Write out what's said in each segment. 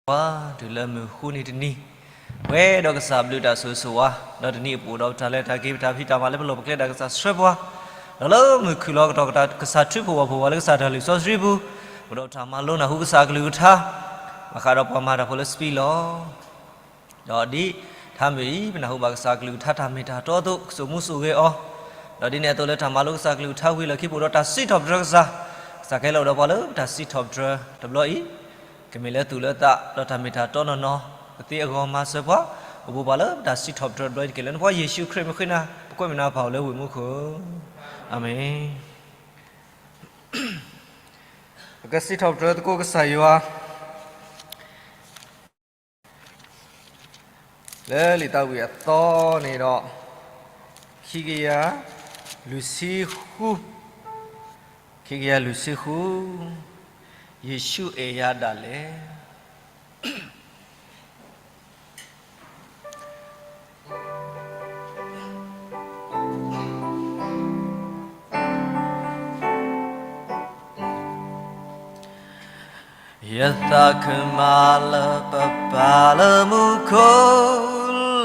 ပှၤ တုၤလၢမုၢ်ဃုနံၤတနံၤ, ပှဲၤဒီးကစၢ်ဘျုးတၢ်ဆိၣ်ဂ့ၤဆိၣ်ဝါ, ဒီးတနံၤအပူၤဒီးပတၢ်လဲၤတၢ်က့ၤ ပတၢ်ဖံးတၢ်မၤလၢပလီၢ်ပကျဲ တၢ်ကစၢ်ဆှၢပှၤ, ဒီးလၢမုၢ်ခုၣ်လီၤကတီၢ်ကတီၢ် ကစၢ်ထုကဖၣ်ပှၤလၢကစၢ်တၢ်လုၢ်စီဆှံပူၤ, ပဒီးပတၢ်မၤလိနၢ်ဟူကစၢ်အကလုၢ်ကထါ, ဘၣ်ဃးဒီးပှၤမၤတၢ်ဖိလၢစပံးလီၤ ဒီးဒ်ထါမုၢ်အံၤ ပနၢ်ဟူဘၣ်ကစၢ်အကလုၢ်ကထါတၢ်မ့ၢ်တၢ်တီအသိး ကစိာ်မူစိာ်ဂဲၤအီၤ, ဒီးဒ်န့ၣ်အသိးလၢတၢ်မၤလိကစၢ်အကလုၢ်ကထါဝံၤလီၢ်ခံ ပအိၣ်ဒီးတၢ်စံးထီၣ်ပတြၢၤကစၢ်, ကစၢ်ကဟဲလီၤဒီးပှၤလၢတၢ်စံးထီၣ်ပတြၢၤတဘျီအံၤ, ကမ့ၢ်လၢသူၣ်လၢသး ဒီးတၢ်မ့ၢ်တၢ်တီနီၢ်နီၢ် ကသ့အဂီၢ်မၤစၢၤပှၤ, အိၣ်ဘူးပှၤလၢတၢ်စံးထီၣ်ပတြၢၤတဘျီအံၤတက့ၢ်. လၢနဖိယ့ၣ်ၡူးခရံာ်မ့ၢ်ဃ့နၤ ပကွဲမုာ်နၤပၢ်အိၣ်လၢဝ့ၢ်မူခိၣ်, အၤမ့ၣ်. ပကစံးထီၣ်ပတြၢၤသကိးကစၢ်ယွၤ လၢလံာ်တၢ်ဝံၣ်အသီန့ၣ်ဒီး ခံကယၤလွံၢ်ဆံဃု, ခံကယၤလွံၢ်ဆံဃု, ယ့ၣ်ၡူးအဲၣ်ယၤဒၣ်လဲာ်. ယသးခုမၤလၢပပၢ်လၢမူခိၣ်,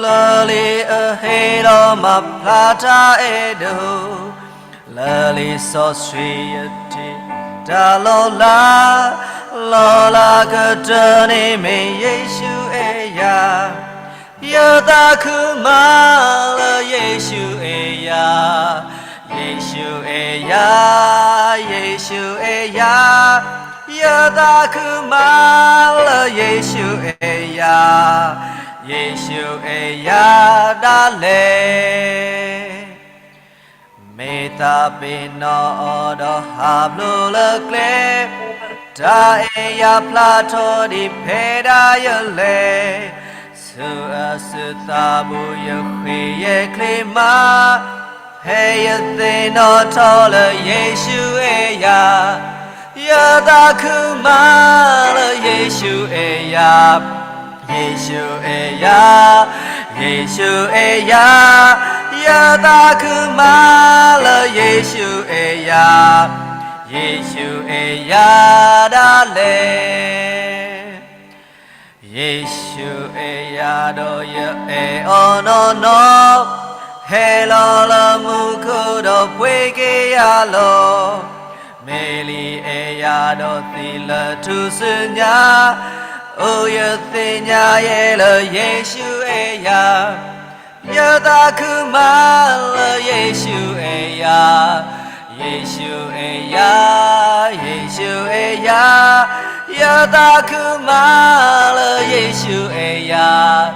လၢလံာ်အဟ့ၣ်လီၤမၤဖျါတၢ်အဲၣ်ဒိး, လၢလံာ်စီဆှံယတ့တၢ်လီၤလး, လီၤလးကတၢၢ်န့ၣ်မ့ၢ်ယ့ၣ်ၡူးအဲၣ်ယၤ, ယသးခုမၤလၢယ့ၣ်ၡူးအဲၣ်ယၤ, ယ့ၣ်ၡူးအဲၣ်ယၤ, ယ့ၣ်ၡူးအဲၣ်ယၤ, ယသးခုမၤလၢယ့ၣ်ၡူးအဲၣ်ယၤ, ယ့ၣ်ၡူးအဲၣ်ယၤဒၣ်လဲာ်. မ့ၢ်သးပ့ၤနီၣ်အီၤဒီးဟးဖျိးလၢကျဲ, တၢ်အဲၣ်ယၤဖျါထီၣ်ဒံးဖဲဒၣ်ယလဲၤ, ဆူအစုသးဘိယဃ့ယဲၢ်ချ့မး, ဖဲယသ့ၣ်နီၣ်ထီၣ်လၢယ့ၣ်ၡူးအဲၣ်ယၤ, ယသးခုမၤလၢယ့ၣ်ၡူးအဲၣ်ယၤ, ယ့ၣ်ၡူးအဲၣ်ယၤ, ယ့ၣ်ၡူးအဲၣ်ယၤ, ယသးခုမၤလၢယ့ၣ်ၡူးအဲၣ်ယၤ, ယ့ၣ်ၡူးအဲၣ်ယၤဒၣ်လဲာ်. ယ့ၣ်ၡူးအဲၣ်ယၤဒီးယအဲၣ်အီၤနီၢ်နီၢ်, ဟဲလီၤလၢမူခိၣ်ဒီးပှ့ၤက့ၤယၤလီၤ. မ့ၢ်လံအဲၣ်ယၤဒီးသံလၢထူၣ်စုညါ, အိၣ်ယသ့ၣ်ညါယဲလၢယ့ၣ်ၡူးအဲၣ်ယၤ, ယသးခုမၤလၢယ့ၣ်ၡူးအဲၣ်ယၤ, ယ့ၣ်ၡူးအဲၣ်ယၤ, ယ့ၣ်ၡူးအဲၣ်ယၤ, ယသးခုမၤလၢယ့ၣ်ၡူးအဲၣ်ယၤ,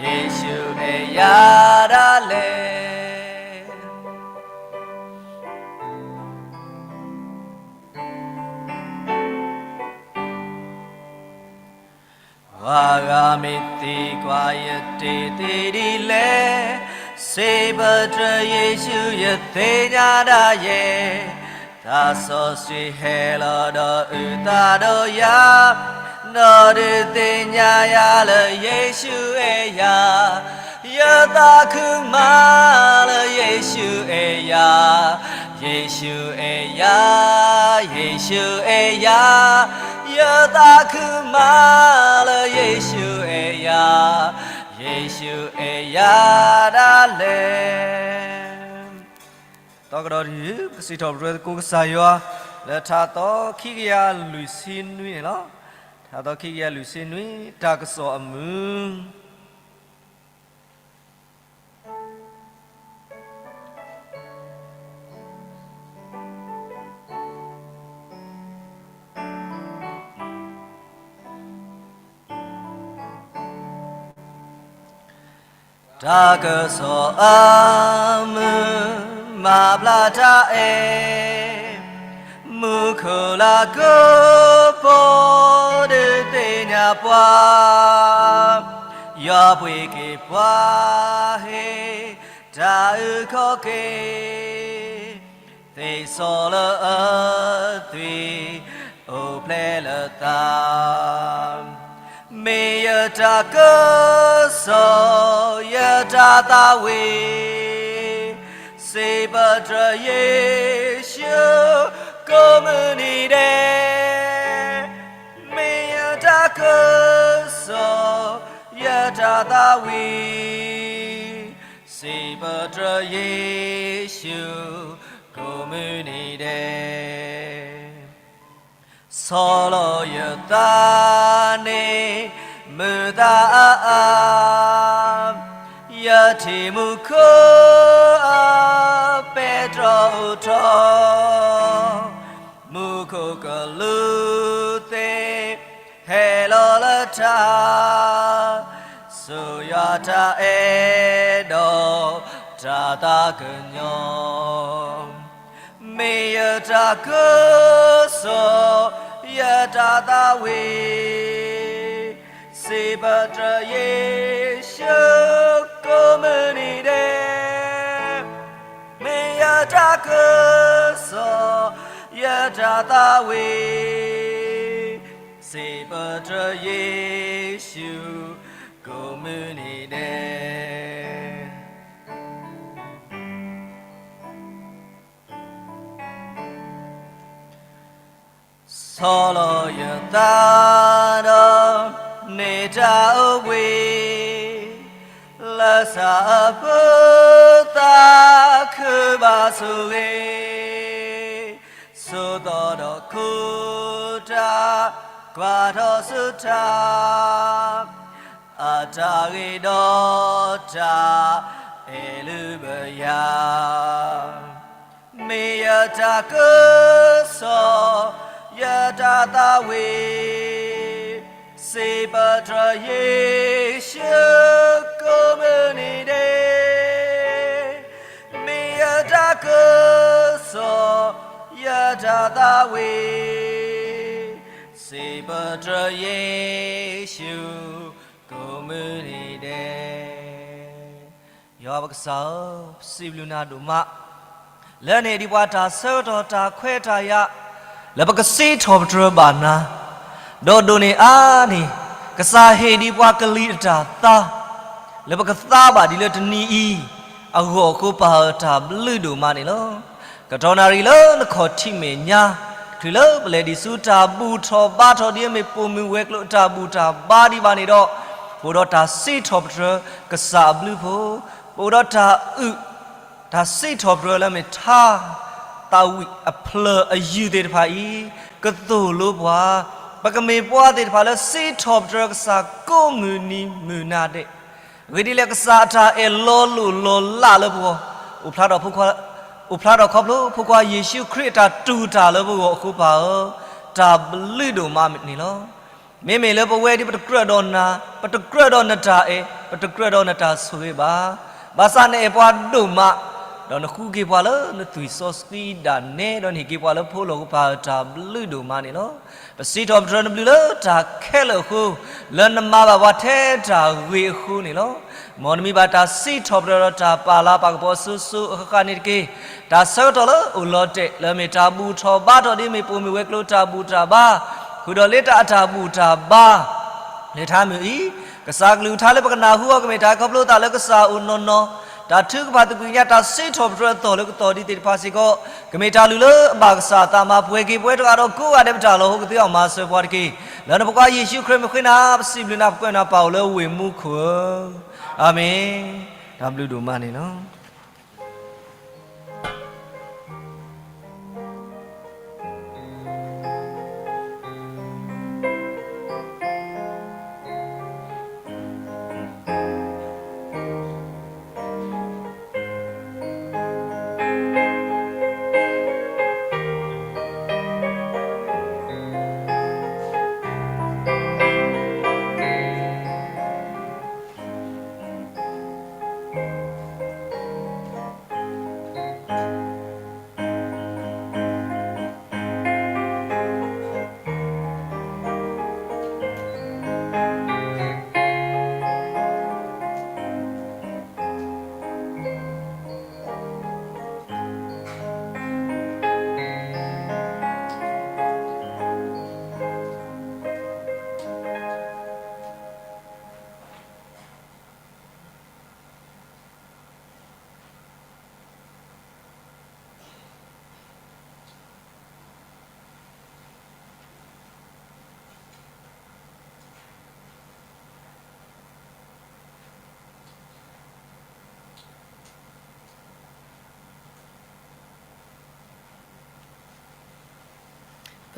ယ့ၣ်ၡူးအဲၣ်ယၤဒၣ်လဲာ်. ပှၤဂၤမ့ၢ်သံကွၢ်ယတ့ၢ်သ့ဒ်လဲၣ်, စံးပတြၢၤယ့ၣ်ၡူးယသ့ၣ်ညါဒၣ်ယဲ, သးစီဆှံဟဲလီၤဒီးအုၣ်သးဒီးယၤ, ဒီးဒုးသ့ၣ်ညါယၤလၢယ့ၣ်ၡူးအဲၣ်ယၤ, ယသးခုမၤလၢယ့ၣ်ၡူးအဲၣ်ယၤ, ယ့ၣ်ၡူးအဲၣ်ယၤ, ယ့ၣ်ၡူးအဲၣ်ယၤ, ယသးခုမၤလၢယ့ၣ်ၡူးအဲၣ်ယၤ, ယ့ၣ်ၡူးအဲၣ်ယၤဒၣ်လဲာ်. သီကဒီးတယုၢ် ပကစံးထီၣ်ပတြၢၤသကိးကစၢ်ယွၤ လၢထါသီခံကယၤလွံၢ်ဆံနွံန့ၣ်လီၤ. ထါသီခံကယၤလွံၢ်ဆံနွံ တၢ်ကစီၣ်အမုာ် တၢ်ကစီၣ်အမုာ် မၤဘျါတၢ်အဲၣ်, မူခိၣ်လၢကပီၤ ဒုးသ့ၣ်ညါပှၤ, ယွၤပှ့ၤက့ၤပှၤ ဟ့ၣ်တၢ်အုၣ်ခီၣ်က့ၤ သ့စီလၢအသွံၣ် အိၣ်ဖျဲၣ်လၢသး, မ့ၢ်ယတၢ်ကစီၣ် ယတၢ်သးဝံၣ်, စံးပတြၢၤယ့ၣ်ၡူး ကိးမုၢ်နံၤဒဲး, မ့ၢ်ယတၢ်က ယတၢ်သးဝံၣ်, စံးပတြၢၤယ့ၣ်ၡူး ကိးမုၢ်နံၤဒဲး. ဆီၣ်လီၤယသးန့ၣ် မုာ်သးအါအါ, ယထံၣ်မူခိၣ်အပဲတြီအိၣ်ထီၣ်, မူခိၣ်ကလူးသ့ၣ် ဟဲလီၤလၢတၢ်, စိာ်ယွၤတၢ်အဲၣ်ဒီးတၢ်သးကညီၤ, မ့ၢ်ယတၢ်ကစီၣ် ယတၢ်သးဝံၣ်, စံးပတြၢၤယ့ၣ်ၡူး ကိးမုၢ်နံၤဒဲး. မ့ၢ်ယတၢ်ကစီၣ် ယတၢ်သးဝံၣ်, စံးပတြၢၤယ့ၣ်ၡူး ကိးမုၢ်နံၤဒဲး. ဆီၣ်လီၤယသးဒီး န့ၢ်တၢ်အိၣ်ဘှံး, လၢစၢ်အဖိသးခုဘၣ်ဆိၣ်ဂ့ၤ, ဆိးသီဒီးခိၣ်တၢ် ကွၢ်ထီၣ်ဆူတၢ်, အတၢ်ဂ့ၤဒီးတၢ်အဲၣ်လုၢ်ဘၢယၤ, မ့ၢ်ယတၢ်ကစီၣ် ယတၢ်သးဝံၣ်, စံးပတြၢၤယ့ၣ်ၡူး ကိးမုၢ်နံၤဒဲး. မ့ၢ်ယတၢ်ကစီၣ် ယတၢ်သးဝံၣ်, စံးပတြၢၤယ့ၣ်ၡူး ကိးမုၢ်နံၤဒဲး. ယွၤပကစၢ်ဧၢ, ပစံးဘျုးနၤဒိၣ်မး လၢနဟ့ၣ်ဒံးပှၤတၢ်ဆၢကတီၢ် တၢ်ခွဲးတၢ်ယာ် လၢပကစံးထီၣ်ပတြၢၤဘၣ်နၤ, ဒီးဒိၣ်န့ၢ်အါန့ၢ် ကစၢ်ဟ့ၣ်ဒံးပှၤကလံၤအတၢ်သါ လၢပကသါဘၣ်ဒံးလၢတနံၤအံၤ အဂီၢ်အဃိ ပၢ်ဧၢ တၢ်ဘျုးဒိၣ်မးန့ၣ်လီၤ. ကတီၢ်နၣ်ရံၣ်လၢနခီၣ်ထံးမဲာ်ညါ တချုးလၢပလဲၤဒံးဆူတၢ်ဘူၣ်ထီၣ်ဘါထီၣ်ဒ်အမ့ၢ်ပိာ်မုၣ်ဝဲၤကျိၤအတၢ်ဘူၣ်တၢ်ဘါဒံးဘၣ်န့ၣ်ဒီး, ပအိၣ်ဒီးတၢ်စံးထီၣ်ပတြၢၤကစၢ်အဘျုးဖိ, ပအိၣ်ဒီးတၢ်အုၣ် တၢ်စံးထီၣ်ပတြၢၤလၢမ့ၢ်ထါသးဝံၣ်အဖျၢၣ်အယုၢ်သ့ၣ်တဖၣ်အံၤ, ကသိၣ်လိပှၤ, ပကမ့ၢ်ပှၤသ့ၣ်တဖၣ်လၢစံးထီၣ်ပတြၢၤကစၢ်ကိးမုၢ်နံၤမုၢ်နၤဒဲး, အဂ့ၢ်ဒ်လဲၣ်ကစၢ်အတၢ်အဲၣ်လီၤလိၣ်လီၤလးလၢပဂီၢ်, အိၣ်ဖျါထီၣ် အိၣ်ဖျါထီၣ်ခီဖျိဖိခွါယ့ၣ်ၡူးခရံာ်အတၢ်တူၢ်တၢ်လၢပဂီၢ်အဃိ ပၢ်ဧၢ, တၢ်ဘျုးဒိၣ်မးန့ၣ်လီၤ. မ့မ့ၢ်လၢပဝဲဒၣ်ပတကြၢးဒီးနၤ, ပတကြၢးဒီးနတၢ်အဲၣ်, ပတကြၢးဒီးနတၢ်ဆိၣ်ဂ့ၤဘၣ်. ဘၣ်ဆၣ်နအဲၣ်ပှၤဒိၣ်မး, ဒီးနဃုက့ၤပှၤလၢနသွံၣ်စီဆှံဒၣ်နဲ, ဒီးနဟ့ၣ်က့ၤပှၤလၢဖိလီၢ်ကပၤတၢ်ဘျုးဒိၣ်မးန့ၣ်လီၤ. ပစံးထီၣ်ပတြၢၤနဘျုးလၢတၢ်ခဲလၢာ်အဃိ, လၢနမၤဘၣ်ပှၤထဲတၢ်ဂ့ၤအဃိန့ၣ်လီၤ. မ်နမံၤဘၣ်တၢ်စံးထီၣ်ပတြၢၤဒီးတၢ်ပာ်လၤပာ်ကပီၤစိၤစိၤအဃၣ်ဃၣ်န့ၣ်တက့ၢ်. တၢ်ဆၢကတီၢ်လၢအိၣ်လီၤတဲာ် လၢမ့ၢ်တၢ်ဘူၣ်ထီၣ်ဘါထီၣ်ဒ်မ့ၢ်ပိာ်မုၣ်ဝဲၤကျိၤတၢ်ဘူၣ်တၢ်ဘါ, ဃုာ်ဒီးလ့တၢ်အတၢ်ဘူၣ်တၢ်ဘါ လဲၤထါမုာ်အံၤ, ကစၢ်ကလုၢ်ကထါလၢပကနၢ်ဟူအီၤ ကမ့ၢ်တၢ်ခီဖျိသးလၢကစၢ်အအိၣ်နီၢ်နီၢ်, တၢ်ထုကဖၣ်သကွံာ်ကညး တၢ်စံးထီၣ်ပတြၢၤအသီၣ်လၢကသီၣ်ဒံးသ့ၣ်တဖၣ်စ့ၢ်ကီး, ကမ့ၢ်တၢ်လုၢ်လၢအဘၣ်ကစၢ်အသးမၤ ပှဲၤက့ၤပှဲၤထီၣ်အါထီၣ်ကိးဂၤဒဲး ပတၢ်လီၤဟိကသ့အီၤ မၤစၢၤပှၤတက့ၢ်. လၢနဖိခွါယ့ၣ်ၡူးခရံာ်အမံၤဃ့နၤ ပစံးဘျုးနၤ ပကွဲးနၤပၢ်အိၣ်လၢဝ့ၢ်မူခိၣ်ဧၢ, အၤမ့ၣ်. တၢ်ဘျုးဒိၣ်မးန့ၣ်လီၤ.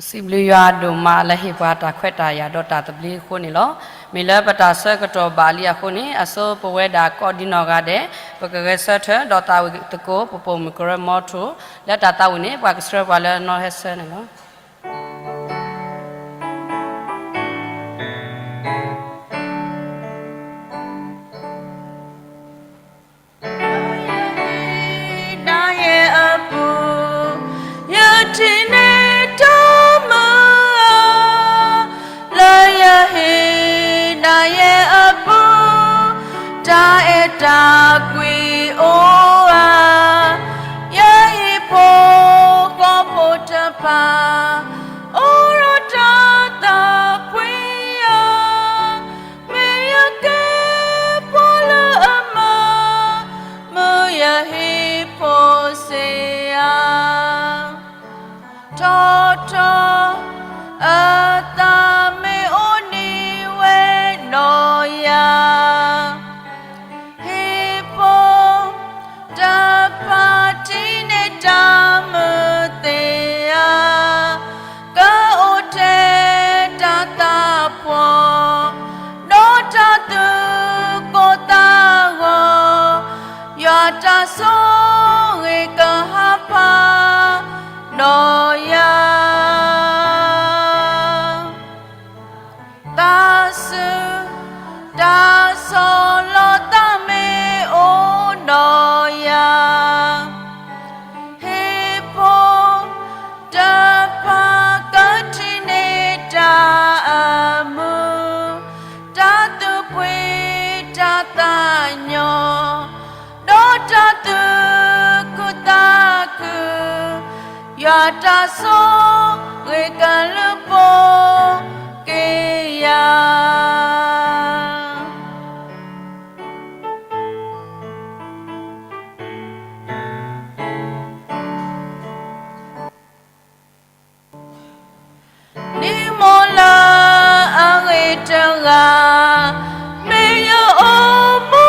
စံးဘျုးယွၤဒိၣ်မးလၢဟ့ၣ်ပှၤတၢ်ခွဲးတၢ်ယာ်ဒီးတၢ်သဘျ့အဃိန့ၣ်လီၤ. မ့ၢ်လၢပတၢ်ဆၢကတီၢ်ဘၣ်လံအဃိန့ၣ် အဆိပဝဲဒၣ်ကိးဒံနီၢ်ဂၤဒဲး ပကဂဲၤဆၢထၢၣ်ဒီးသးဝံၣ်သကိး ပပိာ်မုၣ်ကရၢမိထိၣ် လၢတၢ်သးဝံၣ်န့ၣ် ပှၤကဆှၢပှၤလၢနီၢ်ဟဲဆၢန့ၣ်လီၤ. လၢယဟ့ၣ်နၤယဲအပူၤ, ယထံၣ်န့ၢ်တၢ်မုာ်ဧါ, လၢယဟ့ၣ်နၤယဲအပူၤ, တၢ်အဲၣ်တၢ်ကွံအိၣ်ဧါ, ယဟံၣ်ဖိဃီဖိတဖၣ် အိၣ်ဒီးတၢ်သးပှ့ၤဧါ. မ့ၢ်ယကဲပှၤလၢအမၤ မုာ်ယဟံၣ်ဖိစ့ဧါ. ထီထီၣ်အသးမ့ၢ်အိၣ်န့ၢ်ဝဲနီၢ်ယၤ ဟံၣ်ဖိတဖၣ်ထံၣ်န့ၢ်တၢ်မုာ်သ့ဧါ, ကအိၣ်ထဲတၢ်သးပှီၤ ဒီးတၢ်သူၣ်ကိၢ်သးဂီၤ, ယွၤတၢ်ဆိၣ်ဂ့ၤကဟးဖးနီၢ်ယၤ. သးစူၤတၢ်ဆီၣ်လီၤသးမ့ၢ်အိၣ်နီၢ်ယၤ, ဟံၣ်ဖိတဖၣ်ကထံၣ်န့ၢ်တၢ်အမုာ်, တၢ်သူၣ်ပှ့ၤတၢ်သးညီ ဒီးတၢ်သူၣ်ခုသးခု, ယွၤတၢ်ဆိၣ်ဂ့ၤကလူၤပိာ်က့ၤယၤ. နံၤမိၢ်လၢအဂ့ၤတဂၤ, မ့ၢ်ယအိၣ်မူ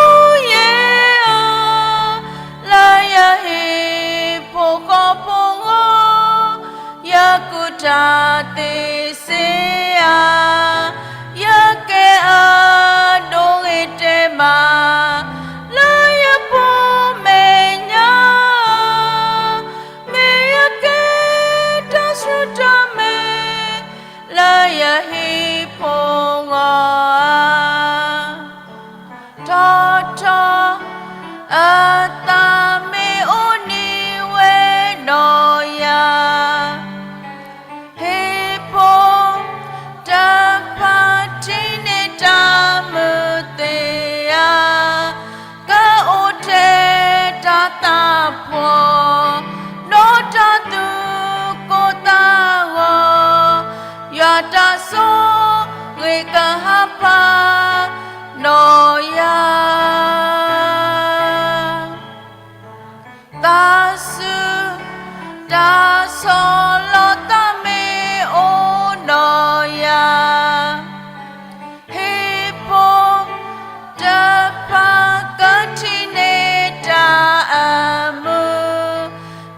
ယဲအီၤ, လၢယဟံၣ်ဖိဃီဖိဂီၢ်, ယကူၣ်တၢ်သ့စ့ဧါ, ယကဲအဒိၣ်ဂ့ၤတဲမး လၢယဖိမဲာ်ညါ, မ့ၢ်ယကဲတၢ်ဆူၣ်တၢ်မဲာ် လၢယဟံၣ်ဖိဂီၢ်ဧါ. ထီထီၣ်အသးမ့ၢ်အိၣ်န့ၢ်ဝဲနီၢ်ယၤ, ဟံၣ်ဖိတဖၣ်ထံၣ်န့ၢ်တၢ်မုာ်သ့ဧါ, ကအိၣ်ထဲတၢ်သးပှီၤ ဒီးတၢ်သူၣ်ကိၢ်သးဂီၤ, ယွၤတၢ်ဆိၣ်ဂ့ၤကဟးဖးနီၢ်ယၤ. သးစူၤ တၢ်ဆီၣ်လီၤသးမ့ၢ်အိၣ်နီၢ်ယၤ, ဟံၣ်ဖိတဖၣ်ကထံၣ်န့ၢ်တၢ်အမုာ်,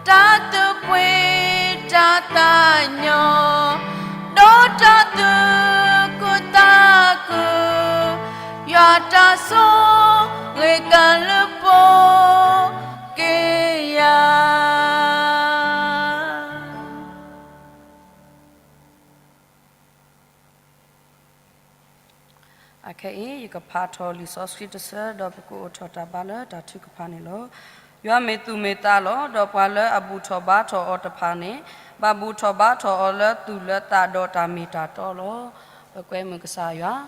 တၢ်သူၣ်ပှ့ၤတၢ်သးညီ, ဒီးတၢ်သူၣ်ခုသးခု, ယွၤတၢ်ဆိၣ်ဂ့ၤကလူၤပိာ်က့ၤယၤ. အခဲအံၤ ယကဖးထီၣ်လံာ်စီဆှံတဆၢ ဒီးပကအိးထီၣ်တၢ်ဘါလၢတၢ်ထုကဖၣ်န့ၣ်လီၤ. ယွၤမ့ၢ်သူၣ်မ့ၢ်သးလီၤ. ဒီးပှၤလၢအဘူၣ်ထီၣ်ဘါထီၣ်အီၤတဖၣ်န့ၣ် ဘၣ်ဘူၣ်ထီၣ်ဘါထီၣ်အီၤလၢသူၣ်လၢသးဒီးတၢ်မ့ၢ်တၢ်တီလီၤ. ပကွဲမုာ်ကစၢ်ယွၤ.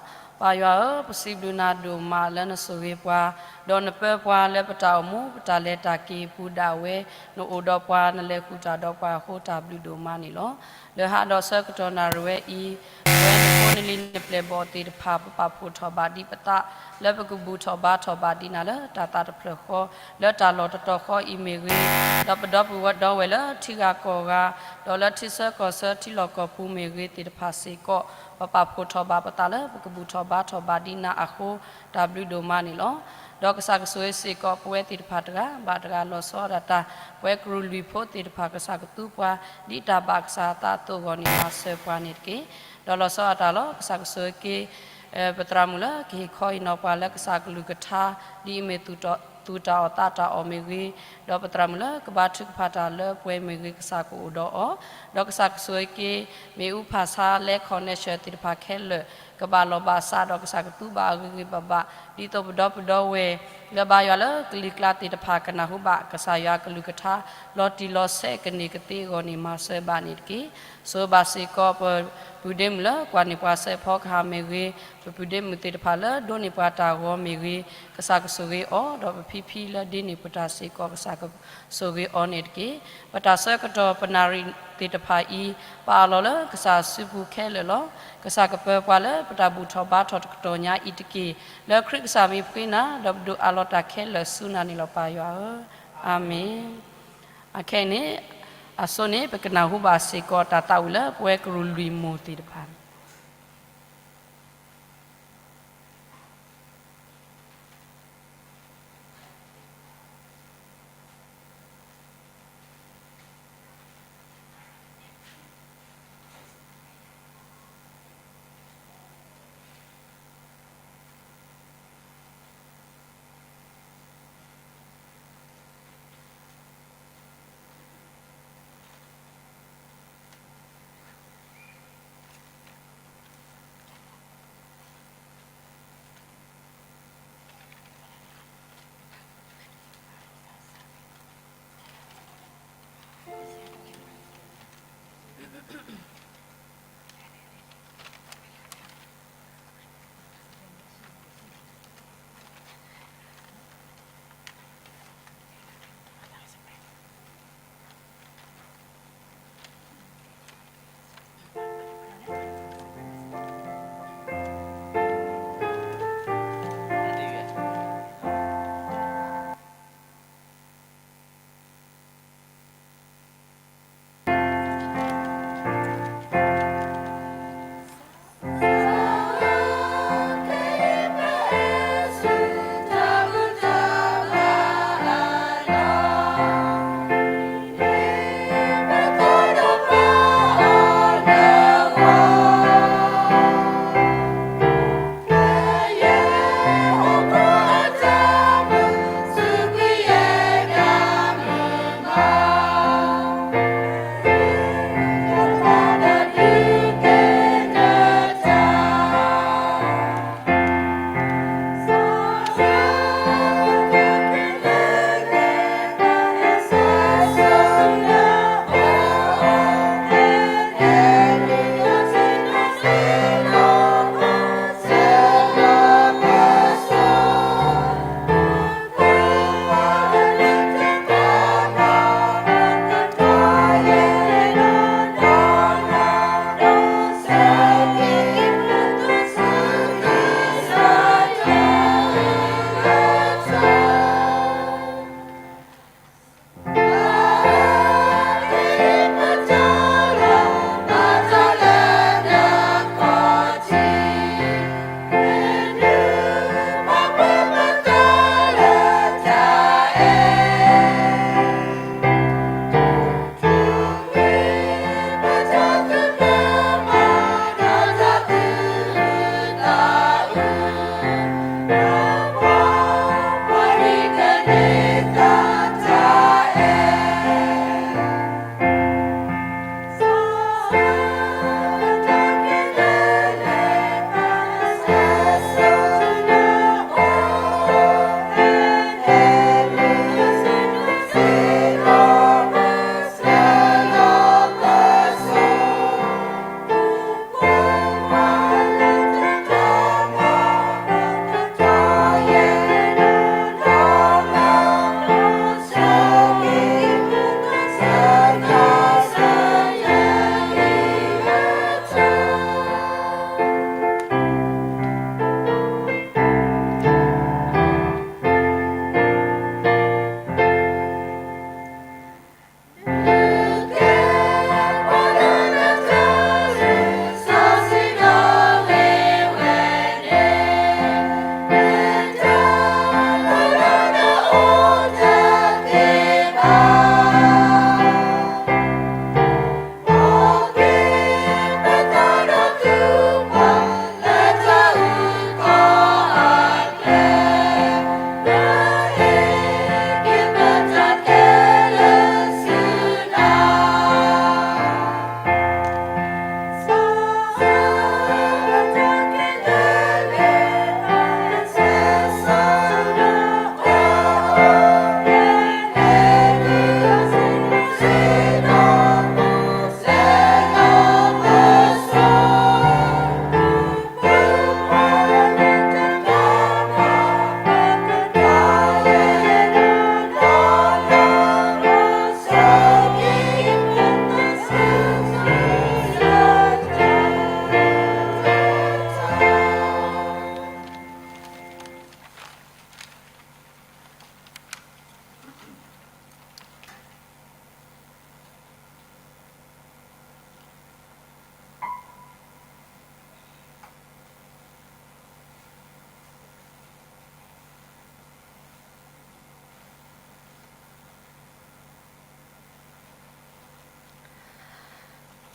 ပၢ်ယွၤဧၢ, ပစံးဘျုးနၤဒိၣ်မးလၢနဆိၣ်ဂ့ၤပှၤ, ဒီးနပၢပှၤလၢပတၢ်အိၣ်မူပတၢ်လဲၤတၢ်က့ၤအပူၤဒၣ်ဝဲ, နအိၣ်ဒီးပှၤ နလဲၤဃုာ်တၢ်ဒီးပှၤအဃိ တၢ်ဘျုးဒိၣ်မးန့ၣ်လီၤ. လၢဟးဒီးဆၢကတီၢ်နၣ်ရံၣ်ဝဲအံၤ, ပဝဲနဖိနလံၤနပျဲၢ်ဘီၣ်သ့ၣ်တဖၣ် ပပာ်ဖှိၣ်ထီၣ်ဘၣ်ဒံးပသး လၢပကဘူၣ်ထီၣ်ဘါထီၣ်ဘၣ်ဒံးနၤလၢတၢ်သးတဖျၢၣ်ဃီ, လၢတၢ်လီၢ်တတီၤဃီအံၤမ့ၢ်ဂ့ၤ, ဒီးပဒီပုၢ်ဝဲၢ်ဒီဝဲၢ်လၢထံဂၤကီၢ်ဂၤ, ဒီးလၢထံဆၢကီၢ်ဆၢထံလီၢ်ကီၢ်ပူၤမ့ၢ်ဂ့ၤသ့ၣ်တဖၣ်စ့ၢ်ကီး, ပပာ်ဖှိၣ်ထီၣ်ဘၣ်ပသးလၢပကဘူၣ်ထီၣ်ဘါထီၣ်ဘၣ်ဒံးနၤအဃိ, တၢ်ဘျုးဒိၣ်မးန့ၣ်လီၤ. ဒီးကစၢ်ကဆိၣ်ဂ့ၤစ့ၢ်ကီးပဝဲသ့ၣ်တဖၣ်တဂၤဘၣ်တဂၤ လီၤဆီဒၣ်တၢ် ပဝဲကရူၢ်လွံၢ်ဖိသ့ၣ်တဖၣ် ကစၢ်ကသူပှၤ ဒ်တၢ်ဘၣ်ကစၢ်အသးအသိးအဂီၢ်န့ၣ် မၤစၢၤပှၤန့ၣ်တက့ၢ်. ဒီးလီၤဆီဒၣ်တၢ်လီၤ ကစၢ်ကဆိၣ်ဂ့ၤက့ၤ ပသရၣ်မုၣ်လၢကဟ့ၣ်ခီဟ့ၣ်နီၤပှၤလၢကစၢ်ကလုၢ်ကထါ ဒ်အမ့ၢ်သူၣ်တၢ်အီၣ်သးတၢ်အီၣ်မ့ၢ်ဂ့ၤ, ဒီးပသရၣ်မုၣ်လၢကဘါထုကဖၣ်တၢ်လၢပှဲၤမ့ၢ်ဂ့ၤ ကစၢ်ကအိၣ်ဒီးအီၤ, ဒီးကစၢ်ကဆိၣ်ဂ့ၤက့ၤ မ့ၣ်အူဖၣ်ဆါ လၢ connection သ့ၣ်တဖၣ်ခဲလၢာ် ကဘၣ်လီၢ်ဘၣ်စးဒီးကစၢ်ကသူဘၣ်အဂ့ၤဂ့ၤဘၣ်ဘၣ် ဒ်သိးပဒီပုၢ်ဒီဝဲၢ် လၢဘါယွၤလၢကလံၤကျါသ့ၣ်တဖၣ် ကနၢ်ဟူဘၣ်ကစၢ်ယွၤကလုၢ်ကထါ လီၤတံၢ်လီၤဆဲးကန့ၢ်ကသ့အဂီၢ်န့ၣ် မၤစၢၤဘၣ်န့ၣ်တက့ၢ်. ဆိၣ်ဂ့ၤဘၣ်စ့ၢ်ကီးပ ပုၢ်ဒ့မုၣ်လၢကွၢ်န့ၢ်ပှၤစဲးဖီကဟၣ်မ့ၢ်ဂ့ၤ, ပပုၢ်ဒ့မုၣ်သ့ၣ်တဖၣ်လၢဒိးန့ၢ်ပှၤတၢ်ဂီၤမ့ၢ်ဂ့ၤ, ကစၢ်ကဆိၣ်ဂ့ၤအီၤ, ဒီးပဖံဖံလၢဒ့န့ၢ်ပတၢ်စ့ၢ်ကီး ကစၢ်ကဆိၣ်ဂ့ၤအီၤန့ၣ်တက့ၢ်. ပတၢ်ဆၢကတီၢ်ပနၣ်ရံၣ်သ့ၣ်တဖၣ်အံၤ ပအးလီၤလၢကစၢ်စုပူၤခဲလၢာ်လီၤ. ကစၢ်ကပၢၤပှၤလၢပတၢ်ဘူၣ်ထီၣ်ဘါထီၣ်တကတီၢ်ညါအံၤတက့ၢ်. လၢခရံာ်ကစၢ်မံၤပဃ့နၤ, ဒီးပဒိးအးလီၤတၢ်ခဲလၢာ်ဆူနၤန့ၣ်လီၤ ပၢ်ယွၤဧၢ, အၤမ့ၣ်. အခဲအံၤန့ၣ် အဆိန့ၣ် ပကနၢ်ဟူဘၣ်စ့ၢ်ကီးတၢ်သးဝံၣ်လၢပဝဲကရူၢ်လွံၢ်မိၢ်သ့ၣ်တဖၣ်န့ၣ်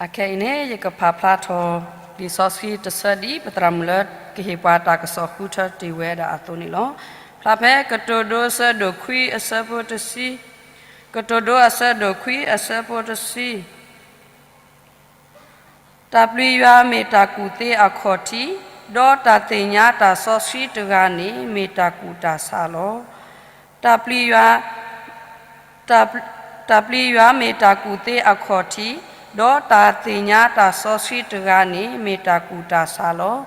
အခဲအံၤန့ၣ် ယကဖးဖျါထီၣ် လံာ်စီဆှံတဆၢဒ်ပသရၣ်မုၣ်လၢကဟ့ၣ်ပှၤတၢ်ကစီၣ်ဃုထၢတ့ၢ်ဝဲဒၣ်အသိးန့ၣ်လီၤ. ဖျါဖဲကတိၤဒိအဆၢဒိၣ်ခွံအဆၢဖိတဆံ, ကတိၤဒိအဆၢဒိၣ်ခွံအဆၢဖိတဆံ တၢ်ပျံၤယွၤမ့ၢ်တၢ်ကူၣ်သ့အခီၣ်ထံး, ဒီးတၢ်သ့ၣ်ညါတၢ်စီဆှံတဂၤန့ၣ် မ့ၢ်တၢ်ကူၣ်တၢ်ဆးလီၤ. တၢ်ပျံၤယွၤ, တၢ်ပျံၤယွၤမ့ၢ်တၢ်ကူၣ်သ့အခီၣ်ထံး, ဒီးတၢ်သ့ၣ်ညါတၢ်စီဆှံတဂၤန့ၣ် မ့ၢ်တၢ်ကူၣ်တၢ်ဆးလီၤ.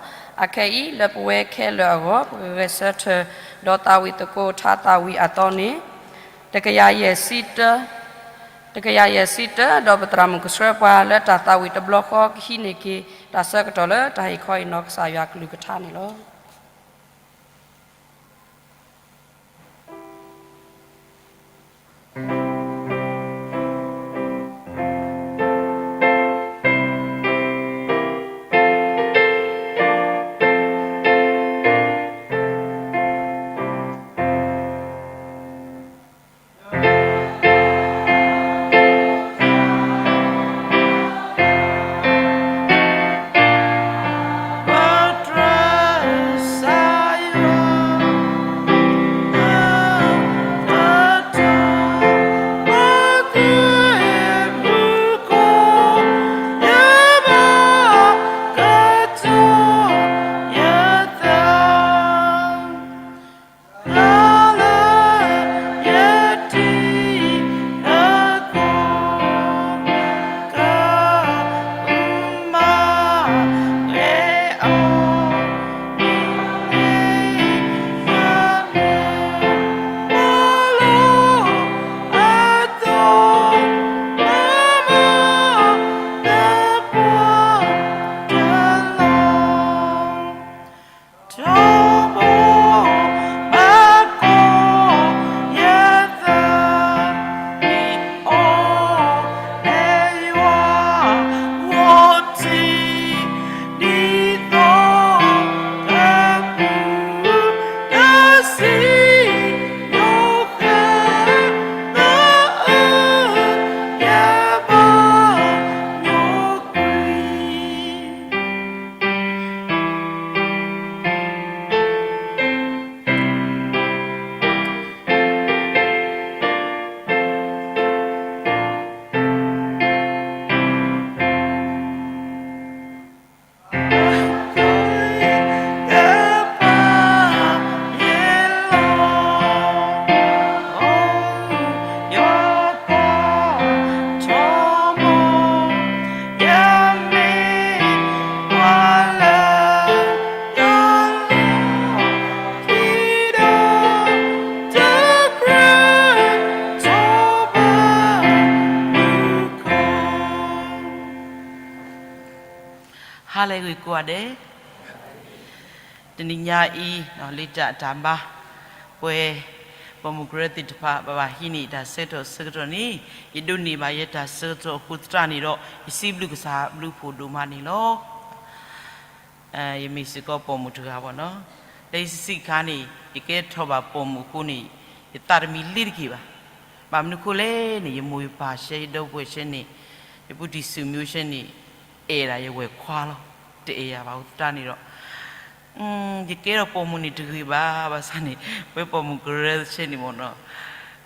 အခဲအံၤ လၢပဝဲခဲလၢာ်အဂီၢ် ပကဂဲၤဆၢထၢၣ် ဒီးသးဝံၣ်သကိးထါသးဝံၣ်အသီန့ၣ် တကယၤယဲၢ်ဆံတၢ, တကယၤယဲၢ်ဆံတၢ ဒီးပသရၣ်မုၣ်ကဆှၢပှၤလၢတၢ်သးဝံၣ်တဘျီဃီ ကဟံးန့ၢ်က့ၤ တၢ်ဆၢကတီၢ်လၢတၢ်ဟ့ၣ်ခီဟ့ၣ်နီၤကစၢ်ယွၤကလုၢ်ကထါန့ၣ်လီၤ.ဟါလၢအဂ့ၤကိးဂၤဒဲး, တနံၤညါအံၤ လံာ်တၢ်တၢ်ဘါ ပှဲၤ ပိာ်မုၣ်ကရၢသ့ၣ်တဖၣ် ဘၣ်ဘၣ်ဟံးန့ၢ်တၢ်ဆၢကတီၢ်ဆၢကတီၢ်န့ၣ် ယဒိးန့ၢ်ဘၣ်ယဲတၢ်ဆၢကတီၢ်အဃိသတးန့ၣ်ဒီး ယစံးဘျုးကစၢ်ဘျုးဖှိၣ်ဒိၣ်မးန့ၣ်လီၤ. ယမ့ၢ်စ့ၢ်ကီးပိာ်မုၣ်တဂၤဘၣ်နီၤ, လၢယစံးခါန့ၣ် ယကဲထီၣ်ဘၣ်ပိာ်မုၣ်အဃိန့ၣ် ယသးတမံၤလ့တက့ၢ်ဘၣ်. ဘၣ်မနုၤအဃိလဲၣ်န့ၣ် ယမိၢ်ယပၢ်ရှဲ ယဒီပုၢ်ဝဲၢ်ရှဲန့ၣ် ယပုၢ်တံၤစုမုၢ်ရှဲန့ၣ် အဲၣ်ဒၣ်ယဝဲၢ်ခွါလီၤ. တအဲၣ်ယၤဘၣ်အဃိသတးန့ၣ်ဒီး ယကဲထီၣ်ပိာ်မုၣ်န့ၣ်တဂ့ၤဘၣ်, ဘၣ်ဆၣ်န့ၣ် ပဝဲပိာ်မုၣ်ကရၢရှဲန့ၣ်မ့ၢ်နီၤ,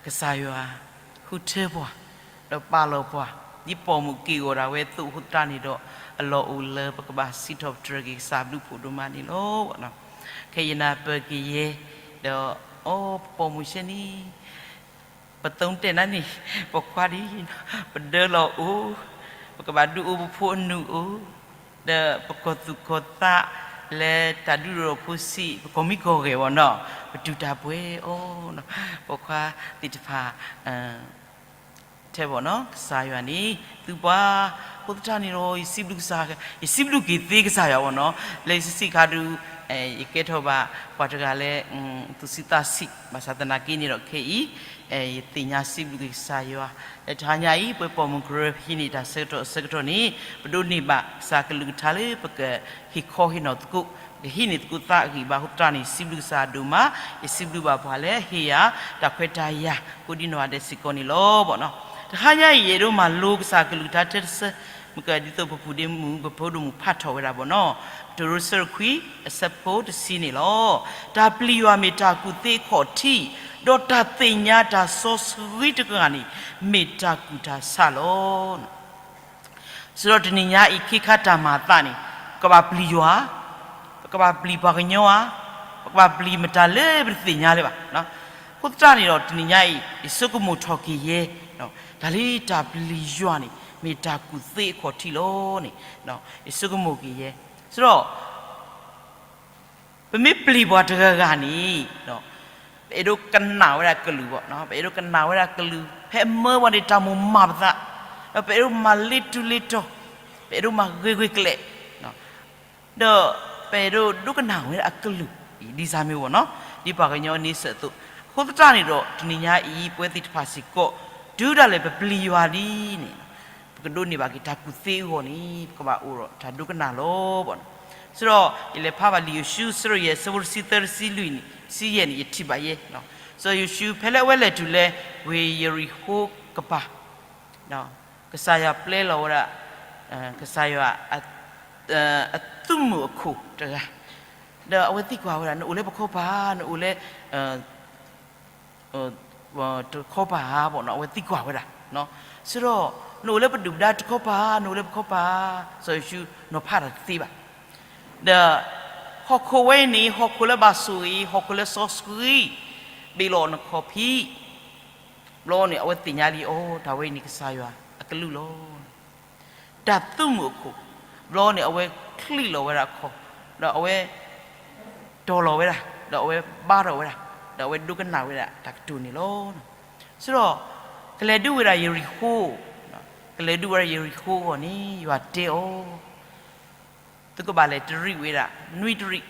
ကစၢ်ယွၤ ဃုထၢပှၤ ဒီးပာ်လီၤပှၤ ဒ်ပိာ်မုၣ်က့ၢ်ဂီၤဒၣ်ဝဲအသိးအဃိသတးန့ၣ်ဒီး အလီၢ်အိၣ်လၢပကဘၣ်စံးထီၣ်ပတြၢၤက့ၤကစၢ်ဘျုးဖှိၣ်ဒိၣ်မးန့ၣ်လီၤ. ခဲအံၤယနၢ်ပၢၢ်က့ၤယဲ ဒီး အိ ပပိာ်မုၣ်ရှဲန့ၣ် ပသိတဲာ်နၤန့ၣ် ပိာ်ခွါဒ် ပဒၢလီၤအိၣ်, ပကဘၣ်ဒုးအိၣ်ပဖိအနုၢ်အိၣ်, ဒီးပကီၢ်သူၣ်ကီၢ်သးလၢတၢ်ဒုးအိၣ်ဒီးဖိဆံး ပကီၢ်မံကီၢ်ဂဲၤဘၣ်နီၤ, ပတူၢ်တၢ်ပှဲၤအီၤ, ပိာ်ခွါသ့ၣ်တဖၣ် ထဲဘၣ်နီၤ ကစၢ်ယွၤန့ၣ် သုပှၤ အဃိသတးန့ၣ်ဒီး ယစံးဘျုးကစၢ်, ယစံးဘျုးက့ၤသ့ကစၢ်ယွၤဘၣ်နီၤ, လၢယစံးခါဒုး ယကဲထီၣ်ဘၣ်ပှၤတဂၤလၢ သူၣ်ဆံးသးဆံး ဘၣ်ဆၣ်သနာ်က့န့ၣ်ဒီးခဲအံၤ ယသ့ၣ်ညါစံးဘျုးက့ၤကစၢ်ယွၤ, လၢတဟါညါအံၤ ပဝဲပိာ်မုၣ်ကရၢဟံးန့ၢ်တၢ်ဆၢကတီၢ်အဆၢကတီၢ်န့ၣ် ပဒိးန့ၢ်ဘၣ်ကစၢ်ကလုၢ်ကထါလၢပကဟ့ၣ်ခီဟ့ၣ်နီၤသကိး, ပကဟံးန့ၢ်သကိးသးအဂံၢ်ဘါအဃိသတးန့ၣ် ယစံးဘျုးကစၢ်ဒိၣ်မး, ယစံးဘျုးဘၣ်ပှၤလၢဟ့ၣ်ယၤတၢ်ခွဲးတၢ်ယာ် ကိးဒံနီၢ်ဂၤဒဲးစ့ၢ်ကီးန့ၣ်လီၤဘၣ်နီၤ. တဟါညါအံၤ ယအဲၣ်ဒိးမၤလိကစၢ်ကလုၢ်ကထါထဲတဆၢ မ့ၢ်ကဒ်သိးပပူၤဒ့မုၢ် ပဖိဒိၣ်မုၢ်ဖးထီၣ်ဝဲဒၣ်ဘၣ်နီၤ, ပတရိစၢၢ်ခွံ အဆၢဖိတဆံန့ၣ်လီၤ. တၢ်ပျံၤယွၤမ့ၢ်တၢ်ကူၣ်သ့အခီၣ်ထံး, ဒီးတၢ်သ့ၣ်ညါတၢ်စီဆှံတဂၤန့ၣ် မ့ၢ်တၢ်ကူၣ်တၢ်ဆးလီၤ. စံးဒီးတနံၤညါအံၤ ခ့ခါတၢ်မၤအသးန့ၣ် ပကဘၣ်ပျံၤယွၤ, ပကဘၣ်ပျံၤပှၤကညီဧါ, ပကဘၣ်ပျံၤမတၤလၢပတသ့ၣ်ညါလၢၤဘၣ်. အဃိသတးန့ၣ်ဒီး တနံၤညါအံၤ ယဆိကမိၣ်ထီၣ်က့ၤယဲ, တၢ်လၢတၢ်ပျံၤယွၤန့ၣ် မ့ၢ်တၢ်ကူၣ်သ့အခီၣ်ထံးလီၤန့ၣ် ယဆိကမိၣ်က့ၤယဲ. စံးဒီး ပမ့ၢ်ပျံၤပှၤတဂၤဂၤန့ၣ် ပအဲၣ်ဒိးကနၣ်ဝဲဒၣ်ကလုၢ်ဘၣ်, ပအဲၣ်ဒိးကနၣ်ဝဲဒၣ်ကလုၢ်, ဖဲမၢပှၤန့ၣ် တၢ်မိၣ်မၤပသး, ဒီးပအဲၣ်ဒိးမၤလ့တူလ့တီၤ, ပအဲၣ်ဒိးမၤဂ့ၤဂ့ၤကျဲး, ဒီးပအဲၣ်ဒိးဒိကနၣ်ဝဲဒၣ်အကလုၢ်, ဒ်ဆၢမ့ၢ်ဝဲနီၤ, ဒ်ပှၤကညီန့ဆၢၣ်အသိး, အဃိသတးန့ၣ်ဒီး တနံၤညါအံၤ ပဝဲသ့ၣ်တဖၣ်စ့ၢ်ကီး တုၤဒၣ်လဲာ်ပပျံၤယွၤလံန့ၣ် ပကဒိးန့ၢ်ဘၣ်က့ၤတၢ်ကူၣ်သ့အဂီၢ်န့ၣ် ပကဘၣ်အိၣ်ဒီးတၢ်ဒိကနၣ်လီၤဘၣ်နီၤ. စံးဒီး ယလဲၤဖးဘၣ်လံာ်ယိၤၡူ အဆၢဒိၣ်ယဲၢ် အဆၢဖိတဆံသၢ တဆံလွံၢ်န့ၣ် တဆံယဲၢ်န့ၣ် ယထံၣ်ဘၣ်ယဲ, စီၤယိၤၡူ ဖဲလၢအဝဲလဲၤတုၤလၢ ဝ့ၢ်ယရံၣ်ဃိကပၤ ကစၢ်ယွၤပျဲလီၤဝဲဒၣ် ကစၢ်ယွၤ အသုးမုၢ်အခိၣ်တဂၤ, ဒီးအဝဲသံကွၢ်ဝဲဒၣ် နအိၣ်လၢပခီပၤ, နအိၣ်လၢ တခီပၤဧါဘၣ်နီၤ, အဝဲသံကွၢ်ဝဲဒၣ်, စံးဒီး နအိၣ်လၢပဒုၣ်ပဒါတခီပၤ, နအိၣ်လၢပခီပၤ, စီၤယိၤၡူနီၤဖးတၢ်တသ့ဘၣ်. ဒီး ဟီၣ်ခိၣ်ဝဲအံၤန့ၣ် ဟီၣ်ခိၣ်လၢဘၣ်ဆိၣ်ဂ့ၤ, ဟီၣ်ခိၣ်လၢစီဆှံ, ဘ့ၣ်လီၤနခီၣ်ဖံး, ဘျီန့ၣ် အဝဲသ့ၣ်ညါလံအီၤ တၢ်ဝဲအံၤန့ၣ် ကစၢ်ယွၤအကလုၢ်လီၤ. တၢ်သုးမုၢ်အခိၣ်, ဘျီန့ၣ် အဝဲချံးလီၤဝဲဒၣ်ခီၣ်, ဒီးအဝဲ တီၤလီၤဝဲဒၣ်, ဒီးအဝဲဘါထီၣ်ဝဲဒၣ်, ဒီးအဝဲဒိကနၣ်ဝဲဒၣ်တၢ်ကတိၤန့ၣ်လီၤ. စံးဒီး ကလဲၤဒုးဝဲဒၣ်ယရံၣ်ဃိ, ကလဲၤဒုးဝဲဒၣ်ယရံၣ်ဃိအဂီၢ်န့ၣ် ယွၤတဲအီၤ သုကဘၣ်လဲၤတရံးဝဲဒၣ် နွံတရံး,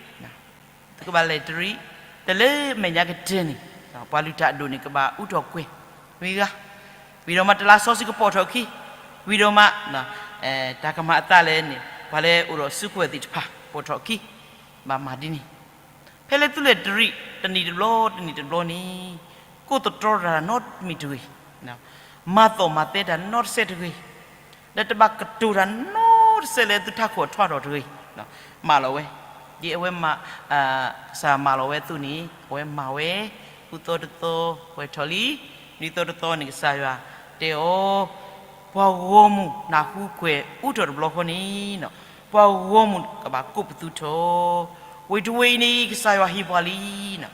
သုကဘၣ်လဲၤတရံး, ဒီးလၢမဲာ်ညါကတၢၢ်န့ၣ် ပှၤလုၢ်တၢ်အဒိၣ်န့ၣ် ကဘၣ်အူထီၣ်ကွဲၤ နွံဂၤ, ဝံၤဒီးမး တလါစီဆှံကပိာ်ထီၣ်အခံ, ဝံၤဒီးမး တၢ်ကမၤအသးလဲၣ်န့ၣ် ပှၤလၢအိၣ်ဒီးစုကဝဲၤသ့ၣ်တဖၣ် ပိာ်ထီၣ်အခံ, ဘၣ်မၤဒ်န့ၣ်. ဖဲလၢသုလဲၤတရံး တနံၣ်တဘျီ တနံၣ်တဘျီန့ၣ် ကိးသတြီတၢ်နီတမံၤတဂ့ၤ, မၤသီၣ်မၤသဲတၢ်နီတစဲးတဂ့ၤ, ဒီးတဘၣ်ကတိၤတၢ်နီတစဲးလၢသုထးခိၣ်အထွးထီၣ်တဂ့ၤ, မၤလီၤဝဲ, ဒ်အဝဲ ကစၢ်မၤလီၤဝဲအသိးန့ၣ် အဝဲမၤဝဲ, ဃုသီတသီ ပှဲၤထီၣ်လံ, နွံသီတသီန့ၣ် ကစၢ်ယွၤတဲအီၤ, ပှၤဂီၢ်မုၢ်နၢ်ဟူကွဲၤအူထီၣ်တဘျီဃီန့ၣ် ပှၤဂီၢ်မုၢ်ကဘၣ်ကိးပသူထီၣ်, ဝ့ၢ်တဝ့ၢ်အံၤန့ၣ် ကစၢ်ယွၤဟ့ၣ်ပှၤလံ, ဒီး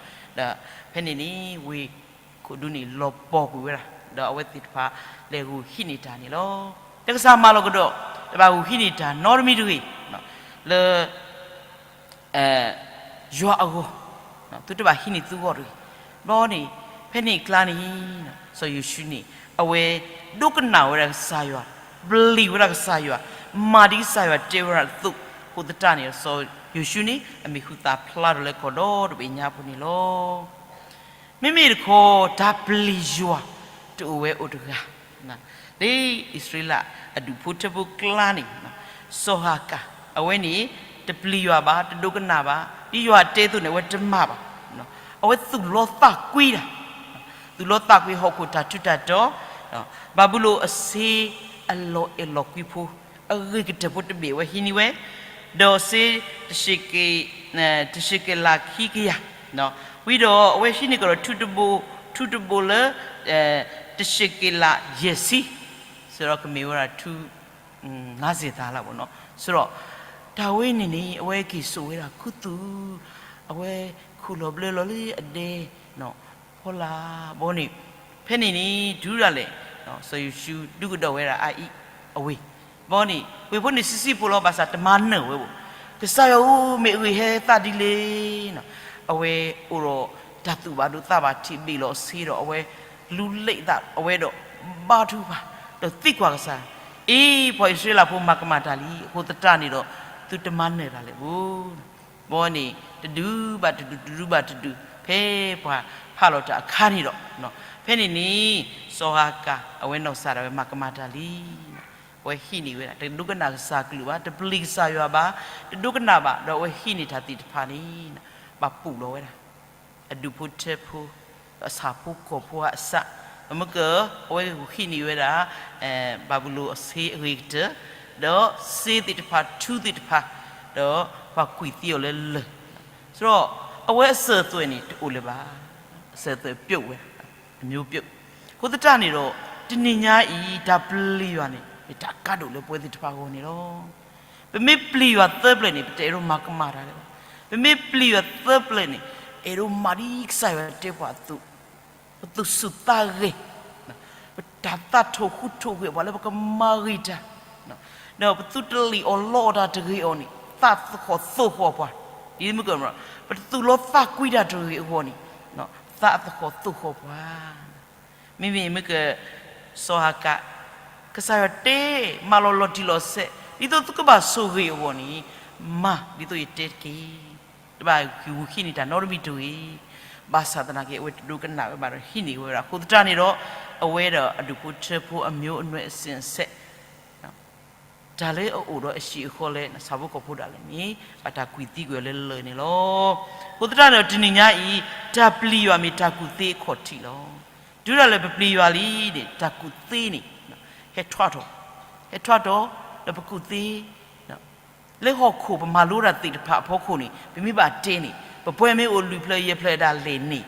ဖဲန့ၣ်န့ၣ် ဝ့ၢ်ခိၣ်ဒူန့ၣ် လီၤပှီၢ်ကွံာ်ဝဲဒၣ်, ဒီးအဝဲသ့ၣ်တဖၣ်လဲၤဂုာ်ဟံးန့ၢ်တၢ်န့ၣ်လီၤ. ဒီးကစၢ်မၤလီၤကဒီး တဘၣ်ဂုာ်ဟံးန့ၢ်တၢ်နီတမံၤတဂ့ၤ, လၢ ယွၤအဂီၢ်, သုတဘၣ်ဟံးန့ၢ်သုဂီၢ်တဂ့ၤ. ဘျီန့ၣ် ဖဲန့ၣ်အကျါန့ၣ် စီၤယိၤၡူန့ၣ် အဝဲဒိကနၣ်ဝဲဒၣ်ကစၢ်ယွၤ, ပျံၤဝဲဒၣ်ကစၢ်ယွၤ, မၤဒ်ကစၢ်ယွၤတဲဝဲဒၣ်အသိး, အဃိသတးန့ၣ် စီၤယိၤၡူန့ၣ် အမံၤဟူသၣ်ဖျါထီၣ်လၢကီၢ်ဒီတဘ့ၣ်ညါပူၤန့ၣ်လီၤ. မ့မ့ၢ်တခီ တၢ်ပျံၤယွၤတအိၣ်ဝဲအိၣ်တဂၤ, လၢအံၣ်စရ့လးအဒူၣ်ဖိထၢဖိကျါန့ၣ် စီၤဟၤကၤ, အဝဲန့ၣ် တပျံၤယွၤဘၣ်, တဒိကနၣ်ဘၣ်, ဒ်ယွၤတဲအသိးန့ၣ် အဝဲတမၤဘၣ်. အဝဲသူၣ်လီသးကွံတၢ်, သူၣ်လီသးကွံဟီၣ်ခိၣ်တၢ်ထူးတၢ်တီၤ, ဘၤဘူလိၣ်အစ့အလီၤအဲၣ်လီၤကွံဖိ, အဂ့ၤကတၢၢ်ဖိတဘ့ၣ်အဝဲဟံးန့ၢ်ဝဲ, ဒီးစ့ တၡ့က့လးခံကယၤ, ဝံၤဒီးအဝဲဟံးန့ၢ်ကဒီးထူတဘိ, ထူတဘိလၢ တၡ့က့လးယဲၢ်ဆံ, စံးဒီးကမ့ၢ်ဝဲဒၣ်ထူ ငါးဆယ် သးလၢ်ဘၣ်နီၤ. စံးဒီး တၢ်ဝဲန့ၣ်န့ၣ် အဝဲက့ၤစိာ်ဝဲဒၣ်ခူသူၣ်, အဝဲခူၣ်လီၤဘျၢလီၤလၢအဒဲ ဖီလာ်ဘီန့ၣ်, ဖဲန့ၣ်န့ၣ် တုၤဒၣ်လဲာ် စီၤယိၤၡူဒုးကဒီးဝဲဒၣ်အအံၤအဝ့ၢ်, ဘီန့ၣ် ဝ့ၢ်ဖိန့ၣ်ဆံးဆံးဖိလီၤ ဘၣ်ဆၣ်တမၤနၢၤဝဲဘၣ်. ကစၢ်ယွၤဧၢ မ့ၢ်အဂ့ၢ်ဟဲသးဒ်လဲၣ်, အဝဲအိၣ်ဒီးတၢ်သူၣ်ဘၣ်ဒိသးဘၣ်ထံး ဘ့ၣ်လီၤအစ့ဒီး အဝဲလူၤလ့ၣ်သး အဝဲဒီးဘါထုကဖၣ် ဒီးသံကွၢ်ကစၢ်, အ့ ပှၤအံၣ်စရ့လးဖိမၤကမၣ်တၢ်လံ, အဃိသတးန့ၣ်ဒီး သုတမၤနၢၤတၢ်လဲၣ်ဘၣ်. ဘီန့ၣ် တဒုဘၣ်တဒု တဒုဘၣ်တဒု ဖဲပှၤဖးလီၤတၢ်အခါန့ၣ်ဒီး ဖဲန့ၣ်န့ၣ် စီၤဟၤကၤ အဝဲနီၢ်ကစၢ်ဒၣ်ဝဲမၤကမၣ်တၢ်လံ. အဝဲဟံးန့ၢ်ဝဲဒၣ် တဒိကနၣ်ကစၢ်ကလုၢ်ဘၣ်, တပျံၤကစၢ်ယွၤဘၣ်, တဒိကနၣ်ဘၣ်, ဒီးအဝဲဟံးန့ၢ်တၢ်သ့ၣ်တဖၣ်န့ၣ် ဘၣ်ပူၣ်လီၤဝဲဒၣ် အဒူၣ်ဖိထၢဖိ အဆၣ်ဖိကီၢ်ဖိအစး, မ့ၢ်က အဝဲဟံးန့ၢ်ဝဲဒၣ် ဘၤဘူလိၣ်အစ့အဂ့ၤကတၢၢ် ဒီးစ့သ့ၣ်တဖၣ် ထူသ့ၣ်တဖၣ်, ဒီးပှၤကွံာ်သံအီၤလၢလၢၢ်, ဆိုတော့ အဝဲအစၢၤအသွဲၣ်န့ၣ် တအိၣ်လၢၤဘၣ်, အစၢၤအသွဲၣ်ပျိာ်ဝဲ, အမျိုးပျိာ်, အဃိသတးန့ၣ်ဒီး တနံၤညါအံၤ တၢ်ပျံၤယွၤန့ၣ် မ့ၢ်တၢ်ကါဒိၣ်လၢပဝဲသ့ၣ်တဖၣ်အဂီၢ်န့ၣ်လီၤ. ပမ့ၢ်ပျံၤယွၤသၢပျၢၣ်န့ၣ် ပတအဲၣ်ဒိးမၤကမၣ်တၢ်လၢၤဘၣ်. ပမ့ၢ်ပျံၤယွၤသၢပျၢၣ်န့ၣ် အဲၣ်ဒိးမၤဒ်ကစၢ်ယွၤတဲပှၤအသိး, ပသူၣ်ဆူၣ်သးဂဲၤ, ပတၢ်သးထီၣ်ဃူထီၣ်ဂဲၤပှၤလၢပကမၤဂ့ၤတၢ်, ဒီးပသုတလံၣ်အီၣ်လီအီၣ်တၢ်တဂ့ၤအီၤန့ၣ် သးသဟီၣ်သိၣ်ဃီၣ်ပှၤ, ဒ်မ့ၢ်ကမ့ၢ် ပတသူၣ်လီသးကွံတၢ်တဂ့ၤအဂီၢ်န့ၣ် သးသဟီၣ်သိၣ်ဃီၣ်ပှၤ. မ့မ့ၢ်မ့ၢ်က စီၤဟၤကး, ကစၢ်ယွၤတဲ မၤလီၤလီၤတံၢ်လီၤဆဲး ဒ်သိးသုကဘၣ်ဆိၣ်ဂ့ၤအဂီၢ်န့ၣ် မၤဒ်သိးယတဲတက့ၢ်. တဘၣ်ဂုာ်ဟံးန့ၢ်တၢ်နီတမံၤတဂ့ၤ. ဘၣ်ဆၣ်သနာ်က့ အဝဲတဒိကနၣ်ဝဲဘၣ်ဒီး ဟံးန့ၢ်ဝဲဒၣ်အဃိသတးန့ၣ်ဒီး အဝဲဒီးအဒူၣ်ဖိထၢဖိအမျိုးအနွယ်အစဉ်အဆက် တၢ်လၢအအိၣ်ဒီးအဟံၣ်အဃီလၢ ဆၣ်ဖိကီၢ်ဖိဒၣ်လဲာ်န့ၣ် ဘၣ်တၢ်ကွံာ်သံကွံာ်အီၤလၢလၢၢ်န့ၣ်လီၤ. အဃိသတးန့ၣ်ဒီး တနံၤညါအံၤ တၢ်ပျံၤယွၤမ့ၢ်တၢ်ကူၣ်သ့အခီၣ်ထံးလီၤ. တုၤဒၣ်လဲာ်ပပျံၤယွၤလံန့ၣ် တၢ်ကူၣ်သ့န့ၣ် ဟဲထွးထီၣ်, ဟဲထွးထီၣ် ဒီးပကူၣ်သ့ လၢဟီၣ်ခိၣ်ပမၤလိတၢ်သ့ၣ်တဖၣ်အဖီခိၣ်န့ၣ် ပမ့ၢ်ဘၣ်တဲန့ၣ် ပပှဲၤမ့ၢ်အိၣ်လွံၢ်ဖျၢၣ်ယဲၢ်ဖျၢၣ်ဒၣ်လဲာ်န့ၣ်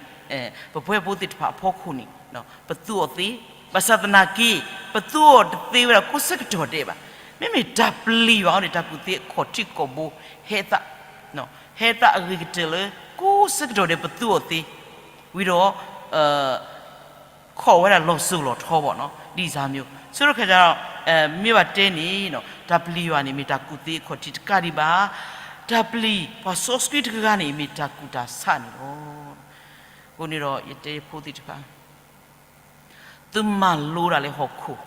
ပပှဲၤဖိသ့ၣ်တဖၣ်အဖီခိၣ်န့ၣ် ပသူအီၤသ့, ဘၣ်ဆၣ်သနာ်က့ ပသူအီၤတသ့ဝဲဒၣ်ကိးဆၢကတီၢ်ဒဲးဘၣ်. မ့မ့ၢ်တၢ်ပျံၤယွၤအံၤန့ၣ် တၢ်ကူၣ်သ့အခီၣ်ထံးခီၣ်ဘိ ဟဲသး, ဟဲသးအဂ့ၤကတၢၢ်လၢ ကိးဆၢကတီၢ်ဒဲးပသူအီၤသ့, ဝံၤဒီး ခိးဝဲဒၣ်လီၤစိၤလီၤထီဘၣ်နီၤ ဒ်စၢ်မံၤ. ဆိကမိၣ်ဒီး မ့ၢ်ဘၣ်တဲန့ၣ် တၢ်ပျံၤယွၤန့ၣ် မ့ၢ်တၢ်ကူၣ်သ့အခီၣ်ထံးတကးဒံးဘၣ်. တၢ်ပျံၤပှၤစီဆှံတဂၤန့ၣ် မ့ၢ်တၢ်ကူၣ်တၢ်ဆးန့ၣ်လီၤ. အဃိန့ၣ်ဒီး ယတဲယဖိသ့ၣ်တဖၣ် သုမၤလိတၢ်လၢဟီၣ်ခိၣ်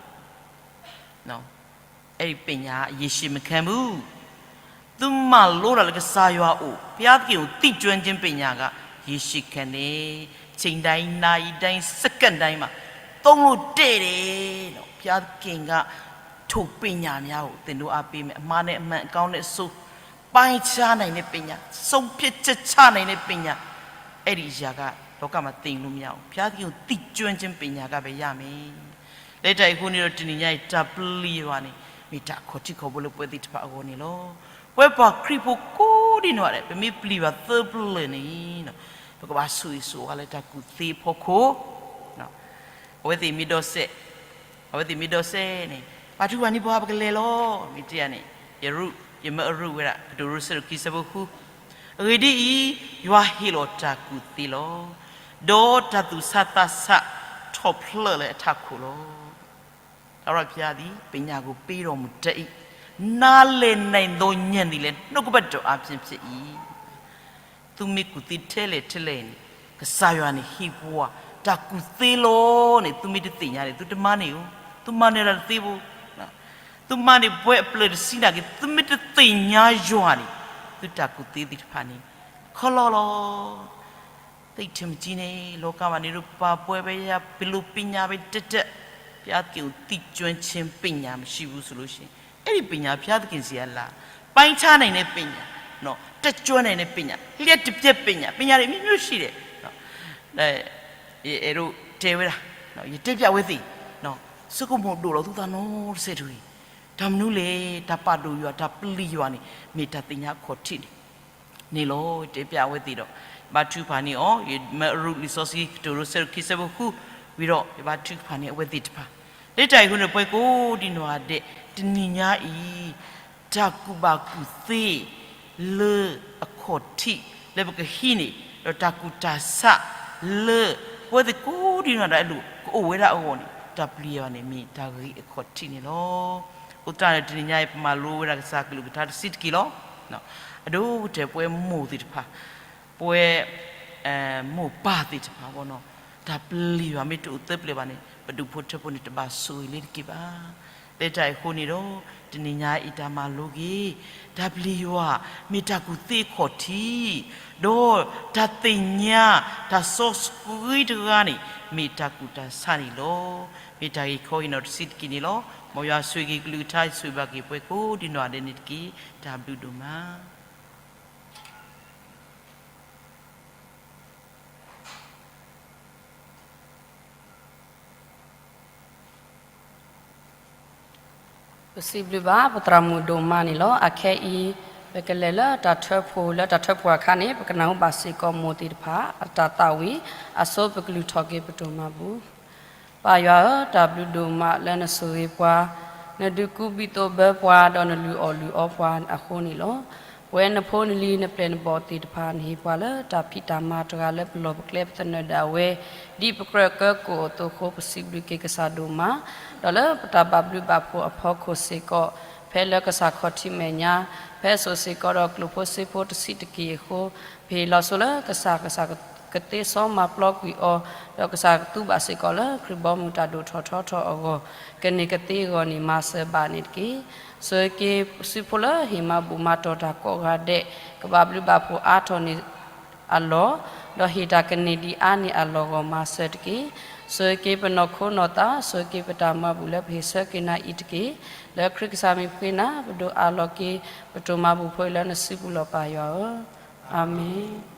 အဲၣ်ပညၣ် ရေရှည်မခံဘူး. သုမၤလိတၢ်လၢကစၢ်ယွၤအိၣ် ဘုရားသခင်ကိုသိကျွမ်းခြင်းပညာက ရေရှည်ခံတယ်. ချိန်တိုင်း နာရီတိုင်း စက္ကန့်တိုင်းမှာ သုံးလို့တည့်တယ်လို့ ဘုရားသခင်က ထိုပညာများကို သင်တို့အားပေးမယ်. အမှားနဲ့အမှန် အကောင်းနဲ့အဆိုး ပိုင်းခြားနိုင်တဲ့ပညာ, ဆုံးဖြတ်ချက်ချနိုင်တဲ့ပညာ, အဲ့ဒီအရာက လောကမှာသင်လို့မရဘူး. ဘုရားသခင်ကိုသိကျွမ်းခြင်းပညာကပဲရမယ်. လၢတၢ်အံၤအဃိန့ၣ်ဒီး တနံၤညါအံၤ တၢ်ပျံၤယွၤန့ၣ် မ့ၢ်တၢ်ခီၣ်ထံးခီၣ်ဘိလၢပဝဲသ့ၣ်တဖၣ်အဂီၢ်န့ၣ်လီၤ. ပဝဲပှၤခရံာ်ဖိကိးဒံနီၢ်ဂၤဒဲး ပမ့ၢ်ပျံၤယွၤသၢပျၢၣ်န့ၣ် ပကဘၣ်ဆိၣ်ဂ့ၤဆိၣ်ဝါလၢတၢ်ကူၣ်သ့အဖီခိၣ် အဝဲသ့ၣ်မ့ၢ်ဒိးစဲး, အဝဲသ့ၣ်မ့ၢ်ဒိးစဲးန့ၣ် ဘါထုကဖၣ်န့ၣ် ပှၤပကလဲၤလီၤ. မ့ၢ်တဲယၤန့ၣ် ယရူၢ် ယမၢအရူၢ်ဝဲဒၣ် ကတိၤဒိ ဆၢဒိၣ်ခံ ဆၢဖိဃု, အဂ့ၢ်ဒ်အံၤ, ယွၤဟ့ၣ်လီၤတၢ်ကူၣ်သ့လီၤ. ဒီးတၢ်သူၣ်ဆးသးဆးထီၣ်ဖျါလၢအထးခိၣ်လီၤ. ထာဝရဘုရားသည် ပညာကိုပေးတော်မူတတ်၏. နားလည်နိုင်သော ဉာဏ်သည်လည်း နှုတ်ကပတ်တော်အားဖြင့် ဖြစ်၏. သုမ့ၢ်ကူၣ်သ့ထဲလဲၣ်ထဲလဲၣ်န့ၣ် ကစၢ်ယွၤန့ၣ်ဟ့ၣ်ပှၤ တၢ်ကူၣ်သ့လီၤန့ၣ် သုမ့ၢ်တသ့ၣ်ညါန့ၣ် သုတမၤန့ၢ်ဧိၤ, သုမၤနၢၤတၢ်တသ့ဘၣ်. သုမၤန့ၢ်ပှဲၤအပျၢၢ်တဆံနာ်က့ သုမ့ၢ်တသ့ၣ်ညါယွၤန့ၣ် သုတၢ်ကူၣ်သ့သ့ၣ်တဖၣ်န့ၣ် ခီလီလီၤ. သိပ်ထင်မကြီးနဲ့ လောကမှာနေလို့ ဘာပွဲပဲရ ဘယ်လိုပညာပဲတက်တက် ဘုရားသခင်ကိုသိကျွမ်းခြင်းပညာမရှိဘူးဆိုလို့ရှိရင် အဲ့ဒီပညာဘုရားသခင်ဆီကလာ ပိုင်းခြားနိုင်တဲ့ပညာနော် တတ်ကျွမ်းနိုင်တဲ့ပညာ လျှပ်တပြက်ပညာ ပညာတွေမျိုးမျိုးရှိတယ်နော် အဲအဲတို့တဲဝဲတာနော် ယတဲပြဝဲသ့နော် စကမိၣ်ဒိၣ်လီၤသုသးနော် တစဲးတဂ့ၤ တၢ်မနုၤလဲၣ် တၢ်ပာ်ဒိၣ်ယွၤ တၢ်ပျံၤယွၤန့ၣ် မ့ၢ်တၢ်သ့ၣ်ညါအခီၣ်ထံးန့ၣ် န့ၣ်လီၤ တဲပြအဝဲသ့ၣ်ဒီး ဘါထုကဖၣ်န့ၢ်အီၤ ယမၢအရူၢ်လံာ်စီဆှံ ကတိၤဒိ ဆၢဒိၣ်ခံ ဆၢဖိဃု ဝံၤဒီး ယဘါထုကဖၣ်န့ၢ်အဝဲသ့ၣ်တဖၣ် လၢတၢ်အံၤအဃိန့ၣ် ပှၤကိးဒံနီၢ်ဂၤဒဲး တနံၤညါအံၤ တၢ်ကူၣ်ဘၣ်ကူၣ်သ့ လၢအခီၣ်ထံး လၢပကဟံးန့ၢ် ဒီးတၢ်ကူၣ်တၢ်ဆး လၢ ပဝဲသ့ၣ်ကိးဒံနီၢ်ဂၤဒဲးအလိၤ ကအိၣ်ဝဲဒၣ်အဂီၢ်န့ၣ် တၢ်ပျံၤယွၤန့ၣ် မ့ၢ်တၢ်ဂ့ၤအခီၣ်ထံးန့ၣ်လီၤ. အဃိသတးန့ၣ် တနံၤညါအံၤ ပမၤလိဝဲဒၣ်ကစၢ်ကလုၢ်ကထါတဆံးတက့ၢ်လီၤ. အဒိကတၢၢ်ပဝဲမိၢ်သ့ၣ်တဖၣ် ပဝဲ မိၢ်ပၢ်သ့ၣ်တဖၣ်ဘၣ်နီၤ တၢ်ပျံၤယွၤမ့ၢ်တအိၣ်သၢပျၢၣ်ဘၣ်န့ၣ် ပဒူၣ်ဖိထၢဖိန့ၣ် တဘၣ်ဆိၣ်ဂ့ၤလၢတက့ၢ်ဘၣ်. လၢတၢ်အံၤအဃိန့ၣ်ဒီး တနံၤညါအံၤတၢ်မၤလိက့ၤ တၢ်ပျံၤယွၤ မ့ၢ်တၢ်ကူၣ်သ့အခီၣ်ထံး ဒီးတၢ်သ့ၣ်ညါ တၢ်စီဆှံတဂၤန့ၣ် မ့ၢ်တၢ်ကူၣ်တၢ်ဆးန့ၣ်လီၤ. မ့ၢ်တၢ်ဂ့ၢ်ခီဂ့ၢ်နီၢ်တဆံးတက့ၢ်န့ၣ်လီၤ. မ်ယွၤဆိၣ်ဂ့ၤက့ၤကလုၢ်ကထါ ဆိၣ်ဂ့ၤဘၣ်က့ၤပှၤကိးဒံနီၢ်ဂၤဒဲးန့ၣ်တက့ၢ်. တၢ်ဘျုးဒိၣ်မး. ပစံးဘျုးဘၣ်ပသရၣ်မုၣ်ဒိၣ်မးန့ၣ်လီၤ. အခဲအံၤ ပကလဲၤလၢတၢ်ထၢဖှိၣ်, လၢတၢ်ထၢဖှိၣ်အခါန့ၣ် ပကနၢ်ဟူဘၣ်စ့ၢ်ကီးမိၢ်သ့ၣ်တဖၣ်အတၢ်သးဝံၣ်, အဆိပကလုၢ်ထီၣ်က့ၤပတၢ်မၤဘူၣ်. ပၢ်ယွၤဧၢ, တၢ်ဘျုးဒိၣ်မးလၢနဆိၣ်ဂ့ၤပှၤ, နဒုးကူဘံၣ်သိးဘၢပှၤ, ဒီးနလုၢ်အီၣ်လုၢ်အီပှၤအဃိန့ၣ်လီၤ. ပဝဲနဖိနလံၤ နပျဲၢ်နဘီၣ်သ့ၣ်တဖၣ် နဟ့ၣ်ပှၤလၢတၢ်ဖံးတၢ်မၤတဂၤလၢပလီၢ်ပကျဲပသနၢၣ်ဒၣ်ဝဲ, ဒ်ပကြၢးကၢကိၣ်အသိးအဃိ ပစံးဘျုးက့ၤကစၢ်ဒိၣ်မး, ဒီးလၢပတၢ်ဘၣ်ဘျုးဘၣ်ဖှိၣ်အဖီခိၣ်စ့ၢ်ကီး, ဖဲလၢကစၢ်ခီၣ်ထံးမဲာ်ညါ, ဖဲစိၣ်စ့ၢ်ကီးဒီးကျိၣ်ဖိစ့ဖိတဆံးတက့ၢ်အဃိ, ပဟ့ၣ်လီၤဆိလၢကစၢ်, ကစၢ်ကသ့စီမၤပျီကွံာ်အီၤ, ဒီးကစၢ်ကသူဘၣ်စ့ၢ်ကီးလၢခရံာ်ဘီမုၢ်တၢ်ဒိၣ်ထီၣ်ထီထီၣ်အဂီၢ်, ကန့ၢ်ကသ့အဂီၢ်န့ၣ် မၤစၢၤဘၣ်န့ၣ်တက့ၢ်. ဆိၣ်ဂ့ၤက့ၤပစုဖိလၢဟ့ၣ်မၤဘူၣ်မၤတီၢ်တၢ်ကိးဂၤဒဲး, ကဘၣ်ဘျုးဘၣ်ဖှိၣ်အါထီၣ်န့ၢ်အလီၢ်, ဒီးဟ့ၣ်တၢ်ကန့ၢ်ဒံးအါန့ၢ်အလီၢ်အဂီၢ် မၤစၢၤတက့ၢ်. ဆိၣ်ဂ့ၤက့ၤပနီၢ်ခိနီၢ်သး, ဆိၣ်ဂ့ၤက့ၤပတၢ်မၤဘူၣ်လၢပဟ့ၣ်ဆၢက့ၤနၤအံၤတက့ၢ်. လၢခရံာ်ကစၢ်မံၤပဃ့နၤ, ပဒိးအးလီၤက့ၤ ပတၢ်မၤဘူၣ်ဖိအံၤလၢနစုပူၤလီၤ ပၢ်ယွၤဧၢ, အၤမ့ၣ်.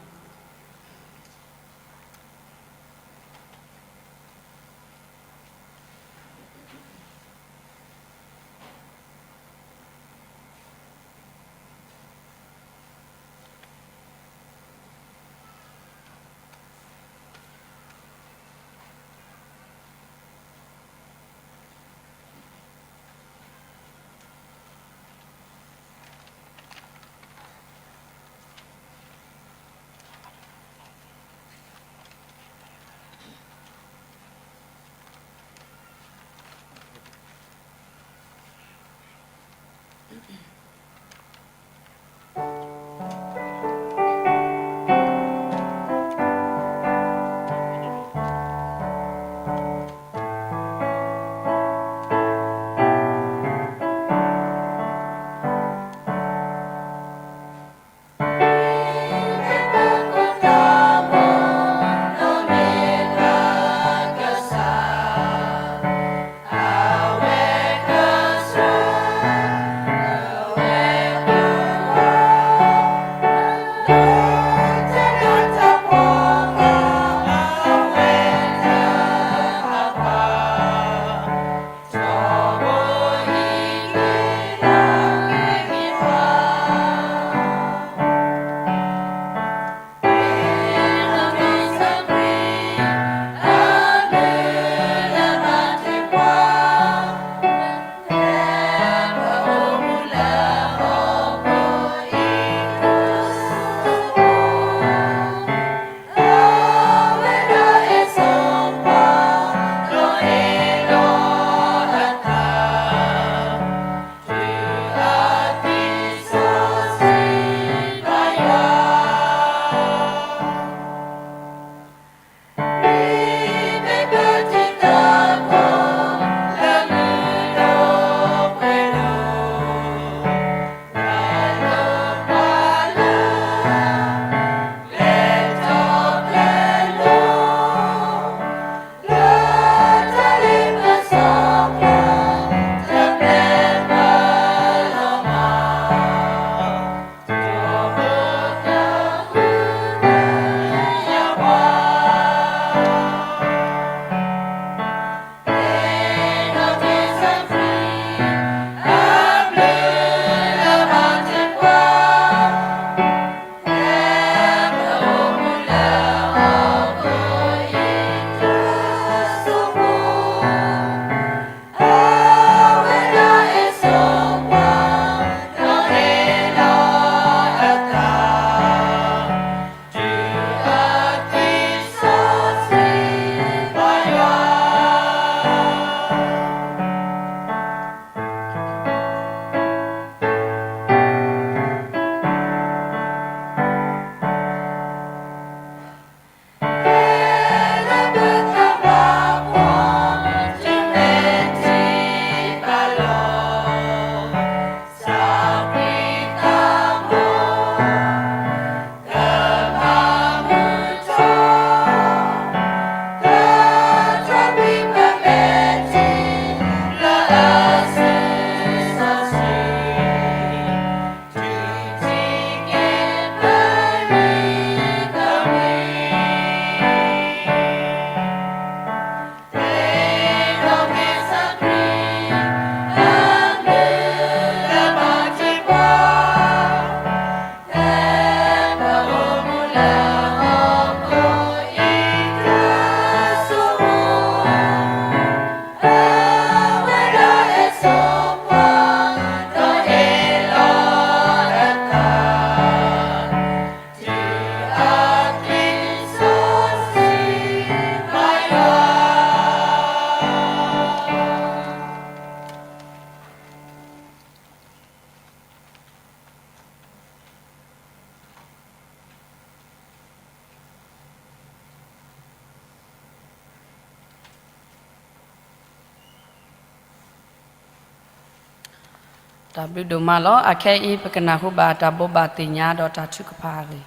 တၢ်ဘျုးဒိၣ်မးလီၤ. အခဲအံၤ ပကနၢ်ဟူဘၣ်တၢ်ဘိးဘၣ်သ့ၣ်ညါဒီးတၢ်ထုကဖၣ်အဂ့ၢ်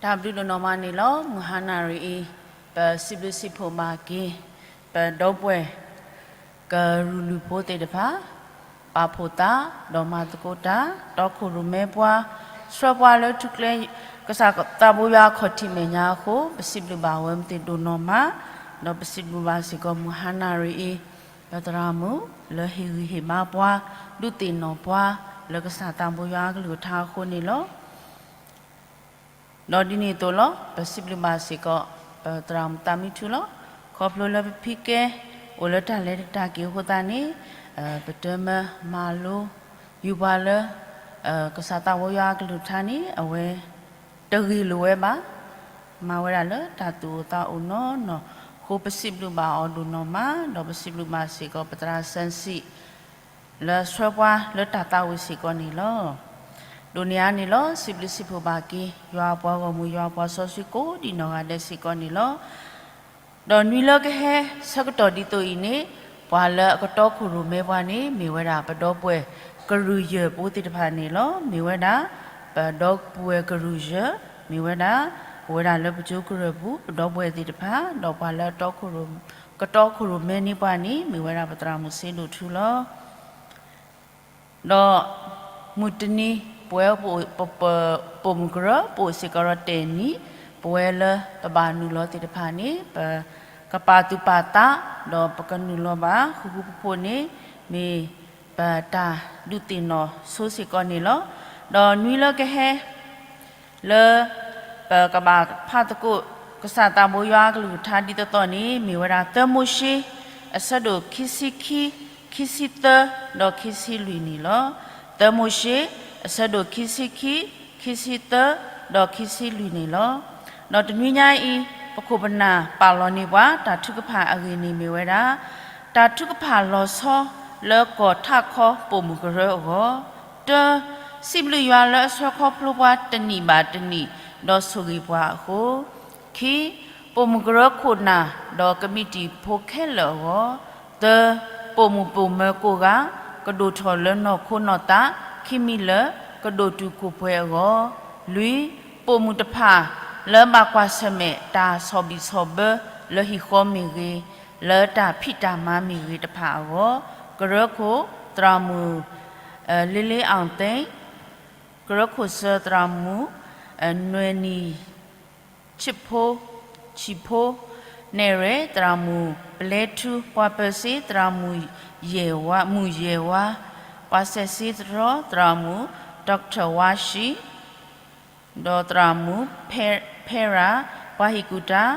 တၢ်ဘျုးဒိၣ်နီၢ်မးန့ၣ်လီၤ. မုၢ်ဟါနၣ်ရံၣ်အံၤ ပစံးဘျုးစံးဖှိၣ်ဘၣ်က့ၤ ပဒီပုၢ်ဝဲၢ် ကရူၢ်လုၢ်ဖိသ့ၣ်တဖၣ် ပာ်ဖှိၣ်သး ဒီးမၤသကိးတၢ် တီခိၣ်ရိၣ်မဲပှၤ ဆှၢပှၤလၢထူကျဲ ကစၢ်သးဘိယွၤအခီၣ်ထံးမဲာ်ညါအဃိ ပစံးဘျုးဘၣ်ဝဲမ့ၢ်သ့ၣ်ဒိၣ်နီၢ်မး ဒီးပစံးဘျုးဘၣ်စ့ၢ်ကီးမုၢ်ဟါနၣ်ရံၣ်အံၤ ပသရၣ်မုၣ်လၢဟ့ၣ်ဂံၢ်ဟ့ၣ်ဘါပှၤ ဒုးသ့ၣ်နီၣ်ပှၤ လၢကစၢ်သးဘိယွၤအကလုၢ်ကထါအဃိန့ၣ်လီၤ. ဒီးဒ်န့ၣ်အသိးလီၤ ပစံးဘျုးဘၣ်စ့ၢ်ကီး ပသရၣ်မုၣ်သးမံထူလီၤ. ခီဖျိလၢပဖံကဲ အိၣ်လၢတၢ်လဲၤတၢ်က့ၤအဃိသတးန့ၣ် ပတမၢမၤလိ ယူၤပှၤလၢ ကစၢ်သးဘိယွၤအကလုၢ်ကထါန့ၣ် အဝဲ တဂ့ၤလိာ်ဝဲဘၣ်. မၤဝဲဒၣ်လၢတၢ်သူၣ်အိၣ်သးအိၣ်နီၢ်နီၢ်အဃိ ပစံးဘျုးဘၣ်အီၤဒိၣ်နီၢ်မး ဒီးပစံးဘျုးဘၣ်စ့ၢ်ကီး ပသရၣ်စၢၣ်စံၣ် လၢဆှၢပှၤလၢတၢ်သးဝံၣ်စ့ၢ်ကီးန့ၣ်လီၤ. ဒိၣ်န့ၢ်အါန့ၣ်လီၤ စံးဘျုးစံးဖှိၣ်ဘၣ်က့ၤ ယွၤအပှၤဂီၢ်မုၢ် ယွၤအပှၤစီဆှံကိးဒံးနီၢ်ဂၤဒဲးစ့ၢ်ကီးန့ၣ်လီၤ. ဒီးနွံလၢကဟဲဆၢကတီၢ်ဒ်သိးအံၤန့ၣ် ပှၤလၢအကတီခိၣ်ရိၣ်မဲပှၤန့ၣ် မ့ၢ်ဝဲဒၣ်ပဒီပုၢ်ဝဲၢ်ကရူၢ်ယၢၢ်ဖိသ့ၣ်တဖၣ်န့ၣ်လီၤ. မ့ၢ်ဝဲဒၣ် ပဒီပုၢ်ဝဲၢ်ကရူၢ်ယၢၢ် မ့ၢ်ဝဲဒၣ် အိၣ်ဝဲဒၣ်လၢပကၠိကရၢၢ်ပူၤ ပဒီပုၢ်ဝဲၢ်သ့ၣ်တဖၣ် ဒီးပှၤလၢ ကတီခိၣ်ရိၣ်မဲန့ၢ်ပှၤန့ၣ် မ့ၢ်ဝဲဒၣ်ပသရၣ်မုၣ်စ့ဒိၣ်ထူလီၤ. ဒီးမုၢ်တနံၤ ပဝဲ ပိာ်မုၣ်ကရၢ ပအိၣ်စ့ၢ်ကီးဒီးတနံၤ ပဝဲလၢပဘၣ်နုာ်လီၤသ့ၣ်တဖၣ်န့ၣ် ပကပာ်သူၣ်ပာ်သး ဒီးပကနုာ်လီၤဘၣ် ဃူဃူဖိးဖိးန့ၣ် မ့ၢ်ပတၢ်ဒုးသ့ၣ်နီၣ်ဆိစ့ၢ်ကီးန့ၣ်လီၤ. ဒီးနွံလၢကဟဲ လၢ ပကဘၣ်ဖးသကိး ကစၢ်သးဘိယွၤအကလုၢ်ကထါဒ်သိးသိးန့ၣ် မ့ၢ်ဝဲဒၣ်သၢမိၤၡ့ အဆၢဒိၣ်ခံဆံခံ ခံဆံသၢ ဒီးခံဆံလွံၢ်န့ၣ်လီၤ. သၢမိၤၡ့ အဆၢဒိၣ်ခံဆံခံ ခံဆံသၢ ဒီးခံဆံလွံၢ်န့ၣ်လီၤ. ဒီးတနွံညါအံၤ ပခိၣ်ပနၢ်ပာ်လီၤန့ၢ်ပှၤ တၢ်ထုကဖၣ်အဂ့ၢ်န့ၣ်မ့ၢ်ဝဲဒၣ် တၢ်ထုကဖၣ်လီၤဆီ လၢကီၢ်ထးခီပိာ်မုၣ်ကရၢအဂီၢ်, တၢ, စံးဘျုးယွၤလၢအဆှၢခီဖျိပှၤတနံၣ်ဘၣ်တနံၣ် ဒီးဆိၣ်ဂ့ၤပှၤအဃိ, ခံ, ပိာ်မုၣ်ကရၢခိၣ်နၢ် ဒီးကမံးတံာ်ဖိခဲလၢာ်အဂီၢ်, သၢ, ပိာ်မုၣ်ပိာ်မၢၤကိးဂၤ ကဒိၣ်ထီၣ်လၢနီၢ်ခိနီၢ်သး ခံမံၤလၢာ် ကဒိၣ်တုာ်ခိၣ်ပှဲၤအဂီၢ်, လွံၢ်, ပိာ်မုၣ်တဖၣ် လၢဘၣ်ကွၢ်ဆၢၣ်မဲာ်တၢ်ဆီၣ်ဘံၣ်ဆီၣ်ဘၢ လၢဟံၣ်ဃီမ့ၢ်ဂ့ၤ, လၢတၢ်ဖံးတၢ်မၤမ့ၢ်ဂ့ၤတဖၣ်အဂီၢ်, ကရၢခိၣ် သရၣ်မုၣ် လ့လ့အီၣ်သ့, ကရၢခိၣ်စၢၤ သရၣ်မုၣ် နွဲၣ်နံၣ် ဆံးဖိ, ဆံးဖိ, နဲၣ်ရွဲၣ် သရၣ်မုၣ် ပလဲထူ, ပှၤပၢၤစ့ သရၣ်မုၣ်ယဲၢ်ဝါ, မုၣ်ယဲၢ်ဝါ, ပှၤစဲးစ့သရီ သရၣ်မုၣ် doctor ဝါၡံ ဒီးသရၣ်မုၣ် ဖဲရၤ, ပှၤဟ့ၣ်ကူၣ်တၢ်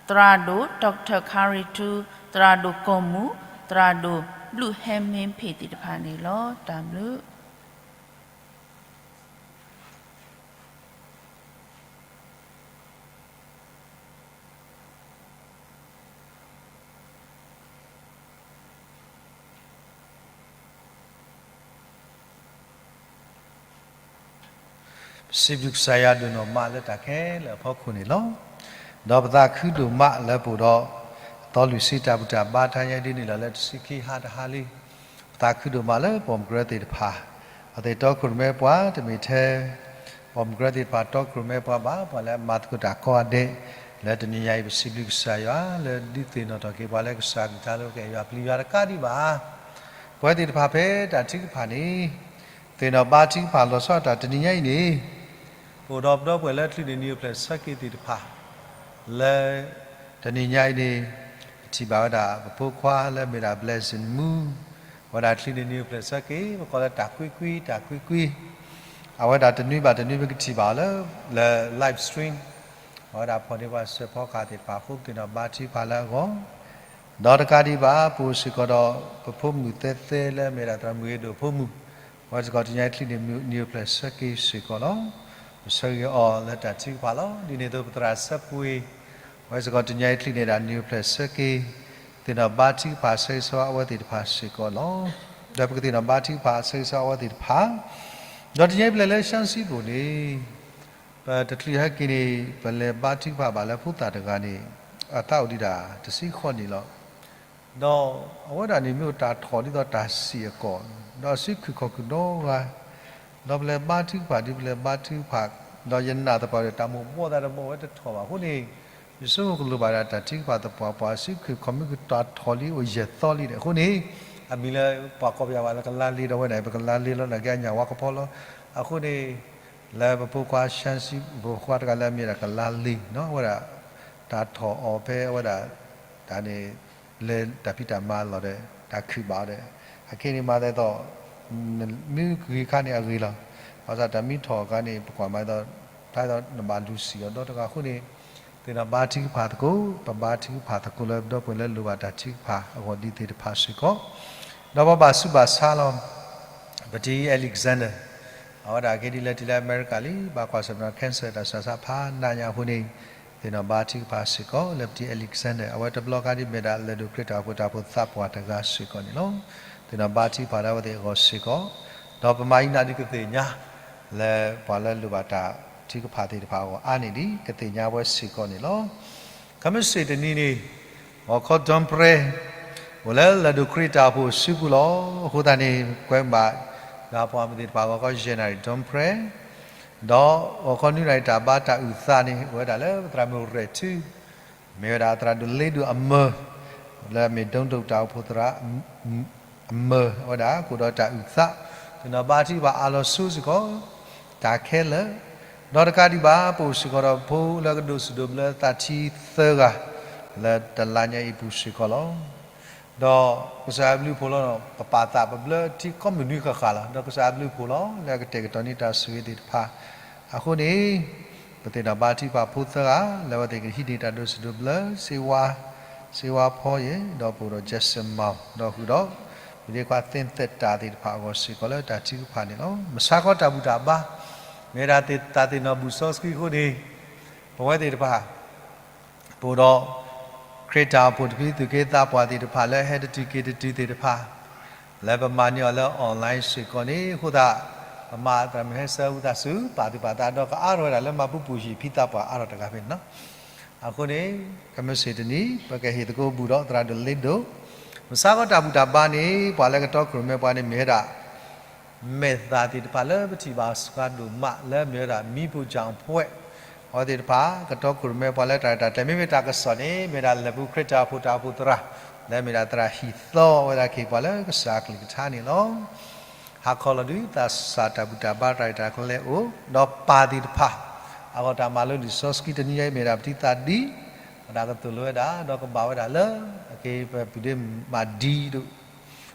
သရၣ်ဒိၣ် doctor ခါရံၣ်ထူ, သရၣ်ဒိၣ်ကီၢ်မုၢ်, သရၣ်ဒိၣ်ဘျုးဟဲမ့ၢ်ဖ့ၣ်သ့ၣ်တဖၣ်န့ၣ်လီၤ. တၢ်ဘျုး ပစံးဘျုးကစၢ်ယွၤဒိၣ်နီၢ်မးလၢတၢ်ခဲလၢာ်အဖီခိၣ်န့ၣ်လီၤ. ဒီးပသးခုဒိၣ်မးလၢပအိၣ်ဒီး သီလွံၢ်ဆံတၢ်ဘူၣ်တၢ်ဘါတဟါညါဒ်န့ၣ်လီၤ. လၢတဆံခံဟါတဟါလံ, ပသးခုဒိၣ်မးလၢပိာ်မုၣ်ကရၢသ့ၣ်တဖၣ် အဝဲသ့ၣ်တီခိၣ်ရိၣ်မဲပှၤ တမ့ၢ်ထဲ ပိာ်မုၣ်ကရၢသ့ၣ်တဖၣ်တီခိၣ်ရိၣ်မဲပှၤဘၣ်, ပှၤလၢအမၤသကိးတၢ်ကိးဂၤဒဲး, လၢတနံၤညါအံၤ ပစံးဘျုးကစၢ်ယွၤလၢဒုးသ့ၣ်နီၣ်ထီၣ်က့ၤပှၤလၢကစၢ်အကလုၢ်ကထါလၢကအဲၣ်ယွၤပျံၤယွၤတကးဒံးဘၣ် ပဝဲသ့ၣ်တဖၣ်ဖဲတၢ်ထုကဖၣ်န့ၣ် သ့ၣ်နီၣ်ဘါထုကဖၣ်လီၤဆီအတၢ်တနံၤညါအံၤန့ၣ် ပအိၣ်ဒီးပဒီပုၢ်ဝဲၢ်လၢအချုးန့ၢ်နံၣ်အိၣ်ဖျဲၣ်ဆၢက့ၤသ့ၣ်တဖၣ် လၢ တနံၤညါအံၤန့ၣ် ပထံၣ်ဘၣ်ဝဲဒၣ် ပဖိခွါလၢအမ့ၢ်ဒၣ် Blessing မူ အဝဲဒၣ်ချုးန့ၢ်နံၣ်အိၣ်ဖျဲၣ်ဆၢက့ၤ ပကိးလၢတၢ်ကွံကွံ တၢ်ကွံကွံ အဝဲဒၣ်တနွံဘၣ်တနွံပကထံၣ်ဘၣ်အီၤလၢ လၢ live stream အဝဲဒၣ်ဖီၣ်န့ၢ်ပှၤစၢဖီကဟၣ်သ့ၣ်တဖၣ်အဃိ ပသ့ၣ်နီၣ်ဘါထုကဖၣ်လၢအဂီၢ် ဒီးတကးဒံးဘၣ် ပအိၣ်စ့ၢ်ကီးဒီး ပဖိမုၣ်သဲသဲလၢအမ့ၢ်ဒၣ်သရၣ်မုၣ်အ့ဒိၣ်အဖိမုၣ်, အဝဲစ့ၢ်ကီးတနံၤညါအံၤချုးန့ၢ်နံၣ်အိၣ်ဖျဲၣ်ဆၢက့ၤစ့ၢ်ကီးလီၤ. ပဆၢဂ့ၤအီၤလၢတၢ်ထုကဖၣ်လီၤ. ဒ်န့ၣ်အသိးပသရၣ်စၢပှ့ၤ အဝဲစ့ၢ်ကီးတနံၤညါအံၤချုးန့ၢ်ဒၣ်နံၣ်အိၣ်ဖျဲၣ်ဆၢက့ၤ သ့ၣ်နီၣ်ဘါထုကဖၣ်ဆၢဂ့ၤဆၢဝါအဝဲသ့ၣ်တဖၣ်စ့ၢ်ကီးလီၤ. လၢပကသ့ၣ်နီၣ်ဘါထုကဖၣ်ဆၢဂ့ၤဆၢဝါအဝဲသ့ၣ်တဖၣ်, ဒီးတနံၤအံၤပလဲၤလၢ ရှမ်းစံၣ်ပူၤ န့ၣ် ပတချုးဟဲက့ၤန့ၣ် ပလဲၤဘါထုကဖၣ်ဘၣ်လၢဖိသၣ်တဂၤန့ၣ် အသးအိၣ်ဒံးဒၣ်တဆံဃိးနံၣ်လီၤ. ဒီးအဝဲဒၣ်န့ၣ်မ့ၢ်အိၣ်တၢ်ထီၣ်ဒ်သိးတၢ်စံၣ်အကီၢ်, ဒီးစုခုၣ်ခီၣ်ခုၣ်ဒီဂၤ, ဒီးပလဲၤဘါထုကဖၣ် ဒ်ပလဲၤဘါထုကဖၣ်, ဒီးယနာ်သပှၢ်ဒီး တၢ်မိၣ်ဘှီၣ်သးတဘီဝဲတထီၣ်ဘၣ်အဃိန့ၣ်, ယဆိကမိၣ်ကလိၣ်ဘၣ်ဒၣ်တၢ်ထုကဖၣ်သပှၢ်ပှၢ် စုခုၣ်ခီၣ်မုၢ်ကတၢၢ်ထီၣ်လံအိၣ်ယဲၢ်သီလံန့ၣ်အဃိန့ၣ်, အမံၤလၢပှၤကိးပယၤဝဲလၢကလါလ့ဒီးဝဲန့ၣ် ပကလါလ့လီၤ နာ်က့အညၣ်ဝါကဖီလီၤ. အဃိန့ၣ် လၢပဖိခွါ ရှမ်းစံၣ်ပူၤ ဖိခွါတဂၤလၢအမ့ၢ်ဒၣ်ကလါလ့ အဝဲဒၣ် တၢ်ထီၣ်အီၤဖဲအဝဲဒၣ် တၢ်န့ၣ် လဲၤတၢ်ဖံးတၢ်မၤလီၤဒီး တၢ်ခုၣ်ဘၣ်အီၤဒီး အခဲအံၤန့ၣ်မၤသးဒ်သိး မ့ၢ်ဂ့ၤခါန့ၣ်အဂ့ၤလီၤ. ဘၣ်ဆၣ်တၢ်မ့ၢ်ထီၣ်အခါန့ၣ် ပကွၢ်မၤဒ်သိး ဖျါဒ်သိးနဘၣ်လူၤစံၣ်အီၤဒီတဂၤအဃိန့ၣ်, သ့ၣ်နီၣ်ဘါထုကဖၣ်သကိး, ပဘါထုကဖၣ်သကိးလၢပဒီပုၢ်ဝဲၢ်လၢလိၣ်ဘၣ်တၢ်ထုကဖၣ်အဂီၢ်ဒ်သ့ၣ်တဖၣ်စ့ၢ်ကီး, ဒီးပဘၣ်ဆူးဘၣ်ဆါလီၤ ပတံၤ Alexander, အဝဲဒၣ်က့ၤဒ်လဲၣ်တုၤလၢအမဲရကၤလံ, ဘၣ်ကွၢ်ဆၢၣ်မဲာ် cancer တၢ်ဆူးတၢ်ဆါဖးနးညါအဃိန့ၣ်, သ့ၣ်နီၣ်ဘါထုကဖၣ်စ့ၢ်ကီး လၢပတံၤ Alexander အဝဲတဘျီခါဒ်မ့ၢ်ဒၣ် လဲၤဒိၣ်ခရံာ်တၢ်အိၣ်ဖှိၣ်တၢ်အိၣ်ဖှိၣ်သးပှၢ်တဂၤစ့ၢ်ကီးန့ၣ်လီၤ. သ့ၣ်နီၣ်ဘါထုကဖၣ်ဒီးအဝဲသ့ၣ်အဂီၢ်စ့ၢ်ကီး, ဒီးပမၤအံၤနၤဒ်ကသ့ၣ်ညါ လၢပှၤလၢလိၣ်ဘၣ်တၢ်ထုကဖၣ်သ့ၣ်တဖၣ်အဂီၢ်အါန့ၣ်ဒ်ကသ့ၣ်ညါဝဲစ့ၢ်ကီးန့ၣ်လီၤ. ခဲမုၢ်ဆ့ၣ်တနံၤန့ၣ် ဂီၤခီ dawn prayer အိၣ်လၢလဲၤဒိၣ်ခရံာ်တၢ်အိၣ်ဖှိၣ်အစုပူၤလီၤ. အဃိသတးန့ၣ် ကွဲးဘၣ် ဒီးပှၤမုၢ်သ့ၣ်တဖၣ် ဂီၤခီယဲၢ်နၣ်ရံၣ် dawn prayer, ဒီးဂီၤခီနွံနၣ်ရံၣ်တၢ်ဘါတၢ်အုၣ်သးန့ၣ် အိၣ်ဝဲဒၣ်လၢပသရၣ်မုၣ်ရဲၣ်ထူ မ့ၢ်ဝဲဒၣ်သရၣ်ဒိၣ်လ့ဒိၣ်အမၢၤ, လၢအမ့ၢ်ဒိၣ်ဒိၣ်တၢ်အိၣ်ဖှိၣ်သရၣ် အမၢၤ အဝဲဒၣ်ကအိၣ်ဒီးတၢ်အုၣ်သး, သ့ၣ်နီၣ်ဘါထုကဖၣ်အါလီၤဆိစ့ၢ်ကီး တၢ်ခဲလၢာ်, ဒီးတကးဒံးဘၣ် ပအိၣ်စ့ၢ်ကီးဒီးဖိလၢကဒိးစူၣ်ဒိးဘျၢသးထံသၢဂၤ လၢတလါညါအံၤအပူၤစ့ၢ်ကီးလီၤ. ဒီးကစၢ်ယွၤဘျုးဖှိၣ်လီၤ, ပပာ်သးပဘျၢထံကိးမုၢ်နွံဃၣ်ဃၣ်လီၤ. ဒီးကစၢ်ယွၤဘျုးဖှိၣ်လီၤ လၢအကတဲာ်ကတီၤန့ၢ်တၢ်ဆိၣ်ဂ့ၤသ့ၣ်တဖၣ်, အဃိန့ၣ် ပသ့ၣ်နီၣ်ဘါထုကဖၣ်ဖိသၢဂၤ လၢအဝဲသ့ၣ်ကဟံးန့ၢ်တၢ်ဒိးစူၣ်ဒိးဘျၢ စ့ဝါ, စ့ဝါဖီယဲၢ် ဒီးပအိၣ်ဒီး Jackson Mao ဒီးဃုာ်ဒီး ပဒ့ခွါသ့ၣ်သဲးတၢ်သ့ၣ်တဖၣ်အဂီၢ်စ့ၢ်ကီးလၢတၢ်ထုကဖၣ်န့ၣ်လီၤ. မဆါခီတၢ်ဘူၣ်တၢ်ဘါ မ့ၢ်ဝဲဒၣ်တၢ်သ့ၣ်နီၣ်ဘူၣ်စီဆှံအဃိန့ၣ်, ပဝဲသ့ၣ်တဖၣ် ပအိၣ်ဒီး ခရံာ်တၢ်အိၣ်ဖှိၣ်တဖု သူၣ်က့သးပှၢ်သ့ၣ်တဖၣ်လၢဟဲတတုၤက့ၤတတုၤသ့ၣ်တဖၣ်, လၢပမၤန့ၢ်အီၤလၢ online စ့ၢ်ကီးန့ၣ်အဃိသတး, ပမၤသရၣ်မုၣ်ဟဲဆၢဝံသးစူၤ ပာ်သူၣ်ပာ်သးဒီးကအါထီၣ်ဝဲဒၣ်လၢမၤပူၤပူၤယံာ်ဖံသးပှၢ်အါထီၣ်တဂၤဖဲန့ၣ်လီၤ. အဃိန့ၣ် ခဲမုၢ်ဆ့ၣ်တနံၤ ပကဟ့ၣ်သကိးဘူၣ်ဒီးသရၣ်ဒိၣ်လ့ဒိၣ်, မဆါခီတၢ်ဘူၣ်တၢ်ဘါန့ၣ် ပှၤလၢကတီခိၣ်ရိၣ်မဲပှၤန့ၣ်မ့ၢ်ဝဲဒၣ် မဲာ်သၣ်သ့ၣ်တဖၣ်လၢပထံၣ်ဘၣ်စှၤဒိၣ်မး လၢမ့ၢ်ဝဲဒၣ် မီးပူၤစၣ်အဖှဲး, အဝဲသ့ၣ်တဖၣ် ကတီခိၣ်ရိၣ်မဲပှၤလၢတၢ်ရဲၣ်တၢ်ကျဲၤ မ့မ့ၢ်တၢ်ကစီၣ်န့ၣ် မ့ၢ်ဒၣ်လဲၤပူၤခရံာ်တၢ်အိၣ်ဖှိၣ်တၢ်အိၣ်ဖှိၣ်သရၣ်, လၢမ့ၢ်ဒၣ်သရၣ်ဟံၣ်သီ အဝဲဒၣ်ကဟ့ၣ်ပှၤလၢကစၢ်အကလုၢ်ကထါန့ၣ်လီၤ. ဟါခီလီၤဒုး သးစၢ်တၢ်ဘူၣ်တၢ်ဘါတၢ်ရဲၣ်တၢ်ကျဲၤအိၣ် ဒီးပၢ်သ့ၣ်တဖၣ် အဂီၢ်တၢ်မၤလိလံာ်စီဆှံတနံၤအံၤမ့ၢ်ဒၣ်ပတံၤသးဒံး, ဝဲဒၣ်ကသိၣ်လိဝဲဒၣ် ဒီးကဘၣ်ဝဲဒၣ်လၢ အက့ၤပပုၢ်ဒ့မးဒံဒိၣ်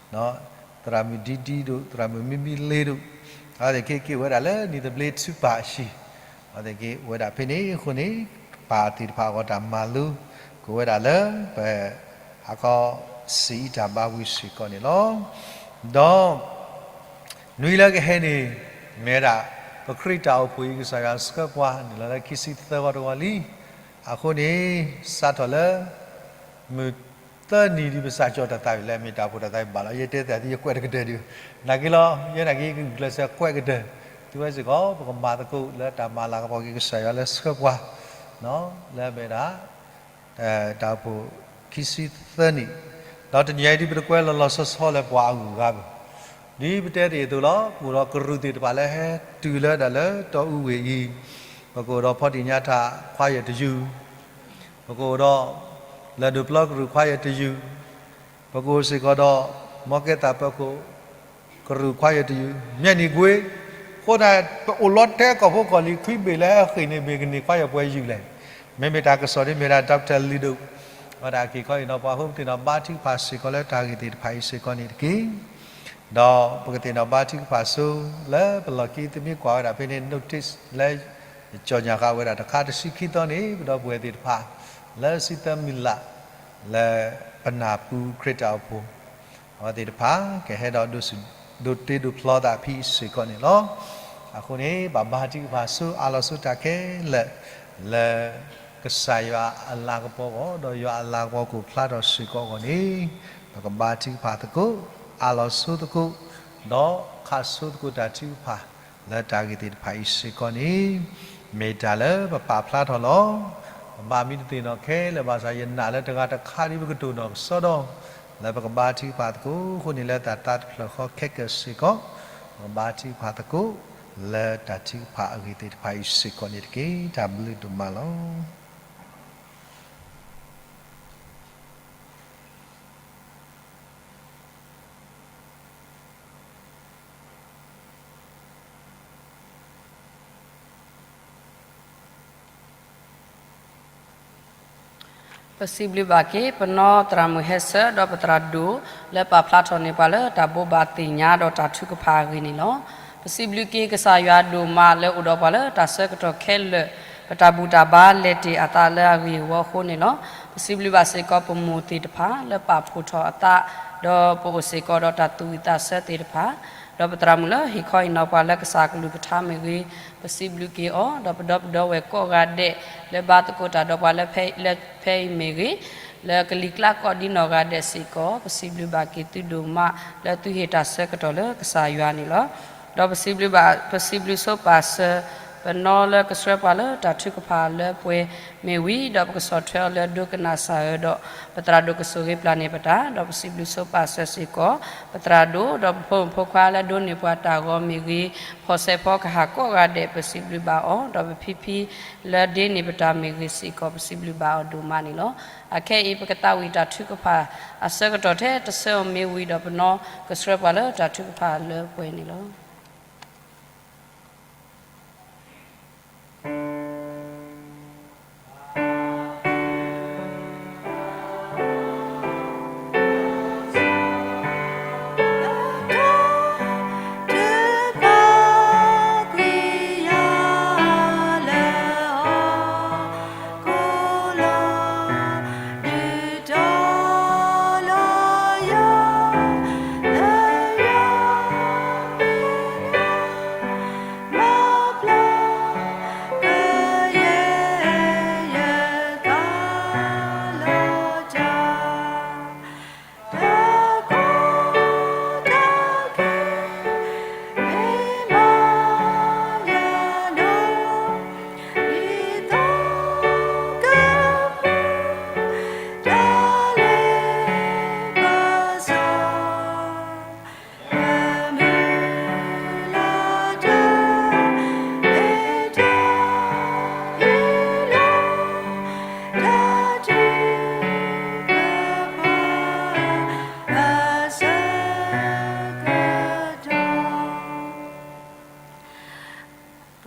သရၣ်မုၣ်ဒံဒံဒိၣ် သရၣ်မုၣ်မံမံလ့ဒိၣ်, အဝဲသ့ၣ်က့ၤက့ၤဝဲဒၣ်လၢနံၣ်သဘျ့ထုကဖၣ်အဟံၣ်, အဝဲသ့ၣ်က့ၤဝဲဒၣ်ဖဲန့ၣ်အဃိန့ၣ်, ပၢ်သ့ၣ်တဖၣ်အဂီၢ်တၢ်မၤလိ ကအိၣ်ဝဲဒၣ်လၢ ပ ဟါခီ စံးအံၤတၢ်ဘါဝံၤစ့ၢ်ကီးန့ၣ်လီၤ. ဒီး နွံလၢကဟဲန့ၣ် မ့ၢ်ဝဲဒၣ် ပခရံာ်တၢ်အိၣ်ဖှိၣ်အံၤ ကစၢ်ယွၤဆှၢပှၤ နုာ်လီၤလၢခံဆံသၢဂီၤတဂီၤလံ. အဃိန့ၣ် စးထီၣ်လၢ မုၢ်သၢနံၤဒ်ပစးကၠီတၢ်သးဝံၣ်လၢ မ့ၢ်တၢ်အိၣ်ဖှိၣ်တၢ်သးဝံၣ်ဘၣ်လီၤ. ယတဲသးသု ယကွဲးတကတၢၢ်ဒံး, နာ်က့လီၤ ယဲနာ်က့ ယကဂုာ်ကျဲးစၢးကွဲးကတၢၢ်, သုဝဲစ့ၢ်ကီး ပကမၤသကိးလၢတၢ်မၤလၤကပီၤက့ၤကစၢ်ယွၤလၢဆှၢပှၤ လၢအမ့ၢ်ဒၣ် တၢ်အိၣ်ဖှိၣ်ခံဆံသၢနံၣ်, ဒီးတနံၤအံၤဒ်ပတကွဲးလီၤလီၤဆီဆီလၢပှၤအဂုၤအဂၤဘၣ်. ဒ်ပတဲတ့ၢ်အသိးလီၤ, ပအိၣ်ဒီးကရူၢ်သ့ၣ်တဖၣ်လၢဟဲတုၤလၢဒၣ်လၢတီအူဝ့ၢ်အံၤ, ပကအိၣ်ဒီးဖီတံၣ်ညါထးခွါယဲၢ်တယုၢ်, ပကအိၣ်ဒီး လဲၤဒိးပျီကရူၢ်ခွါယဲၢ်တယုၢ်, ပကအိၣ်စ့ၢ်ကီးဒီး မ်ကဲသးပၢၤခိၣ် ကရူၢ်ခွါယဲၢ်တယုၢ်, မ့ၢ်နံၤကွ့, အဃိသတး ပအိၣ်လီၤတဲာ်ကီၢ်ဖိကီၢ်လံၤ ခွံဘ့ၣ်လၢဟဲဃ့ၢ်န့ၣ် မ့ၢ်ကန့ၢ်ခွါယဲၢ်ပှဲၤယုၢ်လဲၣ်. မ့မ့ၢ်တၢ်ကစီၣ်ဒ်မ့ၢ်ဒၣ် Doctor လံၤဒိၣ် အဝဲဒၣ်က့ၤခီအံၤနီၤ ပှၤဟိပသ့ၣ်နီၣ်ဘါထုကဖၣ်စ့ၢ်ကီးလၢတၢ်ဂ့ၢ်သ့ၣ်တဖၣ်အံၤစ့ၢ်ကီးန့ၣ်တက့ၢ်. ဒီးပကသ့ၣ်နီၣ်ဘါထုကဖၣ်ဆိ လၢပလီၢ်ခံ သုမ့ၢ်ကွၢ်ဝဲဒၣ်ဖဲန့ၣ် notice လၢ ယကၠီၣ်ညါဃာ်ဝဲဒၣ်တခါ တဆံခံသီန့ၣ် ပဒီပုၢ်ဝဲၢ်သ့ၣ်တဖၣ် လၢစံၣ်သၢမုၢ်လၢ် လၢပနၢ်ပူၤခရံာ်တၢ်အိၣ်ဖှိၣ် အဝဲသ့ၣ်တဖၣ် ကဟဲဒီးဒိးစူၣ်ဒိးတ့ဒိးဖျီသးဖဲအံၤစ့ၢ်ကီးန့ၣ်လီၤ. အဃိန့ၣ် ဘၣ်ဘါထုကဖၣ်ဆိ အါလီၤဆိတၢ်ခဲလၢာ် လၢကစၢ်ယွၤအလၤကပီၤအဂီၢ် ဒီးယွၤအလၤကပီၤကအိၣ်ဖျါထီၣ်စ့ၢ်ကီးအဂီၢ်န့ၣ် ပကဘါထုကဖၣ်သကိး အးလီၤဆိသကိး, ဒီးခးဆိသကိးတၢ်ထုကဖၣ် လၢတၢ်ဂ့ၢ်သ့ၣ်တဖၣ်အံၤစ့ၢ်ကီးန့ၣ် မ့ၢ်တၢ်လၢပပာ်ဖျါထီၣ်လီၤ. ပဘၣ်မံတသ့ၣ်နီၣ်ခဲလၢာ်ဘၣ်ဆၣ် ယနာ်လၢတဂၤတခါဒ်ပကတိၢ်နီၣ်ကစီဒီ လၢပကဘါထုကဖၣ်သကိးအဃိန့ၣ် လၢတၢ်သးတဖျၢၣ်ဃီခဲကၢၣ်စ့ၢ်ကီး ပကဘါထုကဖၣ်သကိး လၢတၢ်ထုကဖၣ်အဂ့ၢ်သ့ၣ်တဖၣ်အံၤစ့ၢ်ကီးန့ၣ်တက့ၢ်. တၢ်ဘျုးဒိၣ်မးလီၤ. ပစံးဘျုးဘၣ်က့ၤ ပနီၢ်သရၣ်မုၣ်ဟဲဆၢ ဒီးပသရၣ်ဒိၣ် လၢပာ်ဖျါထီၣ်န့ၢ်ပှၤလၢတၢ်ဘိးဘၣ်သ့ၣ်ညါဒီးတၢ်ထုကဖၣ်အဂ့ၢ်န့ၣ်လီၤ. ပစံးဘျုးက့ၤကစၢ်ယွၤဒိၣ်မးလၢအိၣ်ဒီးပှၤလၢတၢ်ဆၢကတီၢ်ခဲလၢာ် ပတၢ်ဘူၣ်တၢ်ဘါလဲၤတ့ၢ်အသးလၢအဂ့ၢ်အဝီအဃိန့ၣ်လီၤ. ပစံးဘျုးဘၣ်စ့ၢ်ကီးပမိၢ်သ့ၣ်တဖၣ်လၢပာ်ဖှိၣ်ထီၣ်အသး ဒီးပအိၣ်စ့ၢ်ကီးဒီးတၢ်သူၣ်ဝံၣ်သးဆၢသ့ၣ်တဖၣ် ဒီးပသရၣ်မုၣ်လၢဟ့ၣ်ခီဟ့ၣ်နီၤပှၤလၢကစၢ်ကလုၢ်ကထါမ့ၢ်ဂ့ၤ, ပစံးဘျုးက့ၤအီၤ ဒီးပဒီပုၢ်ဒီဝဲၢ်ကိးဂၤဒဲး လၢဘါသကိးတၢ်ဒီးပှၤလၢဖဲအံၤမ့ၢ်ဂ့ၤ, လၢကလံၤကျါကိးဒ်နီၢ်ဂၤဒဲးစ့ၢ်ကီး ပစံးဘျုးဘၣ်က့ၤသုဒိၣ်မး လၢသုဟ့ၣ်တၢ်ဆၢကတီၢ်လၢကစၢ်ယွၤန့ၣ်လီၤ. ဒီးပစံးဘျုးဘၣ် ပစံးဘျုးဆိပာ်စၢၤ ပနီၢ်လၢကဆှၢပှၤလၢတၢ်ထုကဖၣ်လၢပှဲၤမ့ၢ်ဝံၤ ဒီးပကဆီၣ်ထွဲအီၤလၢဒိကနၣ်စၢ်ဧၢ ဒီးပသရၣ်ဒိၣ်ကဆိၣ်ဂ့ၤပျၢ်န့ၢ်ပတၢ် ဒီးပစံးဘျုးဆိပာ်စၢၤစ့ၢ်ကီး ပသရၣ်ဒိၣ် ဒီးပဖိမုၣ်ဖိခွါလၢဒိးန့ၢ်ပှၤတၢ်ဂီၤမ့ၢ်ဂ့ၤ, ဖီၣ်စဲးဖီကဟၣ်ကိးဂၤဒဲး ပစံးဘျုးဘၣ်အီၤ ဒီးပဖံဖံလၢဒ့န့ၢ်ပတၢ်မ့ၢ်ဂ့ၤစ့ၢ်ကီး ပစံးဘျုးဘၣ်အီၤဒိၣ်မးန့ၣ်လီၤ. အခဲအံၤ ပကသးဝံၣ်တၢ်ထုကဖၣ်အဆၢကတီၢ်ထဲတဆၢအီၤမ့ၢ်ဝံၤဒီး ပနီၢ်ကဆှၢပှၤလၢတၢ်ထုကဖၣ်လၢပှဲၤန့ၣ်လီၤ.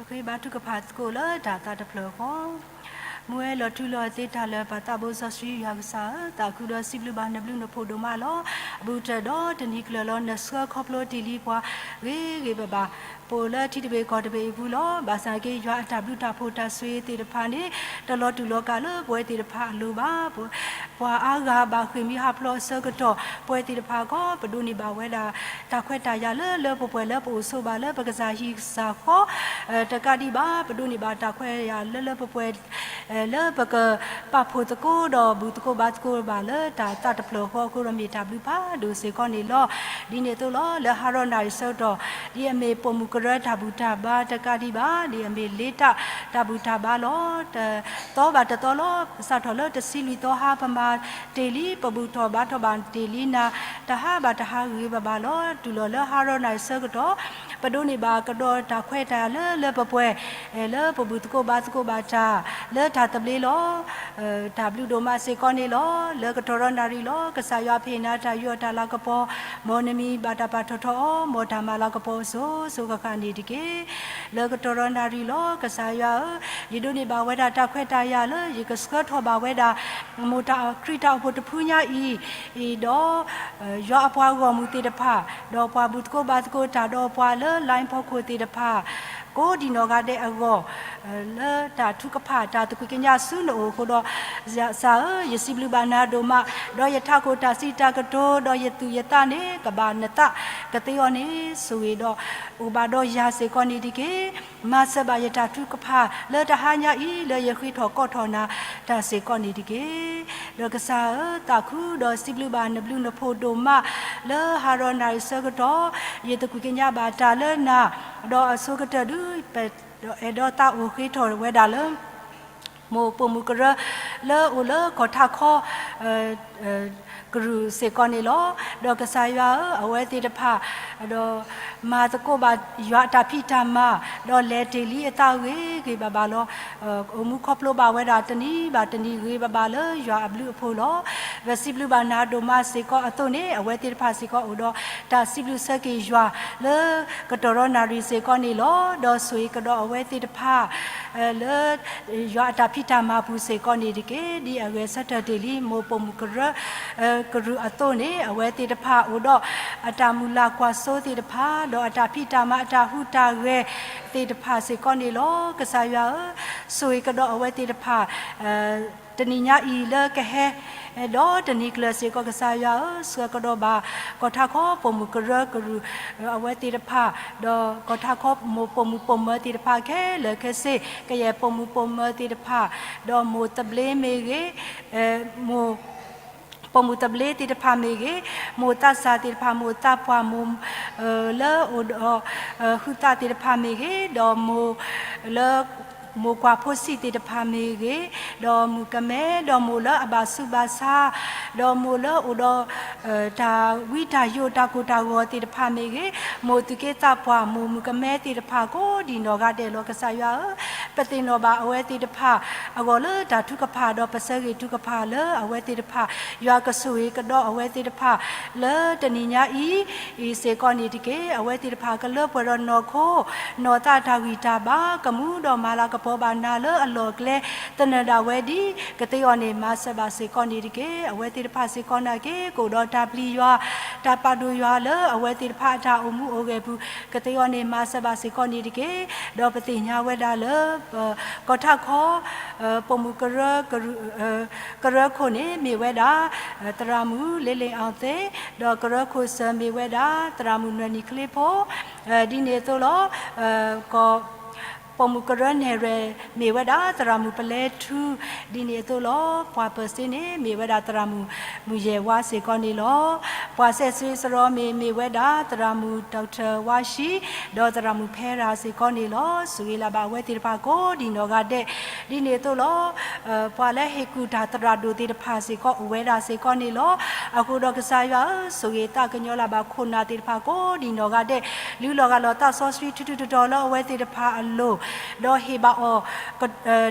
ပဃ့ဘါထုကဖၣ်သကိးလၢတၢ်သးတဖျၢၣ်ဃီ, မူဝဲလီၤထူလီၤယိာ်သ့တၢ်လၢာ် ပၢ်သးဘိစီဆှံယွၤကစၢ်ဧၢ, သးခုဒီးစံးဘျုးဘၣ်နဘျုးနဖှိၣ်ဒိၣ်မးလီၤ. အဘူးတၢၢ်ဒီးတနံၤကျၢၤလီၤ နဆှၢခီဖျိတ့ၢ်လံပှၤဂ့ၤဂ့ၤဘၣ်ဘၣ်, ပအိၣ်လၢထံတဘ့ၣ်ကီၢ်တဘ့ၣ်အပူၤလီၤ. ဘၣ်ဆၣ်က့ ယွၤအတၢ်ဘျုးတၢ်ဖှိၣ်တၢ်ဆိၣ်ဂ့ၤသ့ၣ်တဖၣ်န့ၣ် တလီၤတူာ်လီၤကာ်လၢပဝဲသ့ၣ်တဖၣ်အလိၤဘၣ်. ပှၤအါဂၤဘၣ်ဃ့ၢ်မှံဟးဖျိးအဆၢကတီၢ် ပဝဲသ့ၣ်တဖၣ်ကီ ပဒိးန့ၢ်ဘၣ်ဝဲဒၣ် တၢ်ခွဲးတၢ်ယာ်လၢလၢပှဲၤပှဲၤလၢပအိၣ်ဆိးဘၣ်လၢပကစၢ်ဟံၣ်ကစၢ်ဃီ တကးဒံးဘၣ် ပဒိးန့ၢ်ဘၣ်တၢ်ခွဲးတၢ်ယာ်လၢလၢပှဲၤပှဲၤ လၢပကပာ်ဖှိၣ်သကိးဒီးဘူၣ်သကိးဘါသကိးဘၣ်လၢတၢ်သးတဖျၢၣ်ဃီအဃိဒီး မ့ၢ်တၢ်ဘျုးဖးဒိၣ်စ့ၢ်ကီးန့ၣ်လီၤ. ဒ်န့ၣ်အသိးလီၤ လၢဟါရီၣ်နၣ်ရံၣ်ဆၢကတီၢ် ဒ်အမ့ၢ်ပိာ်မုၣ်ကရၢတၢ်ဘူၣ်တၢ်ဘါတကးဒံးဘၣ် ဒ်အမ့ၢ်လ့တၢ်တၢ်ဘူၣ်တၢ်ဘါလီၤ. တသီဘၣ်တသီလီၤ စးထီၣ်လၢတဆံလွံၢ်သီဟါ ပမၤတ့ၢ်လံ ပဘူၣ်ထီၣ်ဘါထီၣ်ဘၣ်တ့ၢ်လံနၤ တဟါဘၣ်တဟါဂ့ၤဂ့ၤဘၣ်ဘၣ်လီၤ. တုၤလီၤလၢဟါရီၣ်နၣ်ရံၣ်ဆၢကတီၢ် ပဒိးန့ၢ်ဘၣ်ကဒီးတၢ်ခွဲးတၢ်ယာ်လၢလၢပှဲၤပှဲၤ လၢပဘူၣ်သကိးဘါသကိးဘၣ်တၢ် လၢတၢ်သဘျ့လီၤ. တၢ်ဘျုးဒိၣ်မးစ့ၢ်ကီးန့ၣ်လီၤ. လၢကတီၢ်ရီနၣ်ရံၣ်လီၤ ကစၢ်ယွၤဖံးနၤတၢ်ယူးယီၣ်တၢ်လၤကပီၤ မ်နမံၤဘၣ်တၢ်ပာ်ထီၣ်ထီအီၤ မ်တၢ်မၤလၤကပီၤအစိၤစိၤဃၣ်ဃၣ်န့ၣ်တက့ၢ်. လၢကတီၢ်ရီနၣ်ရံၣ်လီၤ ကစၢ်ယွၤဧၢ, ယဒိးန့ၢ်ဘၣ်ဝဲဒၣ်တၢ်ခွဲးတၢ်ယာ်လၢ ယကဆှၢထီၣ်ဘၣ်ဝဲဒၣ် မိၢ်တၢ်ခရံာ်တၢ်အိၣ်ဖှိၣ်တဖုညါအံၤ, အံၤဒီး ယွၤအပှၤဂီၢ်မုၢ်သ့ၣ်တဖၣ် ဒီးပှၤဘူၣ်သကိးဘါသကိးတၢ်ဒီးပှၤလၢ line ဖီခိၣ်သ့ၣ်တဖၣ် ကိးဒံနီၢ်ဂၤဒဲးအဂီၢ်, လၢတၢ်ထုကဖၣ်တၢ်သကွံာ်ကညးဆူနအိၣ်အဃိဒီး, ကစၢ်ဧၢ, ယစံးဘျုးဘၣ်နၤဒိၣ်မး, ဒီးယထးခိၣ်တၢ်စံးတၢ်ကတိၤ, ဒီးယသူၣ်ယသးန့ၣ် ကဘၣ်နသးကသ့အီၤန့ၣ်, ဆိၣ်ဂ့ၤဒီးအိၣ်ဘၣ်ဒီးယၤစ့ၢ်ကီးန့ၣ်တက့ၢ်. မၤစၢၤဘၣ်ယတၢ်ထုကဖၣ်လၢတဟါညါအံၤ လၢယဃ့ထီၣ်ကိးထီၣ်နၤတၢ်စ့ၢ်ကီးန့ၣ်တက့ၢ်. ဒီးကစၢ်ဧၢ, သးခုဒီးစံးဘျုးဘၣ်နဘျုးနဖှိၣ်ဒိၣ်မး, လၢဟါရီနၣ်ရံၣ်ဆၢကတီၢ်, ယသကွံာ်ကညးဘၣ်တၢ်လၢနၤ, ဒီးအဆိကတၢၢ်ဒုး ပအဲၣ်ဒိးသးအိၣ်ဃ့ထီၣ်ဝဲဒၣ်လၢ မိၢ်ပိာ်မုၣ်ကရၢ လၢအိၣ်လၢကီၢ်ထးခီ ကရူၢ်စ့ၢ်ကီးန့ၣ်လီၤ. ဒီးကစၢ်ယွၤဧၢ, အဝဲသ့ၣ်တဖၣ် ဒီးမၤသကိးဘၣ်ယွၤအတၢ်ဖံးတၢ်မၤ, ဒီးလဲၤတ့ၢ်လံအသးဂ့ၤဂ့ၤဘၣ်ဘၣ်လီၤ. အိၣ်မူခီဖျိဘၣ်ဝဲဒၣ်တနံၤဘၣ်တနံၤဂ့ၤဘၣ်ဘၣ်လၢယွၤအဘျုးအဖှိၣ်လီၤ. ပစံးဘျုးဘၣ်နၤဒိၣ်မးစ့ၢ်ကီးအသိးန့ၣ်, အဝဲသ့ၣ်တဖၣ်စ့ၢ်ကီးအိၣ်ဒီးတၢ်စံးဘျုးဆၢက့ၤယွၤ လၢကတီၢ်ရီနၣ်ရံၣ်စ့ၢ်ကီးန့ၣ်လီၤ. ဒီးဆိၣ်ဂ့ၤကဒီးအဝဲသ့ၣ်တဖၣ် လၢယွၤအတၢ်ဖံးတၢ်မၤပူၤစ့ၢ်ကီးန့ၣ်တက့ၢ်. ဒ်အဂဲၤဆၢထၢၣ်တ့ၢ်လံ မိၢ်ပိာ်မုၣ်ကရၢ ကရူၢ်အသိးန့ၣ်, အဝဲသ့ၣ်တဖၣ်အိၣ်ဒီးအတၢ်မုၢ်လၢ်ကွၢ်စိသ့ၣ်တဖၣ်, ဒီးအတၢ်ဖံးတၢ်မၤအတၢ်ဟူးတၢ်ဂဲၤသ့ၣ်တဖၣ်စ့ၢ်ကီးန့ၣ်လီၤ. ကစၢ်ယွၤဧၢ, ဆိၣ်ဂ့ၤကဒီးအဝဲသ့ၣ်တဖၣ် တနံၤညါအံၤလၢကဟဲ ဒီးတနံၤကျၢၤစ့ၢ်ကီး ကစၢ်ယွၤဧၢ, ဆှၢကဒီးဘၣ် ကီၢ်ထးခီပိာ်မုၣ်ကရၢကရူၢ် အဝဲသ့ၣ်တဖၣ်, ဒီးကီၢ်ထးခီမိၢ်ပိာ်မုၣ်ပိာ်မၢၤသ့ၣ်တဖၣ်ခဲလၢာ်ခဲဆ့, ကယဲၢ်ပိာ်မုၣ်ပိာ်မၢၤသ့ၣ်တဖၣ်, ဒီးမိၢ်သဘျ့မ့ၢ်ဂ့ၤ, မိၢ် ပိာ်မုၣ်သဘျ့သ့ၣ်တဖၣ်မ့ၢ်ဂ့ၤ, မိၢ်သးစၢ်သ့ၣ်တဖၣ်, မိၢ်သးပှၢ်, မိၢ် လၢအိၣ်ဒီး ဟုသးသ့ၣ်တဖၣ်မ့ၢ်ဂ့ၤ, ဒီးမိၢ် လၢ မိၢ်ကွၢ်ဖိဆံးသ့ၣ်တဖၣ်မ့ၢ်ဂ့ၤ, ဒီးမုၣ်ကမဲ, ဒီးမိၢ်လၢအဘၣ်ဆူးဘၣ်ဆါ, ဒီးမိၢ်လၢအိၣ်ဒီး တၢ်ဝံတၢ်ယိးတၢ်ကိၢ်တၢ်ဂီၤသ့ၣ်တဖၣ်မ့ၢ်ဂ့ၤ, မိၢ်သူၣ်က့သးပှၢ်, မိၢ်မုၣ်ကမဲသ့ၣ်တဖၣ် ကိးဒံနီၢ်ဂၤဒဲးလီၤ. ကစၢ်ယွၤဧၢ, ပသ့ၣ်နီၣ်ဘၣ်အဝဲသ့ၣ်တဖၣ် အဂီၢ်လၢတၢ်ထုကဖၣ်, ဒီးပဆၢဂ့ၤထုကဖၣ်လၢအဝဲသ့ၣ်တဖၣ်, ယွၤကဆိၣ်ဂ့ၤကဒီးအဝဲသ့ၣ်တဖၣ် လၢတနံၤညါအံၤ အံၤစ့ၢ်ကီးန့ၣ်တက့ၢ်. အဝဲသ့ၣ်တဖၣ်ကလၢပှဲၤဒီးနီၢ်ခိ နီၢ်သးတၢ်ဂံၢ်တၢ်ဘါ, ကမူဒီးမၤလၤကပီၤဘၣ်နၤလၢအလီၢ်အကျဲ သနၢၣ်ဒၣ်ဝဲဒ် ကသ့အီၤန့ၣ် မၤစၢၤဘၣ်စ့ၢ်ကီးန့ၣ်တက့ၢ်. အဝဲသ့ၣ်တဖၣ်စ့ၢ်ကီးနာ်က့ ကအိၣ်ဒီးတၢ်ပျံၤယွၤ, တၢ်ပာ်ဒိၣ်ယွၤလၢအဝဲသ့ၣ်တဖၣ်အတၢ်အိၣ်မူအိၣ်ဂဲၤပူၤ, ကသ့အီၤန့ၣ်မၤစၢၤဘၣ်စ့ၢ်ကီးန့ၣ်တက့ၢ်. ဒီးပသ့ၣ်ညါဝဲဒၣ်လၢ ကီၢ်ထးခီ ပိာ်မုၣ်ကရၢ ကရၢခိၣ်န့ၣ် မ့ၢ်ဝဲဒၣ် သရၣ်မုၣ် လ့လ့ၣ်အီၣ်သ့, ဒီးကရၢခိၣ်စၢၤမ့ၢ်ဝဲဒၣ် သရၣ်မုၣ်နွဲၣ်နံၣ်ချ့ဖိ, ဒ်န့ၣ်အသိးလီၤ. ကီၢ် ပိာ်မုၣ်ကရၢနဲၣ်ရွဲၣ် မ့ၢ်ဝဲဒၣ် သရၣ်မုၣ်ပလဲထူ, ဒ်န့ၣ်အသိးလီၤ. ပှၤပၢၤစ့န့ၣ် မ့ၢ်ဝဲဒၣ် သရၣ်မုၣ် မုၢ်ယဲၢ်ဝါစ့ၢ်ကီးန့ၣ်လီၤ. ပှၤစဲးစ့စရီမ့ၢ် မ့ၢ်ဝဲဒၣ် သရၣ်မုၣ် ဒီကထၢၣ်ဝါၡံ, ဒီးသရၣ်မုၣ်ဖဲရၤစ့ၢ်ကီးန့ၣ်လီၤ. ဆိၣ်ဂ့ၤလၢ်ဘၣ်အဝဲသ့ၣ်တဖၣ်ကိးဒံနီၢ်ဂၤဒဲး, ဒ်န့ၣ်အသိးလီၤ. ပှၤလၢဟ့ၣ်ကူၣ်တၢ်သရၣ်ဒိၣ်သ့ၣ်တဖၣ်စ့ၢ်ကီး အိၣ်ဝဲဒၣ်စ့ၢ်ကီးန့ၣ်လီၤ. အဃိဒီးကစၢ်ယွၤဧၢ, ဆိၣ်ဂ့ၤသးကညီၤလၢ်ဘၣ်ခိၣ်နၢ်သ့ၣ်တဖၣ်ကိးဒံနီၢ်ဂၤဒဲး, လုၢ်လီၤဂၢ်လီၤသးစီဆှံထူထူတီၤတီၤလၢအဝဲသ့ၣ်တဖၣ်အလိၤ, ဒီးဟ့ၣ်ဘၣ်အီၤ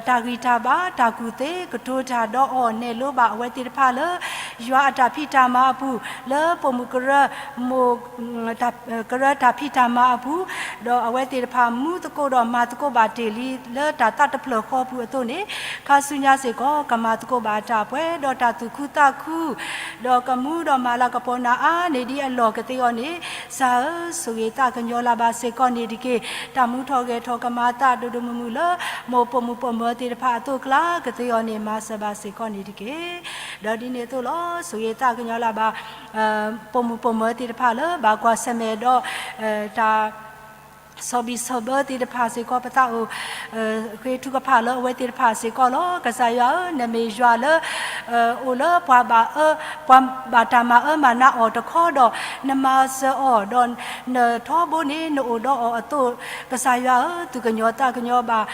တၢ်ဂံၢ်တၢ်ဘါ, တၢ်ကူၣ်သ့, ကတိၤတၢ်ဒီးအီၤ, နဲၣ်လိဘၣ်အဝဲသ့ၣ်တဖၣ်လၢ ယွၤအတၢ်ဖံးတၢ်မၤအပူၤ, လၢပိာ်မုၣ်ကရၢ မိၢ် ကရၢတၢ်ဖံးတၢ်မၤအပူၤ, ဒီးအဝဲသ့ၣ်တဖၣ်မူသကိးဒီးမၤသကိးဘၣ်တ့ၢ်လံ လၢတၢ်သးတဖျၢၣ်ဃီပူၤအသိးန့ၣ်, ခါဆူညါစ့ၢ်ကီး ကမၤသကိးဘၣ်တၢ်ပှဲၤဒီးတၢ်သူၣ်ခုသးခု, ဒီးကမူဒီးမၤလၤကပီၤနၤအါန့ၢ်ဒ်အလီၢ်ကသ့အီၤန့ၣ်, ကစၢ်ဧၢ, ဆိၣ်ဂ့ၤသးကညီၤလၢ်ဘၣ်စ့ၢ်ကီးန့ၣ်တက့ၢ်. တၢ်မူထီၣ်ဂဲၤထီၣ်ကမၤသးဒိၣ်ဒိၣ်မုၢ်မုၢ်လၢ မိၢ်ပိာ်မုၣ်ပိာ်မၢၤသ့ၣ်တဖၣ်အသိးအကျါ ကသ့အီၤန့ၣ် မၤစၢၤဘၣ်စ့ၢ်ကီးန့ၣ်တက့ၢ်. ဒီးဒ်န့ၣ်အသိးလီၤ. ဆိၣ်ဂ့ၤသးကညီၤလၢ်ဘၣ် ပိာ်မုၣ်ပိာ်မၢၤသ့ၣ်တဖၣ်လၢ ဘၣ်ကွၢ်ဆၢၣ်မဲာ်ဒီး တၢ် ဆီၣ်ဘံၣ်ဆီၣ်ဘၢသ့ၣ်တဖၣ်စ့ၢ်ကီး ပသးအိၣ် ဃ့ထုကဖၣ်လၢအဝဲသ့ၣ်တဖၣ်စ့ၢ်ကီးလီၤ. ကစၢ်ယွၤဧၢ, နမ့ၢ်ယွၤလၢ အိၣ်လၢပှၤဘၣ်အၢ, ပှၤဘၣ်တၢ်မၤအၢမၤနးအီၤတခီဒီး နမၤစၢၤအီၤ, ဒီးနထီဘိန့ၣ် နအိၣ်ဒီးအီၤအသိး, ကစၢ်ယွၤဧၢ, သူၣ်ကညီၤသးကညီၤဘၣ်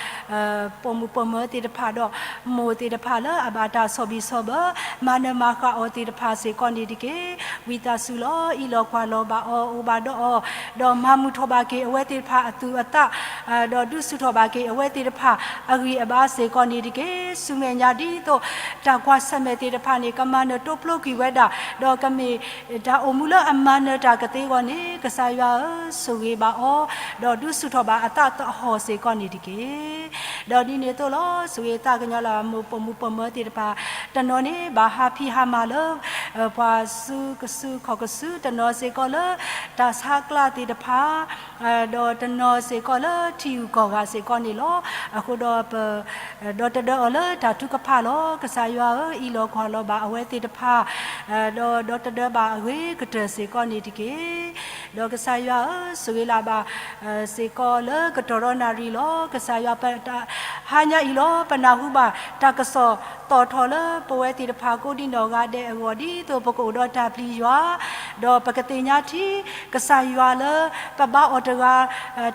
ပိာ်မုၣ်ပိာ်မၢၤသ့ၣ်တဖၣ်ဒီး မိၢ်သ့ၣ်တဖၣ်လၢအဘၣ်တၢ်ဆီၣ်ဘံၣ်ဆီၣ်ဘၢ မၤနၢၤမၤဃၣ်အီၤသ့ၣ်တဖၣ်စ့ၢ်ကီးန့ၣ်တက့ၢ်. ဝံသးစူၤလီၤ. အံးလီၤကွၢ်လီၤဘၣ်အီၤ, အိၣ်ဘၣ်ဒီးအီၤ, ဒီးမၤမုာ်ထီၣ်ဘၣ်က့ၤအဝဲသ့ၣ်တဖၣ်အသူၣ်အသး, ဒီးဒုးဆူၣ်ထီၣ်ဘၣ်က့ၤအဝဲသ့ၣ်တဖၣ်အဂံၢ်အဘါစ့ၢ်ကီးန့ၣ်တက့ၢ်. ဆူမဲာ်ညါဒ်သိး တၢ်ကွၢ်ဆၢၣ်မဲာ်သ့ၣ်တဖၣ်န့ၣ် ကမၤနၢၤတိဖျိကွံာ်ဝဲဒၣ်, ဒီးကမ့ၢ်တၢ်အိၣ်မူလၢအမၤနၢၤတၢ်ကသ့အဂီၢ်န့ၣ်, ကစၢ်ယွၤဧၢ, ဆိၣ်ဂ့ၤဘၣ်အီၤ, ဒီးဒုးဆူၣ်ထီၣ်ဘၣ်အသးသဟီၣ်စ့ၢ်ကီးန့ၣ်တက့ၢ်. ဒီးဒ်န့ၣ်အသိးလီၤ. ဆိၣ်ဂ့ၤသးကညီၤလၢ်ဘၣ်မိၢ်ပိာ်မုၣ်ပိာ်မၢၤသ့ၣ်တဖၣ်, တနီၤန့ၣ် ဘၣ်ဟးဖံးဟးမၤလၢ ပှၤစုကစုခီၣ်ကစု, တနီၤစ့ၢ်ကီးလၢ တၢ်ဆါကျးသ့ၣ်တဖၣ်, ဒီး တနီၤစ့ၢ်ကီးလၢထံဂုၤကီၢ်ဂၤစ့ၢ်ကီးန့ၣ်လီၤ. အဃိဒီးပ ဒီတဒၢအီၤလၢတၢ်ထုကဖၣ်လီၤ. ကစၢ်ယွၤဧၢ, အံးလီၤကွၢ်လီၤဘၣ်အဝဲသ့ၣ်တဖၣ်, ဒီးဒီတဒၢဘၣ်အဂ့ၤကတၢၢ်စ့ၢ်ကီးန့ၣ်တက့ၢ်. ဒီးကစၢ်ယွၤဧၢ, ဆိၣ်ဂ့ၤလၢ်ဘၣ် စ့ၢ်ကီးလၢကတီၢ်ဒီးနၣ်ရံၣ်လီၤ. ကစၢ်ယွၤပတဟါညါအံၤလီၤ, ပနၢ်ဟူဘၣ်တၢ်ကစီၣ်သီၣ်ထီၣ်လၢပဝဲသ့ၣ်တဖၣ်ကိးဒံနီၢ်ဂၤဒဲးအဂီၢ် ဒ်သိးပကအိၣ်ဒီးတၢ်ပျံၤယွၤ ဒီးပကသ့ၣ်ညါထံ ကစၢ်ယွၤလၢပဘါအီၤတဂၤ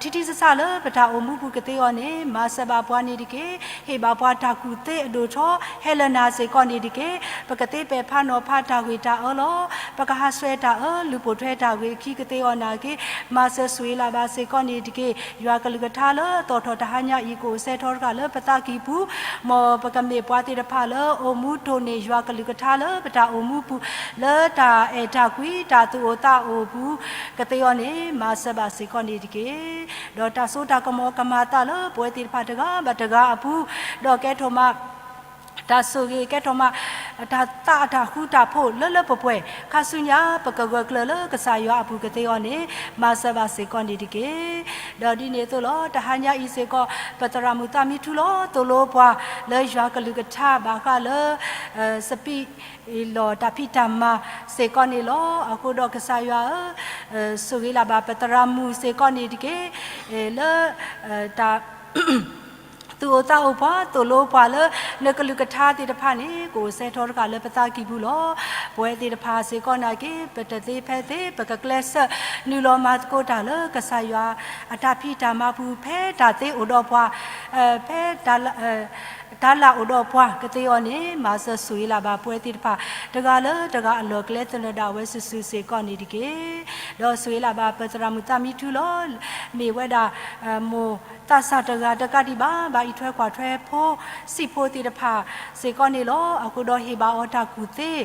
ထံထံဆးဆးလၢပတၢ်အိၣ်မူပူၤကသ့အီၤန့ၣ် မၤစၢၤဘၣ်ပှၤန့ၣ်တက့ၢ်. ဟ့ၣ်ဘၣ်ပှၤတၢ်ကူၣ်သ့အဒိၣ်ထီၣ် ဟဲလၢနၤစ့ၢ်ကီးန့ၣ်တက့ၢ်. ပကသ့ပဲာ်ဖးနီၤဖးတၢ်ဂ့ၢ်တၢ်အၢလီၤ. ပကဟးဆှဲးတၢ်အၢ လုၢ်ပိာ်ထွဲတၢ်ဂ့ၢ်အခံကသ့အီၤနာ်က့ မၤစၢၤဆိၣ်ဂ့ၤလၢ်ဘၣ်စ့ၢ်ကီးန့ၣ်တက့ၢ်. ယွၤကလုၢ်ကထါလၢအသီၣ်ထီၣ်တဟါညါအံၤ ကအိၣ်စဲထီၣ်တဂၤလၢပသးကံၢ်ပူၤ မ်ပကမ့ၢ်ပှၤသ့ၣ်တဖၣ်လၢအိၣ်မူတိၢ်န့ၢ်ယွၤကလုၢ်ကထါလၢပတၢ်အိၣ်မူပူၤ လၢတၢ်အဲၣ်တၢ်ကွံ တၢ်သူၣ်အိၣ်သးအိၣ်ပူၤကသ့အီၤန့ၣ် မၤစၢၤဘၣ်စ့ၢ်ကီးန့ၣ်တက့ၢ်. ဒီးတၢ်စိတၢ်ကမီၤကမၤအသးလၢပဝဲသ့ၣ်တဖၣ်တဂၤဘၣ်တဂၤအပူၤ, ဒီးကဲထီၣ်မး တၢ်ဆိၣ်ဂ့ၤ ကဲထီၣ်မး တၢ်သးအတၢ်ဃူတၢ်ဖိးလၢလၢပှဲၤပှဲၤ ခါဆူညါ ပကဂၢၢ်ကျၢၤလၢကစၢ်ယွၤအပူၤကသ့အီၤန့ၣ် မၤစၢၤဘၣ်စ့ၢ်ကီးန့ၣ်တက့ၢ်. ဒီးဒ်န့ၣ်အသိးလီၤ တဟါညါအံၤစ့ၢ်ကီး ပသရၣ်မုၣ်သးမံထူလီၤ သိၣ်လိပှၤလၢယွၤကလုၢ်ကထါဘၣ်ဃးလၢ စပံးလီၢ်တၢ်ဖံးတၢ်မၤစ့ၢ်ကီးန့ၣ်လီၤ. အဃိဒီးကစၢ်ယွၤဧၢ, ဆိၣ်ဂ့ၤလၢ်ဘၣ်ပသရၣ်မုၣ်စ့ၢ်ကီးန့ၣ်တက့ၢ်. လၢ တၢ် သူၣ်အိၣ်သးအိၣ်ပှၤ သိၣ်လိပှၤလၢနကလုၢ်ကထါသ့ၣ်တဖၣ်န့ၣ် ကအိၣ်စဲထီၣ်တဂၤလၢပသးကံၢ်ပူၤလီၤ. ပဝဲသ့ၣ်တဖၣ်စ့ၢ်ကီးနာ်က့ ပတသ့ဖဲသ့ ပကကျဲးစၢးနုာ်လီၤမၤသကိးတၢ်လၢကစၢ်ယွၤအတၢ်ဖံးတၢ်မၤပူၤ ဖဲတၢ်သ့အိၣ်ဒီးပှၤ ဖဲ တၢ်လၢ်အိၣ်ဒီးပှၤကသ့အီၤန့ၣ် မၤစၢၤဆိၣ်ဂ့ၤလၢ်ဘၣ်ပဝဲသ့ၣ်တဖၣ် တဂၤလၢတဂၤအလီၢ်ကျဲသနၢၣ်ဒၣ်ဝဲစုာ်စုာ်စ့ၢ်ကီးန့ၣ်တက့ၢ်. ဒီးဆိၣ်ဂ့ၤလၢ်ဘၣ်ပသရၣ်မုၣ်သးမံထူလီၤ. မ့ၢ်ဝဲဒၣ် မိၢ်သးစၢ်တဂၤတကးဒံးဘၣ် ဘၣ်အံးထွဲကွၢ်ထွဲဖိ ဆံးဖိသ့ၣ်တဖၣ်စ့ၢ်ကီးန့ၣ်လီၤ. အဃိဒီးဟ့ၣ်ဘၣ်အီၤတၢ်ကူၣ်သ့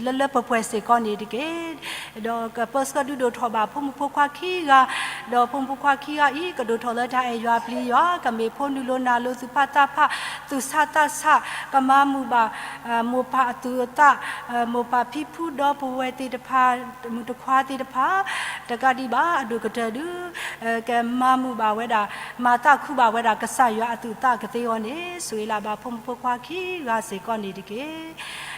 လၢလၢပှဲၤပှဲၤစ့ၢ်ကီးန့ၣ်တက့ၢ်. ဒီးကပၢဆှၢဒုးဒိၣ်ထီၣ်ဘၣ်ဖိမုၣ်ဖိခွါခံဂၤ, ဒီးဖိမုၣ်ဖိခွါခံဂၤအံၤ ကဒိၣ်ထီၣ်လၢတၢ်အဲၣ်ယွၤပျံၤယွၤ ကမ့ၢ်ဖိနုာ်လီၤနၢ်လီၤသူၣ်ဖးသးဖး သူၣ်ဆးသးဆး ကမၤမုာ်ဘၣ် မိၢ်ပၢ်အသူၣ်အသး မိၢ်ပၢ်ဖံဖုဒီပုၢ်ဝဲၢ်သ့ၣ်တဖၣ် မုၣ်တခွါသ့ၣ်တဖၣ် တကးဒံးဘၣ်အဒိၣ်ကတၢၢ်ဒုး ကမၤမုာ်ဘၣ်ဝဲဒၣ် မၤသးခုဘၣ်ဝဲဒၣ်ကစၢ်ယွၤအသူၣ်အသးကသ့အီၤန့ၣ် ဆိၣ်ဂ့ၤလၢ်ဘၣ်ဖိမုၣ်ဖိခွါခံဂၤစ့ၢ်ကီးန့ၣ်တက့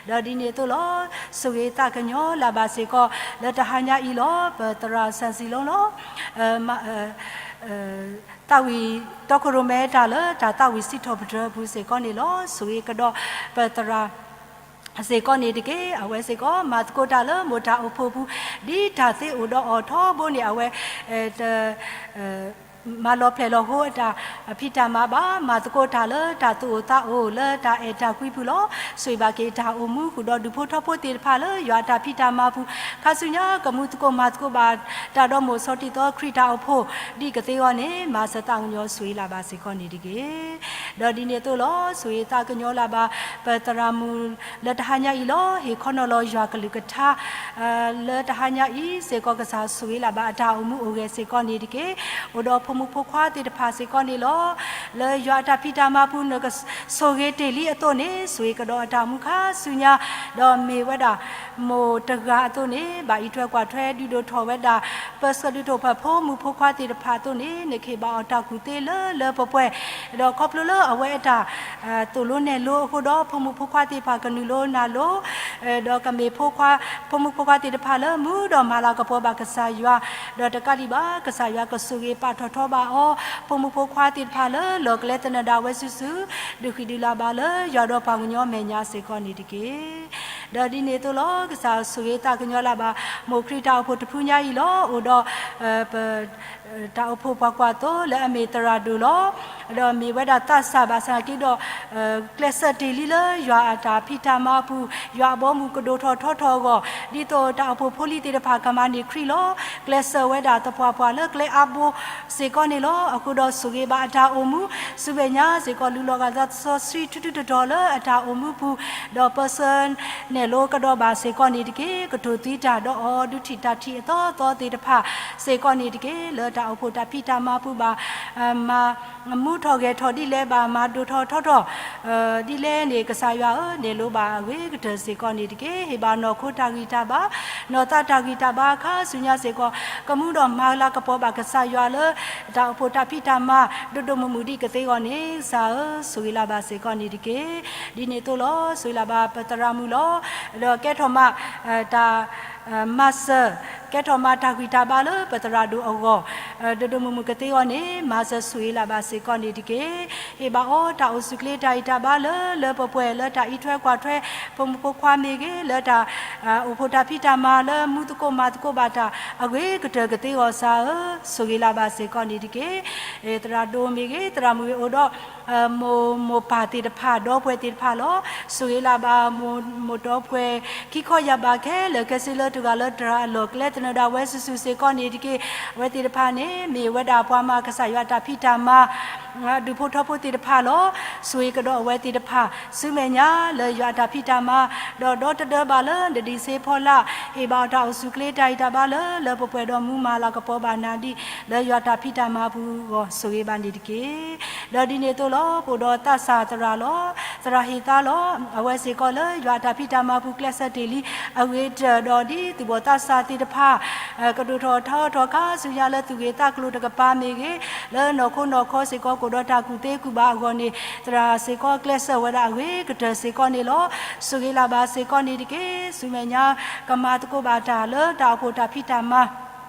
ၢ်. ဒီးဒ်န့ၣ်အသိးလီၤ. ဆိၣ်ဂ့ၤသးကညီၤလၢ်ဘၣ်စ့ၢ်ကီး လၢတဟါညါအံၤလီၤ. ပသရၣ်စၢ်စံၤလိလီၤ. သးဝံၣ် တီခိၣ်ရိၣ်မဲတၢ်လၢတၢ်သးဝံၣ်စံးထီၣ်ပတြၢၤအပူၤစ့ၢ်ကီးန့ၣ်လီၤ. ဆိၣ်ဂ့ၤကဒီးပသရၣ် စ့ၢ်ကီးန့ၣ်တက့ၢ်. အဝဲစ့ၢ်ကီး မၤသကိးတၢ်လၢမိၢ်တၢ်အိၣ်ဖှိၣ်ပူၤ ဒ်တၢ်သ့အိၣ်ဒီးအီၤထီဘိန့ၣ် အဝဲ တ မၤလီၤဖျဲၣ်လီၤဃိအတၢ်ဖံးတၢ်မၤဘၣ် မၤသကိးတၢ်လၢတၢ်သူၣ်အိၣ်သးအိၣ်လၢတၢ်အဲၣ်တၢ်ကွံပူၤလီၤ. ဆိၣ်ဂ့ၤဘၣ်က့ၤတၢ်အိၣ်မူ ဃုာ်ဒီးဒူၣ်ဖိထၢဖိသ့ၣ်တဖၣ်လၢယွၤအတၢ်ဖံးတၢ်မၤပူၤ ခါဆူညါ ကမူသကိးမၤသကိးဘၣ်တၢ်ဒီးမိၢ်စီၤတံၢ်သီခရံာ်တၢ်အိၣ်ဖှိၣ် ဒ်ကသ့အီၤန့ၣ် မၤစၢၤသးကညီၤဆိၣ်ဂ့ၤလၢ်ဘၣ်စ့ၢ်ကီးန့ၣ်တက့ၢ်. ဒီးဒ်န့ၣ်အသိးလီၤ. ဆိၣ်ဂ့ၤသးကညီၤလၢ်ဘၣ် ပသရၣ်မုၣ်လၢတဟါညါအံၤလီၤ. ဟ့ၣ်ခီနီၤလီၤယွၤကလုၢ်ကထါ လၢတဟါညါအံၤစ့ၢ်ကီး ကစၢ်ဆိၣ်ဂ့ၤလၢ်ဘၣ်အတၢ်အိၣ်မူအိၣ်ဂဲၤစ့ၢ်ကီးန့ၣ်တက့ၢ်. အိၣ်ဒီးဖိမုၣ်ဖိခွါသ့ၣ်တဖၣ်စ့ၢ်ကီးန့ၣ်လီၤ. လၢယွၤအတၢ်ဖံးတၢ်မၤပူၤ နကဆိၣ်ဂ့ၤတ့ၢ်လံအသိးန့ၣ် ဆိၣ်ဂ့ၤကဒီးအတၢ်အိၣ်မူခါဆူညါ ဒီးမ့ၢ်ဝဲဒၣ် မိၢ်တဂၤအသိးန့ၣ် ဘၣ်အံးထွဲကွၢ်ထွဲ ဒုးဒိၣ်ထီၣ်ဝဲဒၣ် ပၢဆှၢဒုးထီၣ်ဖဲဖိမုၣ်ဖိခွါသ့ၣ်တဖၣ်အသိးန့ၣ် နကဟ့ၣ်ဘၣ်အီၤတၢ်ကူၣ်သ့လၢလၢပှဲၤပှဲၤ ဒီးခီဖျိလၢအဝဲအတၢ် သိၣ်လိနဲၣ်လိအဃိဒီး ဖိမုၣ်ဖိခွါသ့ၣ်တဖၣ်ကနုာ်လီၤနၢ်လီၤ ဒီးကမ့ၢ်ဖိခွါ ဖိမုၣ်ဖိခွါသ့ၣ်တဖၣ်လၢမူဒီးမၤလၤကပီၤဘၣ်ကစၢ်ယွၤ ဒီးတကးဒံးဘၣ် ကစၢ်ယွၤကဆိၣ်ဂ့ၤပာ်ထီၣ်ထီဘၣ်အီၤ ဖိမုၣ်ဖိခွါသ့ၣ်တဖၣ်လၢလီၢ်ကျဲသနၢၣ်ဒၣ်ဝဲစုာ်စုာ် ဒုးဃံးဒုးလၤဘၣ်လၢယွၤဒီးပှၤကညီမဲာ်ညါစ့ၢ်ကီးန့ၣ်တက့ၢ်. ဒီးဒ်န့ၣ်အသိးလီၤ. ကစၢ်ဆိၣ်ဂ့ၤသးကညီၤလၢ်ဘၣ် မိၢ်ခရံာ်တၢ်အိၣ်ဖှိၣ်တဖုညါအံၤလီၤ. အိၣ်ဒီး ပ တၢ်အိၣ်ဖှိၣ်ပှၤကွၢ်သိလၢအမ့ၢ်သရၣ်ဒိၣ်လီၤ. ဒီးမ့ၢ်ဝဲဒၣ်သးစၢ်ဘၣ်ဆၣ်က့ဒီး ကျဲးစၢးတ့ၢ်လံလၢယွၤအတၢ်ဖံးတၢ်မၤအပူၤ ယွၤအဘီအမုၢ်ကဒိၣ်ထီၣ်ထီထီၣ်အဂီၢ် ဒ်သိးတၢ်အိၣ်ဖှိၣ်ဖိလံၤသ့ၣ်တဖၣ်ကမၤန့ၢ်ခရံာ်လီၤ. ကျဲးစၢးဝဲဒၣ်သပှၢ်ပှၢ်လၢကျဲအါဘိ စ့ၢ်ကီးန့ၣ်လီၤ. အဃိဒီးဆိၣ်ဂ့ၤဘၣ်အတၢ်အိၣ်မူ ဆူမဲာ်ညါစ့ၢ်ကီး လူလီၤဂာ်သးစီဆှံထူထူတီတီလၢအတၢ်အိၣ်မူပူၤ ဒီးပၢဆှၢနဲၣ်လိကဒီးဘၣ်စ့ၢ်ကီးန့ၣ်တက့ၢ်. ကတိၤသွံတၢ်ဒီးအီၤ ဒုးထံၣ်တၢ်ထံၣ်အသီသီသ့ၣ်တဖၣ်စ့ၢ်ကီးန့ၣ်တက့ၢ်. လၢတၢ်အိၣ်ဖှိၣ်တၢ်ဖံးတၢ်မၤပူၤဘၣ် မၤမူထီၣ်ဂဲၤထီၣ်ဒ်လဲၣ် ဘၣ်မၤဒိၣ်ထီၣ်ထီထီၣ် ဒ်လဲၣ်န့ၣ် ကစၢ်ယွၤဧၢ နဲၣ်လိဘၣ်အဂ့ၤကတၢၢ်စ့ၢ်ကီးန့ၣ်တက့ၢ်. ဟ့ၣ်ဘၣ်နီၢ်ခိတၢ်ဂံၢ်တၢ်ဘါ နီၢ်သးတၢ်ဂံၢ်တၢ်ဘါခါဆူညါစ့ၢ်ကီး ကမူဒီးမၤလၤကပီၤဘၣ်ကစၢ်ယွၤလၢ တၢ်အိၣ်ဖှိၣ်တၢ်ဖံးတၢ်မၤ ဒိၣ်ဒိၣ်မုၢ်မုၢ်ဒ်ကသ့အဂီၢ်န့ၣ် ကစၢ်ဧၢ, ဆိၣ်ဂ့ၤလၢ်ဘၣ်စ့ၢ်ကီးန့ၣ်တက့ၢ်. ဒ်န့ၣ်အသိးလီၤ, ဆိၣ်ဂ့ၤလၢ်ဘၣ်ပသရၣ်မုၣ်လီၤ. ဒီးကဲထီၣ်မး တၢ် မၤစၢၤ, ကဲထီၣ်မးတၢ်ဂံၢ်တၢ်ဘါလၢပသရၣ်ဒိၣ်အဂီၢ် ဒိၣ်ဒိၣ်မုၢ်မုၢ်ကသ့အဂီၢ်န့ၣ် မၤစၢၤဆိၣ်ဂ့ၤလၢ်ဘၣ်စ့ၢ်ကီးန့ၣ်တက့ၢ်. ဟ့ၣ်ဘၣ်အီၤတၢ်အိၣ်ဆူၣ်ချ့တၢ်ဂံၢ်တၢ်ဘါလၢလၢပှဲၤပှဲၤ လၢတၢ်အံးထွဲကွၢ်ထွဲ ဖိမုၣ်ဖိခွါမ့ၢ်ဂ့ၤ, လၢတၢ် အိၣ်ဖှိၣ်တၢ်ဖံးတၢ်မၤလၢမူသကိးမၤသကိးဘၣ်တၢ် အဂ့ၤကတၢၢ်ကသ့အဂီၢ် ကစၢ်ဧၢ, ဆိၣ်ဂ့ၤလၢ်ဘၣ်စ့ၢ်ကီးန့ၣ်တက့ၢ်. သရၣ်ဒိၣ်မ့ၢ်ဂ့ၤ, သရၣ်မုၣ်မ့ၢ်အိၣ်ဒီး မိၢ် မိၢ်ပၢ်သ့ၣ်တဖၣ် ဒီပုၢ်ဝဲၢ်သ့ၣ်တဖၣ်လီၤ. ဆိၣ်ဂ့ၤလၢ်ဘၣ် မိၢ် မိၢ်ဒီပုၢ်ဝဲၢ် ခံခီယၢ်ဘးခဲလၢာ် ခဲဆ့လၢတဂၤလၢတဂၤ လီၢ်ကျဲသနၢၣ်ဒၣ်ဝဲစုာ်စုာ်စ့ၢ်ကီးန့ၣ်တက့ၢ်. အဝဲသ့ၣ်တဖၣ်န့ၣ် မ့ၢ်ဝဲဒၣ်ပှၤမၤကစၢ်ယွၤတၢ်ဖံးတၢ်မၤ ဒူၣ်ဖိထၢဖိသ့ၣ်တဖၣ်လီၤ. ဆိၣ်ဂ့ၤကဒီးအဝဲသ့ၣ်တဖၣ် ဆူမဲာ်ညါလၢယွၤအတၢ်ဖံးတၢ်မၤ ဒီးဒီတဒၢဘၣ်လၢနဒံးဆ့ဖီလာ် ဟ့ၣ်ဘၣ်အီၤတၢ်အိၣ်ဆူၣ်ချ့တၢ်ဂံၢ်တၢ်ဘါလၢလၢပှဲၤပှဲၤ ဒီးမူမၤလၤကပီၤဘၣ်နၤဒ် လၢယွၤတၢ်ဖံးတၢ်မၤအပူၤအဂီၢ် ဆိၣ်ဂ့ၤဘၣ်န့ၣ်တက့ၢ်. ဒီးဒ်န့ၣ်အသိးလီၤ, ပအိၣ်ဒီးသးစၢ်သရၣ်လီၤ. သရၣ်ဟ့ၣ်သါလီၤ. အဝဲစ့ၢ်ကီးလၢယွၤအတၢ်ဖံးတၢ်မၤအပူၤ ကျဲးစၢးတ့ၢ်လံအဂ့ၤကတၢၢ် ဒီးဒ်သုးဘီၣ်သးစၢ်သ့ၣ်တဖၣ် ကဒိၣ်ထီၣ်ထီထီၣ်ခါဆူညါလၢသူၣ်ဂ့ၤသးကျိၤတကပၤမ့ၢ်ဂ့ၤ, လၢနီၢ်ခိနီၢ်ခီစ့ၢ်ကီး ကအိၣ်ဒီးတၢ်ကူၣ်သ့ကူၣ်ဘၣ်အဂီၢ်န့ၣ် သရၣ်စ့ၢ်ကီးကျဲးစၢးဝဲဒၣ်အဂ့ၤကတၢၢ်စ့ၢ်ကီးန့ၣ်လီၤ. ဆိၣ်ဂ့ၤလၢ်ဘၣ်စ့ၢ်ကီးန့ၣ်တက့ၢ်. ဆူမဲာ်ညါ ကမၤသကိးဘၣ်တၢ်လၢတၢ်အိၣ်ဖှိၣ်တၢ်ဖံးတၢ်မၤ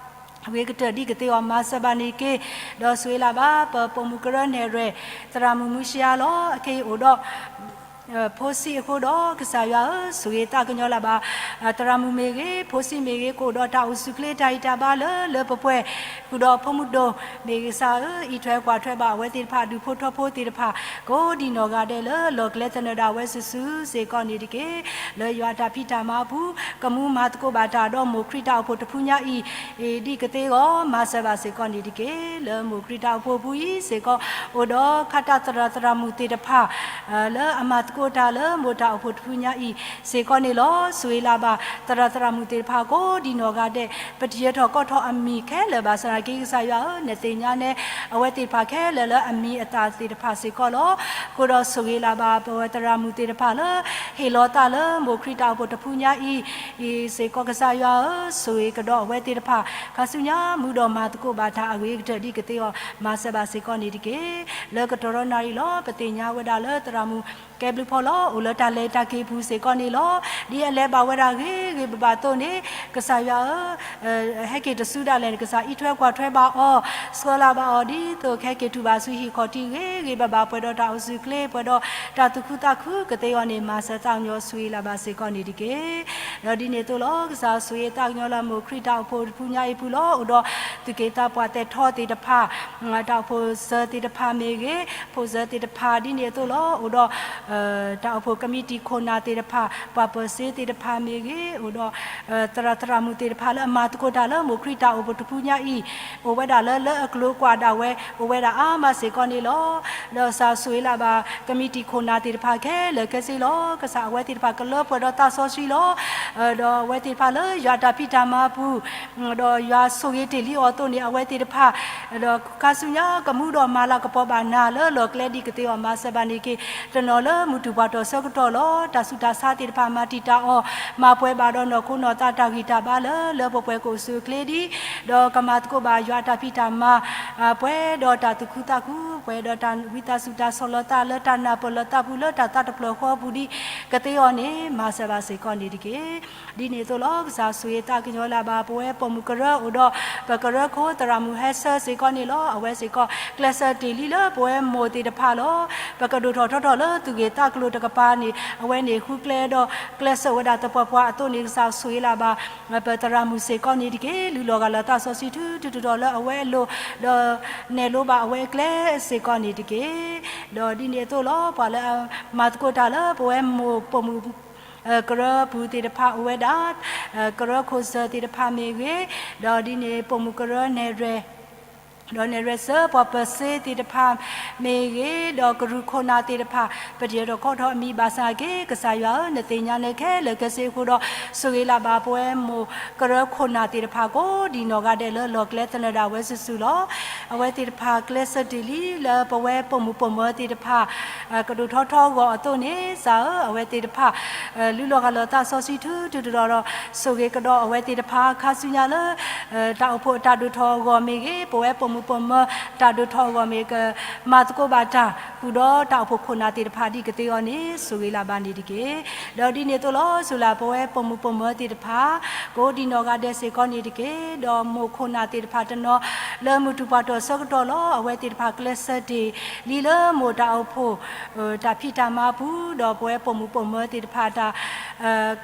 အဂ့ၤကတၢၢ်ဒ်ကသ့အဂီၢ် မၤစၢၤဘၣ်န့ၣ်တက့ၢ်. ဒီးဆိၣ်ဂ့ၤလၢ်ဘၣ် ပပိာ်မုၣ်ကရၢနဲၣ်ရွဲၣ် သရၣ်မုၣ်မူရှယါလီၤ. အခဲအံၤအိၣ်ဒီး ဖိဆံးအဃိဒီး ကစၢ်ယွၤဧၢ, ဆိၣ်ဂ့ၤသးကညီၤလၢ်ဘၣ် သရၣ်မုၣ်မ့ၢ်ဂ့ၤ, ဖိဆံးမ့ၢ်ဂ့ၤ, ကအိၣ်ဒီးတၢ်အိၣ်ဆူၣ်ချ့တၢ်ဂံၢ်တၢ်ဘါလၢလၢပှဲၤပှဲၤ, ဃုာ်ဒီးဖိမုၣ်ဒိၣ်မ့ၢ်ဂ့ၤ, ကစၢ်ဧၢ, အံးထွဲကွၢ်ထွဲဘၣ်အဝဲသ့ၣ်တဖၣ် ဒူၣ်ဖိထၢဖိသ့ၣ်တဖၣ် ကိးဒံးနီၢ်ဂၤဒဲးလၢလီၢ်ကျဲသနၢၣ်ဒၣ်ဝဲစုာ်စုာ်စ့ၢ်ကီးန့ၣ်တက့ၢ်. လၢယွၤအတၢ်ဖံးတၢ်မၤအပူၤ ကမူမၤသကိးဘၣ်တၢ်ဒီးမိၢ်ခရံာ်တၢ်အိၣ်ဖှိၣ်တဖုညါအံၤ ဒ်ကသ့အဂီၢ် မၤစၢၤဘၣ်စ့ၢ်ကီးန့ၣ်တက့ၢ်. လၢမိၢ်ခရံာ်တၢ်အိၣ်ဖှိၣ်အပူၤအံၤစ့ၢ်ကီး အိၣ်ဒီးခါတၢ်သရၣ်သရၣ်မုၣ်သ့ၣ်တဖၣ် လၢအမၤသကိးတၢ်လၢမိၢ်တၢ်အိၣ်ဖှိၣ်တဖုညါအံၤစ့ၢ်ကီးန့ၣ်လီၤ. ဆိၣ်ဂ့ၤလၢ်ဘၣ် သရၣ်သရၣ်မုၣ်သ့ၣ်တဖၣ်ကိးဒံးနီၢ်ဂၤဒဲး, ပတယၢၤထီၣ်ကီထီၣ်အမံၤခဲလၢာ်ဘၣ်ဆၣ်သနာ်က့ ကစၢ်ယွၤဧၢ, နသ့ၣ်ညါနဲအဝဲသ့ၣ်တဖၣ်ခဲလၢာ်လၢအမံၤအသၣ်သ့ၣ်တဖၣ်စ့ၢ်ကီးလီၤ. အဃိဒီးဆိၣ်ဂ့ၤလၢ်ဘၣ် ပဝဲသရၣ်မုၣ်သ့ၣ်တဖၣ်လၢ ဟ့ၣ်လီၤသးလၢမိၢ်ခရံာ်တၢ်အိၣ်ဖှိၣ်တဖုညါအံၤ အံၤစ့ၢ်ကီး ကစၢ်ယွၤဧၢ, ဆိၣ်ဂ့ၤကဒီးအဝဲသ့ၣ်တဖၣ် ခါဆူညါ မူဒီးမၤသကိးဘၣ်တၢ်အဂ့ၤကတၢၢ်ဒ်ကသ့အဂီၢ် မၤစၢၤဘၣ်စ့ၢ်ကီးန့ၣ်တက့ၢ်. လၢကတီၢ်ဒီးနၣ်ရံၣ်လီၤ ပသ့ၣ်ညါဝဲဒၣ်လၢသရၣ်မုၣ် ကဲဘျုးဖီလီၤ အိၣ်လၢတၢ်လဲၤတၢ်က့ၤပူၤစ့ၢ်ကီးန့ၣ်လီၤ. ဒ်အလဲၤဘၣ်ဝဲဒၣ်ဂ့ၤဂ့ၤဘၣ်ဘၣ်အသိးန့ၣ် ကစၢ်ယွၤဧၢ, ဟဲက့ၤတစုဒၣ်လဲာ်န့ၣ် ကစၢ်အံးထွဲကွၢ်ထွဲဘၣ်အီၤ, ဆှၢလၢ်ဘၣ်အီၤ ဒ်သိးကဟဲက့ၤတုၤဘၣ်ဆူဟံၣ်ခီၣ်ထံးဂ့ၤဂ့ၤဘၣ်ဘၣ် ပှဲၤဒီးတၢ်အိၣ်ဆူၣ်ချ့ ပှဲၤဒီးတၢ်သူၣ်ခုသးခုကသ့အဂီၢ်န့ၣ် မၤစၢၤသးကညီၤဆိၣ်ဂ့ၤလၢ်ဘၣ်စ့ၢ်ကီးန့ၣ်တက့ၢ်. ဒီးဒ်န့ၣ်အသိးလီၤ ကစၢ်ဆိၣ်ဂ့ၤသးကညီၤလၢမိၢ်ခရံာ်တၢ်အိၣ်ဖှိၣ်တဖုညါအံၤပူၤလီၤ. အိၣ်ဒီးသူၣ်က့သးပှၢ်သဲးထီသ့ၣ်တဖၣ်, တၢ်အိၣ်ဖှိၣ်စၢၤသ့ၣ်တဖၣ်မ့ၢ်ဂ့ၤ, ဖိၣ်စၢၤသ့ၣ်တဖၣ် ဒ်န့ၣ်အသိးလီၤ. အိၣ်ဒီး တၢ်အိၣ်ဖှိၣ်ကမံးတံာ်ခိၣ်နၢ်သ့ၣ်တဖၣ်, ပှၤပၢၤစ့သ့ၣ်တဖၣ်မ့ၢ်ဂ့ၤ, အိၣ်ဒီး သရၣ်သရၣ်မုၣ်သ့ၣ်တဖၣ်လၢအမၤသကိးတၢ်လၢမိၢ်ခရံာ်တၢ်အိၣ်ဖှိၣ်တဖုညါအံၤ, အိၣ်ဝဲဒၣ်လၢလၢအကျိၤအကွာ်ဒၣ်ဝဲ အိၣ်ဝဲဒၣ်အါမးစ့ၢ်ကီးန့ၣ်လီၤ. ဒီးကစၢ်ဆိၣ်ဂ့ၤလၢ်ဘၣ် ကမံးတံာ်ခိၣ်နၢ်သ့ၣ်တဖၣ်ခဲလၢာ်ခဲဆ့လီၤ. ကစၢ်အဝဲသ့ၣ်တဖၣ်ကလၢပှဲၤဒီးသးစီဆှံလီၤ. ဒီးအဝဲသ့ၣ်တဖၣ်လၢယွၤတၢ်ဖံးတၢ်မၤအပူၤ ဒီးယွၤဆိၣ်ဂ့ၤတ့ၢ်လံအီၤအသိးန့ၣ် အဝဲသ့ၣ်တဖၣ် ဒီးခါဆူညါကမူဒီးမၤလၤကပီၤဘၣ်နၤလၢလီၢ်ကျဲဒ်ကသ့အီၤ မၤစၢၤဘၣ်န့ၣ်တက့ၢ်. တနီၤလၢမုၢ်တူၢ်ပှၤတီၢ်ဆၢကတီၢ်လီၤ. တၢ်ဆူးတၢ်ဆါသ့ၣ်တဖၣ် မၤတံာ်တာ်အီၤ, မၤပှဲၤဘၣ်ဒီးနီၢ်ခိနီၢ်သးတၢ်ဂံၢ်တၢ်ဘါလၢလၢပှဲၤပှဲၤကအိၣ်ဆူၣ်အိၣ်ချ့ဒံး, ဒီးကမၤသကိးဘၣ်ယွၤအတၢ်ဖံးတၢ်မၤ ပှဲၤဒီးတၢ်သူၣ်ခုသးခု, ပှဲၤဒီးတၢ်ဝံသးစူၤတၢ်ဆီၣ်လီၤသးလၢတၢ်နၢ်ပၢၢ်လီၤသးပူၤလၢတၢ်သးတဖျၢၣ်ဃီပူၤဒ်ကသ့အီၤန့ၣ် မၤစၢၤဘၣ်စ့ၢ်ကီးန့ၣ်တက့ၢ်. ဒ်န့ၣ်အသိးလီၤ ကစၢ်ဆိၣ်ဂ့ၤသးကညီၤလၢ်ဘၣ် ပဝဲပိာ်မုၣ်ကရၢအိၣ်ဒီး ပကရၢခိၣ်သရၣ်မုၣ်ဟဲဆၢစ့ၢ်ကီးန့ၣ်လီၤ. အဝဲစ့ၢ်ကီး ကျဲးစၢးတ့ၢ်လံလၢပဝဲမိၢ်သ့ၣ်တဖၣ်လီၤ. ပကဒိၣ်ထီၣ်ထီထီၣ်လၢသူၣ်ဂ့ၤသးကျိၤတကပၤန့ၣ် အဝဲန့ၣ်ဃုကျဲဒီး ကျဲးစၢးဝဲဒၣ်သပှၢ်ပှၢ်အသိးန့ၣ် ကစၢ်ဆိၣ်ဂ့ၤလၢ်ဘၣ် ပသရၣ်မုၣ်စ့ၢ်ကီးန့ၣ်တက့ၢ်. လုၢ်လီၤဂာ်လီၤသးစီဆှံထုထုထီၣ်ထီၣ်လၢအဝဲအလိၤ ဒီးနဲၣ်လိဘၣ်အဝဲအကျဲစ့ၢ်ကီးန့ၣ်တက့ၢ်. ဒီးဒ်န့ၣ်အသိးလီၤ ပှၤလၢအမၤသကိးတၢ်လၢပဝဲမိၢ်ပိာ်မုၣ် ကရၢပူၤသ့ၣ်တဖၣ်အိၣ်ဝဲဒၣ် ကရၢခိၣ်စၢၤသ့ၣ်တဖၣ်မ့ၢ်ဂ့ၤ, ဒီးဒ်န့ၣ်ပိာ်မုၣ်ကရၢနဲၣ်ရွဲၣ် ဒီးနဲၣ်ရွဲၣ်စၢၤပှၤပၢၤစ့သ့ၣ်တဖၣ်မ့ၢ်ဂ့ၤ, ဒီးကရူၢ်ခိၣ်နၢ်သ့ၣ်တဖၣ်, ပတယၢၤထီၣ်ကီထီၣ်အမံၤဘၣ်ဆၣ်က့ ကစၢ်ယွၤဧၢ, နသ့ၣ်ညါနၢ်ခဲလၢာ်ခဲဆ့အဃိဒီး, ဆိၣ်ဂ့ၤလၢ်ဘၣ်ပဝဲမိၢ်ကရၢခိၣ်နၢ်သ့ၣ်တဖၣ်ကိးဒံးနီၢ်ဂၤဒဲးလၢလီၢ်ကျဲသနၢၣ်ဒၣ်ဝဲစုာ်စုာ်လီၤ. အဝဲသ့ၣ်တဖၣ်ကျဲးစၢးတ့ၢ်လံလၢပဝဲပိာ်မုၣ်ပိာ်မၢၤသ့ၣ်တဖၣ် ကဒိၣ်ထီၣ်ထီအဂီၢ်အသိးန့ၣ် ကစၢ်ဧၢ, အဝဲသ့ၣ်တဖၣ် လုၢ်လီၤဂၢ်လီၤသးစီဆှံထူထူတီၤတီၤဒီး ဆိၣ်ဂ့ၤကဒီးအဝဲသ့ၣ်တဖၣ် ခါဆူညါလၢ တၢ်အိၣ်ဖှိၣ်အတၢ်ဒိၣ်ထီၣ်အဂီၢ်မ့ၢ်ဂ့ၤ, ပဝဲပိာ်မုၣ်ပိာ်မၢၤတၢ်ဒိၣ်ထီၣ်အဂီၢ်မ့ၢ်ဂ့ၤ, ကမၤသကိးဘၣ်တၢ်ဃုာ်ဒီးတၢ်အိၣ်ဖှိၣ်ခိၣ်နၢ်သ့ၣ်တဖၣ်ဒ်ကသ့အီၤန့ၣ် ဆိၣ်ဂ့ၤလၢ်ဘၣ်န့ၣ်တက့ၢ်. ဒီးဒ်န့ၣ်အသိးလီၤ, ဆိၣ်ဂ့ၤလၢ်ပဝဲပိာ်မုၣ်ပိာ်မၢၤသ့ၣ်တဖၣ် ကိးဒံးနီၢ်ဂၤဒဲးစ့ၢ်ကီးန့ၣ်တက့ၢ်. ဒီးမိၢ်ခိၣ်နၢ်သ့ၣ်တဖၣ်တနီၤ လၢမုၢ်တူၢ်ပှၤတီၢ်ဆၢကတီၢ်လီၤ, အဝဲသ့ၣ်တဖၣ်ကျဲးစၢးတ့ၢ်လံလၢမိၢ်တၢ်အိၣ်ဖှိၣ် တၢ်ဖံးတၢ်မၤပူၤ, ဒီးပဝဲပိာ်မုၣ်ပိာ်မၢၤသ့ၣ်တဖၣ်တၢ်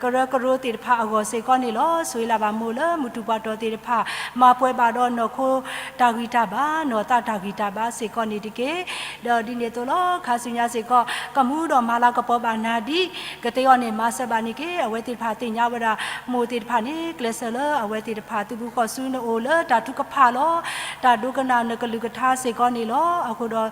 ကရၢကရိသ့ၣ်တဖၣ်အဂီၢ်စ့ၢ်ကီးန့ၣ်လီၤ. ဆိၣ်ဂ့ၤလၢ်ဘၣ်မိၢ်လၢမုၢ်တူၢ်ပှၤတီၢ်သ့ၣ်တဖၣ် မၤပှဲၤဘၣ်ဒီးနီၢ်ခိတၢ်ဂံၢ်တၢ်ဘါ, နီၢ်သးတၢ်ဂံၢ်တၢ်ဘါစ့ၢ်ကီးန့ၣ်တက့ၢ်. ဒီးဒ်န့ၣ်အသိးလီၤ, ခါဆူညါစ့ၢ်ကီး ကမူဒီးမၤလၤကပီၤဘၣ်နၤဒ်ကသ့အီၤန့ၣ် မၤစၢၤဘၣ်န့ၣ်တက့ၢ်. အဝဲသ့ၣ်တဖၣ်သ့ၣ်ညါဝဲဒၣ် မိၢ်သ့ၣ်တဖၣ်န့ၣ် ကျဲးစၢးလၢအဝဲသ့ၣ်တဖၣ် သုးဘူးဃီၣ်စူၤ နအိၣ်လၢတၢ်ထုကဖၣ်လီၤ. တၢ်ဒိကနၣ်နကလုၢ်ကထါစ့ၢ်ကီးန့ၣ်လီၤ. အဃိဒီး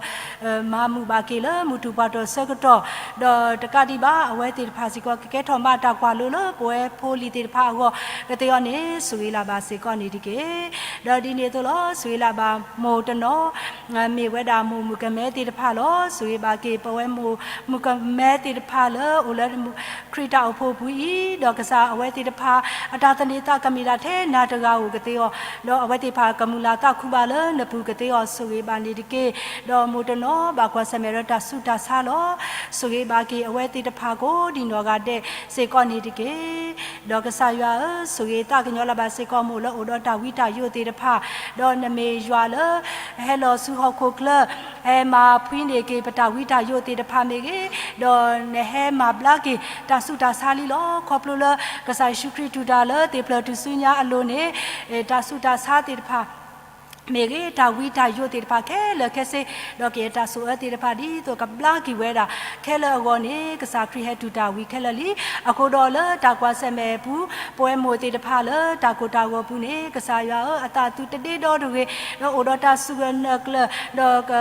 မၤမုာ်ဘၣ်က့ၤလၢမုၢ်တူၢ်ပှၤတီၢ်ဆၢကတီၢ်, ဒီးတကးဒံးဘၣ် အဝဲသ့ၣ်တဖၣ်စ့ၢ်ကီး ကကဲထီၣ်မၤတၢ်ကွၢ်လိလၢပဝဲဖိလံၤသ့ၣ်တဖၣ်အဂီၢ် ကသ့အီၤန့ၣ် ဆိၣ်ဂ့ၤလၢ်ဘၣ်စ့ၢ်ကီးန့ၣ်တက့ၢ်. ဒီးဒ်န့ၣ်အသိးလီၤ, ဆိၣ်ဂ့ၤလၢ်ဘၣ်မိၢ်တနီၤ မ့ၢ်ဝဲဒၣ်မိၢ်မုၣ်ကမဲသ့ၣ်တဖၣ်လီၤ. ဆိၣ်ဂ့ၤဘၣ်က့ၤပဝဲမိၢ်မုၣ်ကမဲသ့ၣ်တဖၣ်လၢအိၣ်လၢ ခရံာ်တၢ်အိၣ်ဖှိၣ်ပူၤအံၤ, ဒီးကစၢ်အဝဲသ့ၣ်တဖၣ် အတၢ်သန့ၤသးကမ့ၢ်ဒၣ်ထဲနၤတဂၤဧိၤကသ့အီၤ, ဒီးအဝဲသ့ၣ်တဖၣ်ကမုာ်လၤသးခုဘၣ်လၢနပူၤကသ့အီၤ ဆိၣ်ဂ့ၤဘၣ်န့ၣ်တက့ၢ်. ဒီးမိၢ်တနီၤဘၣ်ကွၢ်ဆၢၣ်မဲာ်ဒီးတၢ်ဆူးတၢ်ဆါလီၤ. ဆိၣ်ဂ့ၤဘၣ်က့ၤအဝဲသ့ၣ်တဖၣ်ကိးဒံးနီၢ်ဂၤဒဲးစ့ၢ်ကီးန့ၣ်တက့ၢ်. ဒီးကစၢ်ယွၤဧၢ, ဆိၣ်ဂ့ၤသးကညီၤလၢ်ဘၣ်စ့ၢ်ကီးမိၢ်လၢအိၣ်ဒီးတၢ်ဝံတၢ်ယိးသ့ၣ်တဖၣ်, ဒီးနမ့ၢ်ယွၤလၢ ဟဲလီၤဆူဟီၣ်ခိၣ်ချၢ ဟဲမၤဖှံန့ၢ်က့ၤပတၢ်ဝံတၢ်ယိးသ့ၣ်တဖၣ်မ့ၢ်ဂ့ၤ, ဒီးနဟဲမၤဘျါက့ၤတၢ်ဆူးတၢ်ဆါလံလီၤ. ခီဖျိလၢကစၢ်ယ့ၣ်ၡူးခရံာ်တူၢ်တၢ်လၢသ့ၣ်ဖျၢၣ်ထူၣ်စုညါအလိၤန့ၣ်, တၢ်ဆူးတၢ်ဆါသ့ၣ်တဖၣ် မ့ၢ်ဂ့ၤ, တၢ်ဝံတၢ်ယိးသ့ၣ်တဖၣ်ခဲလၢာ်ခဲဆ့, ဒီးကယဲၢ်တၢ်ဆိၣ်အၢသ့ၣ်တဖၣ်ဒ်သိးကဘျါက့ၤဝဲဒၣ် ခဲလၢာ်အဂီၢ်န့ၣ် ကစၢ်ခရံာ်ဟဲတူၢ်တၢ်ဝံၤခဲလၢာ်လံ. အဃိဒီးလၢတၢ်ကွၢ်ဆၢၣ်မဲာ်ပူၤ ပဝဲမိၢ်သ့ၣ်တဖၣ်လၢတၢ်ကိၢ်တၢ်ဂီၤပူၤန့ၣ် ကစၢ်ယွၤဧၢ, အသးအသုတဒ့ဒီတဂ့ၤ, ဒီးအိၣ်ဒီးတၢ်စူၢ်ဂၢၢ်နၢၤကျၢၤ, ဒီးက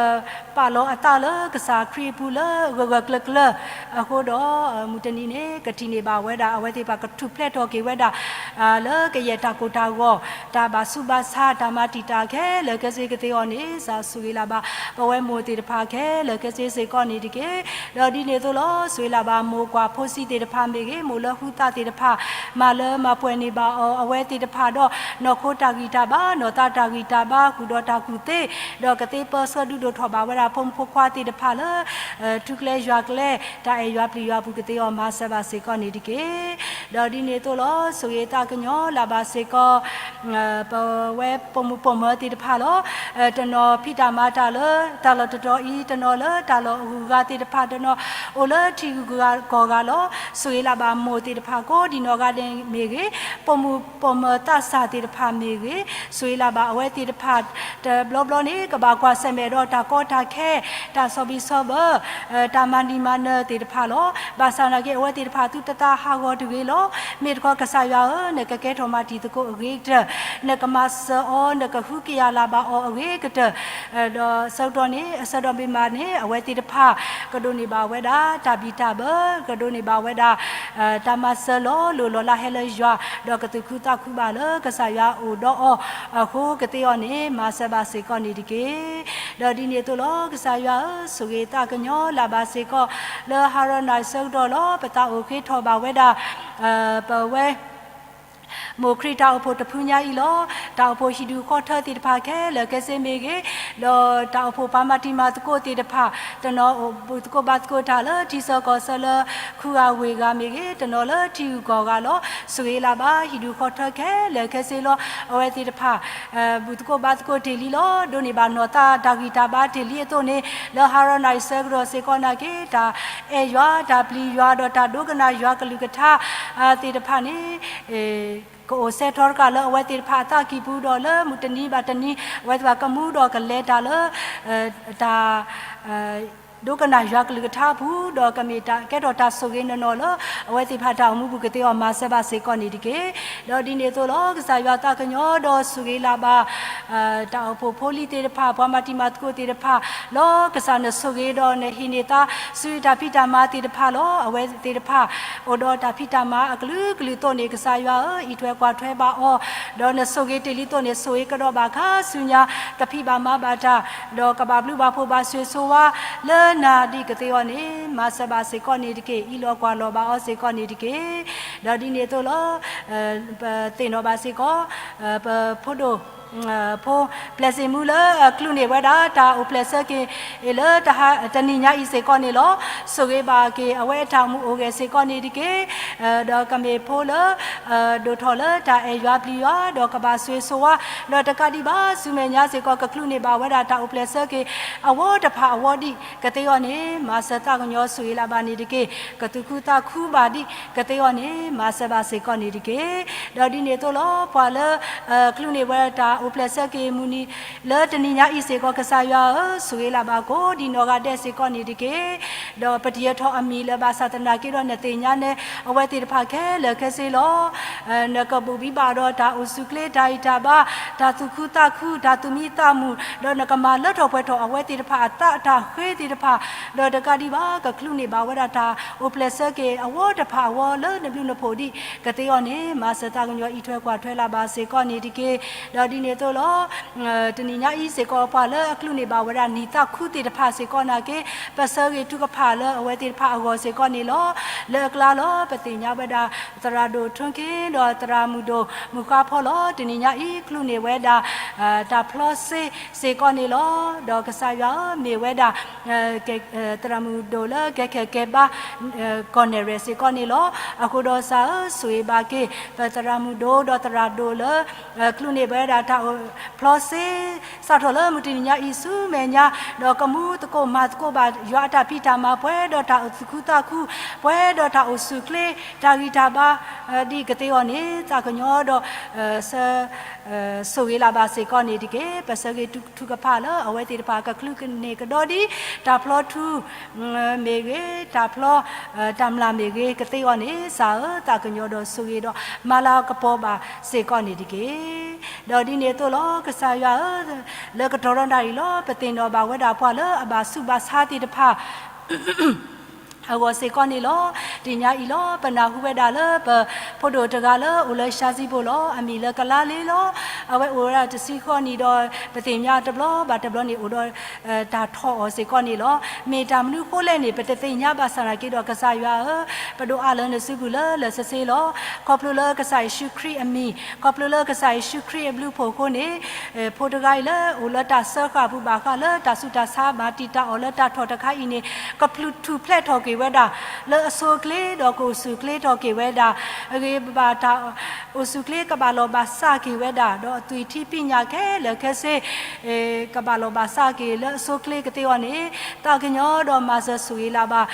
ပာ်လီၤအသးလၢကစၢ်ခရံာ်အပူၤလၢဂၢၢ်ဂၢၢ်ကျၢၤကျၢၤ, အဃိဒီး မုၢ်တနံၤန့ၣ် ကထံၣ်န့ၢ်ဘၣ်ဝဲဒၣ် အဝဲသ့ၣ်တဖၣ်ကထူၣ်ဖျဲးထီၣ်က့ၤဝဲဒၣ် လၢကယဲၢ်တၢ်ကိၢ်တၢ်ဂီၤ, တၢ်ဘၣ်ဆူးဘၣ်ဆါ, တၢ်မၤတံာ်တာ်ခဲလၢာ်ခဲဆ့ကသ့အီၤန့ၣ် ကစၢ်ဆိၣ်ဂ့ၤလၢ်ဘၣ် ပဝဲမိၢ်သ့ၣ်တဖၣ်ခဲလၢာ်ခဲဆ့စ့ၢ်ကီးန့ၣ်တက့ၢ်. ဒီးဒ်န့ၣ်အသိးလီၤ, ဆိၣ်ဂ့ၤလၢ်ဘၣ်မိၢ်ကွၢ်ဖိဆံးသ့ၣ်တဖၣ်မ့ၢ်ဂ့ၤ, မိၢ်လၢဃုသးသ့ၣ်တဖၣ် မၤလၢမၤပှဲၤန့ၢ်ဘၣ်အီၤ, အဝဲသ့ၣ်တဖၣ်ဒီး နီၢ်ခိတၢ်ဂံၢ်တၢ်ဘါ, နီၢ်သးတၢ်ဂံၢ်တၢ်ဘါ, ဃုာ်ဒီးတၢ်ကူၣ်သ့, ဒီးကသ့ပၢဆှၢဒုးဒိၣ်ထီၣ်ဘၣ်ဝဲဒၣ် ဖိမုၣ်ဖိခွါသ့ၣ်တဖၣ်လၢ ထူကျဲယွၤကျဲ, တၢ်အဲၣ်ယွၤပျံၤယွၤပူၤကသ့အီၤ မၤစၢၤဘၣ်စ့ၢ်ကီးန့ၣ်တက့ၢ်. ဒီးဒ်န့ၣ်အသိးလီၤ, ဆိၣ်ဂ့ၤသးကညီၤလၢ်ဘၣ်စ့ၢ်ကီး ပဝဲပိာ်မုၣ်ပိာ်မၢၤသ့ၣ်တဖၣ်လီၤ. တနီၤဖံးတၢ်မၤတၢ်လၢတၢ်လီၢ်တတီၤအံၤ, တနီၤလၢတၢ်လီၢ်အဂုၤအဂၤသ့ၣ်တဖၣ်, တနီၤအိၣ်လၢထံဂုၤကီၢ်ဂၤလီၤ. ဆိၣ်ဂ့ၤလၢ်ဘၣ်မိၢ်သ့ၣ်တဖၣ်ကိးဒံးနီၢ်ဂၤဒဲးမ့ၢ်ဂ့ၤ, ပိာ်မုၣ်ပိာ်မၢၤသးစၢ်သ့ၣ်တဖၣ်မ့ၢ်ဂ့ၤ, ဆိၣ်ဂ့ၤလၢ်ဘၣ်အဝဲသ့ၣ်တဖၣ် တဘျီဘျီန့ၣ် ကဘၣ်ကွၢ်ဆၢၣ်မဲာ်ဒီးတၢ်ကီတၢ်ခဲ, တၢ်ဆီၣ်ဘံၣ်ဆီၣ်ဘၢ, တၢ်မၤနံၤမၤနၢၤသ့ၣ်တဖၣ်လီၤ. ဘၣ်ဆၣ်နာ်က့ အဝဲသ့ၣ်တဖၣ်သုတသးဟးဂီၤတဂ့ၤလီၤ. မ့ၢ်တခီကစၢ်ယွၤဧၢ, နကကဲထီၣ်မၤတံၤသကိးအဂ့ၤကတၢၢ်, နကမၤစၢၤအီၤ, နကဟုကယာ်လၢ်ဘၣ်အီၤအဂ့ၤကတၢၢ်, ဒီးဆၢကတီၢ်န့ၣ် အဆၢကတီၢ်ဘ့ၣ်မးန့ၣ် အဝဲသ့ၣ်တဖၣ် ကဒိးန့ၢ်ဘၣ်ဝဲဒၣ် တၢ်ဘံၣ်တၢ်ဘၢ, ကဒိးန့ၢ်ဘၣ်ဝဲဒၣ် တၢ်မၤစၢၤလီၤလိၢ်လီၤလးဟဲလၢယွၤ, ဒီးကသူၣ်ခုသးခုဘၣ်လၢကစၢ်ယွၤအိၣ်ဒီးအီၤအဃိကသ့အီၤန့ၣ် မၤစၢၤဘၣ်စ့ၢ်ကီးန့ၣ်တက့ၢ်. ဒီးဒ်န့ၣ်အသိးလီၤ, ကစၢ်ယွၤဧၢ, ဆိၣ်ဂ့ၤသးကညီၤလၢ်ဘၣ်စ့ၢ်ကီး လၢဟါရၤနၢ်ဆၢကတီၢ်လီၤ. ပသးအိၣ်ဃ့ထီၣ်ဘၣ်ဝဲဒၣ် ပဝဲ မိၢ်ခရံာ်တၢ်အိၣ်ဖှိၣ်တဖုညါအံၤလီၤ. တၢ်အိၣ်ဖှိၣ်ဟံၣ်ဒူၣ်ဃီထၢသ့ၣ်တဖၣ်ခဲလၢာ်ခဲဆ့မ့ၢ်ဂ့ၤ, ဒီးတၢ်အိၣ်ဖှိၣ်ပှၤမၤတံၤမၤသကိးသ့ၣ်တဖၣ်, တနီၤအိၣ်ဘူၣ်သကိးဘါသကိးတၢ်လၢထံဆၢကီၢ်ဆၢလၢ ခူဂၤဝ့ၢ်ဂၤမ့ၢ်ဂ့ၤ, တနီၤလၢထံဂုၤကီၢ်ဂၤလီၤ. ဆိၣ်ဂ့ၤလၢ်ဘၣ်ဟံၣ်ဒူၣ်ဃီထၢခဲလၢာ်ခဲဆ့လီၤ. အဝဲသ့ၣ်တဖၣ် ဘူၣ်သကိးဘါသကိးတ့ၢ်လံလီၤ. ဒိးန့ၢ်ဘၣ်နီၢ်သးတၢ်ဂံၢ်တၢ်ဘါတ့ၢ်လံအသိးန့ၣ်, လၢဟါရၤနၢ်အံၤဆၢကတီၢ်စ့ၢ်ကီးနာ်က့ တၢ်အဲၣ်ယွၤ, တၢ်ပျံၤယွၤ, ဒီးတၢ်ဒိကနၣ်ယွၤကလုၢ်ကထါသ့ၣ်တဖၣ်န့ၣ် ကအိၣ်စဲထီတကးလၢအဝဲသ့ၣ်တဖၣ်အသးကံၢ်ပူၤဒီး လၢမုၢ်တနံၤဘၣ်တနံၤ အဝဲသ့ၣ်တဖၣ်ကမူဒီးကလဲၤတၢ်လၢ တၢ် ဒိကနၣ်ယွၤကလုၢ်ကထါအပူၤ, ဒီးကမ့ၢ်တၢ်ကဲထီၣ်တၢ်ဆိၣ်ဂ့ၤနီၢ်နီၢ်လၢ အဝဲသ့ၣ်တဖၣ်တၢ်အိၣ်မူပူၤကသ့အီၤ မၤစၢၤဘၣ်စ့ၢ်ကီးန့ၣ်တက့ၢ်. ဒီးဒ်န့ၣ်အသိးလီၤ, ကစၢ်ယွၤသးကညီၤဒီးဆိၣ်ဂ့ၤလၢ်ဘၣ် တၢ်အိၣ်ဖှိၣ်ဖိလံၤသ့ၣ်တဖၣ်, ပှၤမၤတံၤမၤသကိးသ့ၣ်တဖၣ်လီၤ. ကစၢ်နဆိၣ်ဂ့ၤဒီးနဟ့ၣ်န့ၢ်သးဆူတၢ်ဖံးတၢ်မၤသ့ၣ်တဖၣ်လီၤ. အဝဲသ့ၣ်တဖၣ် အိၣ်ဒီးတၢ်ဖံးတၢ်မၤအကလုာ်ကလုာ်အသိးန့ၣ် ကစၢ်ယွၤဧၢ, အံးထွဲကွၢ်ထွဲဘၣ်အီၤ, ဒီးနဆိၣ်ဂ့ၤတ့ၢ်လံအသိးန့ၣ် ဆိၣ်ဂ့ၤကဒီးဘၣ်ခါဆူညါ, ကဖံးဘၣ်မၤဘၣ်တၢ်, ဒီးကဘၣ်ဘျုးဘၣ်ဖှိၣ်ဘၣ်ဆိၣ်ဂ့ၤဆိၣ်ဝါ လၢနၤဒ်ကသ့အီၤန့ၣ် မၤစၢၤဘၣ်စ့ၢ်ကီးန့ၣ်တက့ၢ်. အံးလီၤကွၢ်လီၤဘၣ်အီၤစ့ၢ်ကီးန့ၣ်တက့ၢ်. ဒီးဒ်န့ၣ်အသိးလီၤ, ပသ့ၣ်နီၣ်ဘၣ်စ့ၢ်ကီး ပဖိဒိၣ် ဖိ ပျဲၢ်စ့ၣ်မူလၢအကျူန့ၢ်ဝဲဒၣ် တၢ်အိၣ်ဖျဲၣ်ဆၢက့ၤလၢတနံၤညါအံၤစ့ၢ်ကီးန့ၣ်လီၤ. ဆိၣ်ဂ့ၤဘၣ်က့ၤအဝဲအတၢ်အိၣ်မူအိၣ်ဂဲၤစ့ၢ်ကီးန့ၣ်တက့ၢ်. ဒီးကမ့ၢ်ဖိလၢ ဒိၣ်ထီၣ်လၢတၢ်အဲၣ်ယွၤပျံၤယွၤ, ဒီးကဘၣ်ဆိၣ်ဂ့ၤဆိၣ်ဝါ, ဒီးတကးဒံးဘၣ်ဆူမဲာ်ညါစ့ၢ်ကီး ကကျူန့ၢ်ဘၣ်ဝဲဒၣ်တၢ်အိၣ်ဖျဲၣ်ဆၢက့ၤ အဝီတဖၣ်အဝီဒ်ကသ့အီၤန့ၣ် မၤစၢၤသးကညီၤဆိၣ်ဂ့ၤလၢ်ဘၣ်န့ၣ်တက့ၢ်. ကသူၣ်ခုသးခုဘၣ်ဒ်ကသ့အီၤန့ၣ် မၤစၢၤဘၣ်စ့ၢ်ကီးန့ၣ်တက့ၢ်. ဒီးဒ်န့ၣ်အသိးလီၤ, ပှၤလၢ ကျူန့ၢ်ဝဲတၢ်အိၣ်ဖျဲၣ်ဆၢက့ၤမုၢ်နံၤ လၢတနံၤညါအံၤစ့ၢ်ကီး ကစၢ်ယွၤဧၢ, ဆိၣ်ဂ့ၤလၢ်ဘၣ်ကိးဒံးနီၢ်ဂၤဒဲးစ့ၢ်ကီးန့ၣ်တက့ၢ်. ဒီးပတယၢၤထီၣ်အမံၤလၢၤဘၣ်ဆၣ်သနာ်က့ဒီး နသ့ၣ်ညါနဲ အဝဲသ့ၣ်တဖၣ်ခဲလၢာ်ခဲဆ့လီၤ. နကဘိၣ်ဘံဘၣ်ဒီးတၢ်အိၣ်ဆူၣ်ချ့ တၢ်ဂံၢ်တၢ်ဘါ, တၢ်သူၣ်ခုသးခု, တၢ်သူၣ်မံသးမုာ်, ဒီးနကမၤလၢထီၣ်ပှဲၤထီၣ်အဝဲသ့ၣ်တဖၣ်အသးတၢ်ဃ့သ့ၣ်တဖၣ်, ဒီးတကးဒံးဘၣ် ကကျူန့ၢ်ဘၣ်ဝဲဒၣ်တၢ်အိၣ်ဖျဲၣ်ဆၢက့ၤ အဝီတဖၣ်အဝီလၢနဘျုးနဖှိၣ်ဒ်ကသ့အီၤန့ၣ် မၤစၢၤသးကညီၤအံးထွဲကွၢ်ထွဲလၢ်ဘၣ်စ့ၢ်ကီးန့ၣ်တက့ၢ်. ဒီးဒ်န့ၣ်အသိးလီၤ, တနံၤညါအံၤစ့ၢ်ကီး ပှၤလၢအကျူန့ၢ်ဘၣ်ဝဲဒၣ်နံၣ်သးခူသ့ၣ်တဖၣ်စ့ၢ်ကီးနာ်က့ ပဆၢဂ့ၤထုကဖၣ်လၢအဝဲသ့ၣ်တဖၣ်အဂီၢ်စ့ၢ်ကီးန့ၣ်လီၤ. လၢအကျါလီၤ ပသ့ၣ်ညါဝဲဒၣ် သရၣ်ဒိၣ်ထွန်းခင် ဒီးသရၣ်မုၣ်ဒိၣ်မုၣ်ဃါဖီလီၤ. တနံၤညါအံၤ ကျူန့ၢ်ဝဲဒၣ် တၢ်ဖျီစ့စ့ၢ်ကီးန့ၣ်လီၤ. ဒီးကစၢ်ယွၤဧၢ မ့ၢ်ဝဲဒၣ် သရၣ်မုၣ်ဒိၣ်လၢကဲခဲၣ်ကဲဘါ ကီၢ်နဲၣ်ရဲၣ်စ့ၢ်ကီးန့ၣ်လီၤ. အဃိဒီးကစၢ်ဧၢ ဆိၣ်ဂ့ၤဘၣ်က့ၤ ပသရၣ်မုၣ်ဒိၣ်ဒီးသရၣ်ဒိၣ်လၢ ကျူန့ၢ်ဝဲဒၣ်တၢ်ဖျီစ့ စးထီၣ်လၢမုၢ်တနံၤညါအံၤဆူမဲာ်ညါ, ဒီးကမူသကိးမၤသကိးဘၣ်ယွၤအတၢ်ဖံးတၢ်မၤ ပှဲၤဒီးတၢ်အိၣ်သူၣ်ခုသးခု, ပှဲၤဒီးတၢ်အိၣ်ဆူၣ်ချ့ တၢ်ဂံၢ်တၢ်ဘါ ဒ်ကသ့အီၤန့ၣ် သးကညီၤဒီး ဆိၣ်ဂ့ၤလၢ်ဘၣ်စ့ၢ်ကီးန့ၣ်တက့ၢ်. ပဆၢဂ့ၤထုကဖၣ်လၢအဝဲသ့ၣ်တဖၣ်ကကျူန့ၢ်ကဒီးဒ် တၢ်ဖျီထူ မ့ၢ်ဂ့ၤ, တၢ်ဖျီ တၢ်မျၢ်မ့ၢ်ဂ့ၤ ကသ့အီၤန့ၣ် ကစၢ်ဧၢ သးကညီၤဒီးဆိၣ်ဂ့ၤဒီး မၤလၤကပီၤဘၣ်စ့ၢ်ကီးန့ၣ်တက့ၢ်. ဒီးဒ်န့ၣ်အသိးလီၤ ကစၢ်ယွၤဧၢ, လၢကတီၢ်ဒီးနၣ်ရံၣ်လီၤ ပသ့ၣ်နီၣ်ဘၣ်ဝဲဒၣ်ပှၤလၢအဘၣ်ဆူးဘၣ်ဆါသ့ၣ်တဖၣ် အဂီၢ်စ့ၢ်ကီးန့ၣ်လီၤ. တနံၤညါအံၤလီၤ ပနၢ်ဟူဝဲဒၣ်လၢပဖိဒိၣ်တဂၤလၢအိၣ်လၢၡါစံဘိလီၤ. အမံၤလၢကလါလ့လီၤ. အဝဲအိၣ်ဝဲဒၣ်တဆံဃိးနံၣ်ဒီး ပသ့ၣ်ညါတဘျီဘၣ်တဘျီန့ၣ် အိၣ်ဒီး တၢ်ထီၣ်အီၤစ့ၢ်ကီးန့ၣ်လီၤ. မ့ၢ်တၢ်မနုၤဃိလဲၣ်န့ၣ် ပတသ့ၣ်ညါဘၣ်ဆၣ်သနာ်က့ဒီး ကစၢ်ယွၤဧၢ, ပဒိးအးလၢနစုပူၤလၢလၢဆ့ဆ့လီၤ. ခီဖျိလၢကစၢ်ယ့ၣ်ၡူးခရံာ်အမံၤ, ခီဖျိလၢကစၢ်ယ့ၣ်ၡူးခရံာ်အဘျုးအဖှိၣ်အဃိန့ၣ် ဖိတဂၤအံၤလၢအိၣ်လၢတၢ်စၢဃာ်အပူၤဘၣ်ဃးလၢတၢ်ဆူးတၢ်ဆါ မၤတံာ်တာ်အီၤလၢတၢ်ထီၣ်တခါအံၤန့ၣ် ကပျုၢ်ထူၣ်ဖျဲးထီၣ်က့ၤဝဲဒၣ် လၢအဆိအချ့ ဒီးကအိၣ်ဆူၣ်ချ့ထီၣ်က့ၤဝဲဒၣ် အဂ့ၤဘၣ်တၢ်အိၣ်ဆူၣ်ချ့ ကဘၣ်လီၤဘၣ်စးက့ၤဝဲဒၣ် ဒီးအသွံၣ်ထံပညၣ်ခဲလၢာ်ခဲဆ့ ကဘၣ်လီၤဘၣ်စးက့ၤလၢအဆိအချ့ကသ့အီၤန့ၣ် သးကညီၤဒီးမၤစၢၤဆိၣ်ဂ့ၤလၢ်ဘၣ်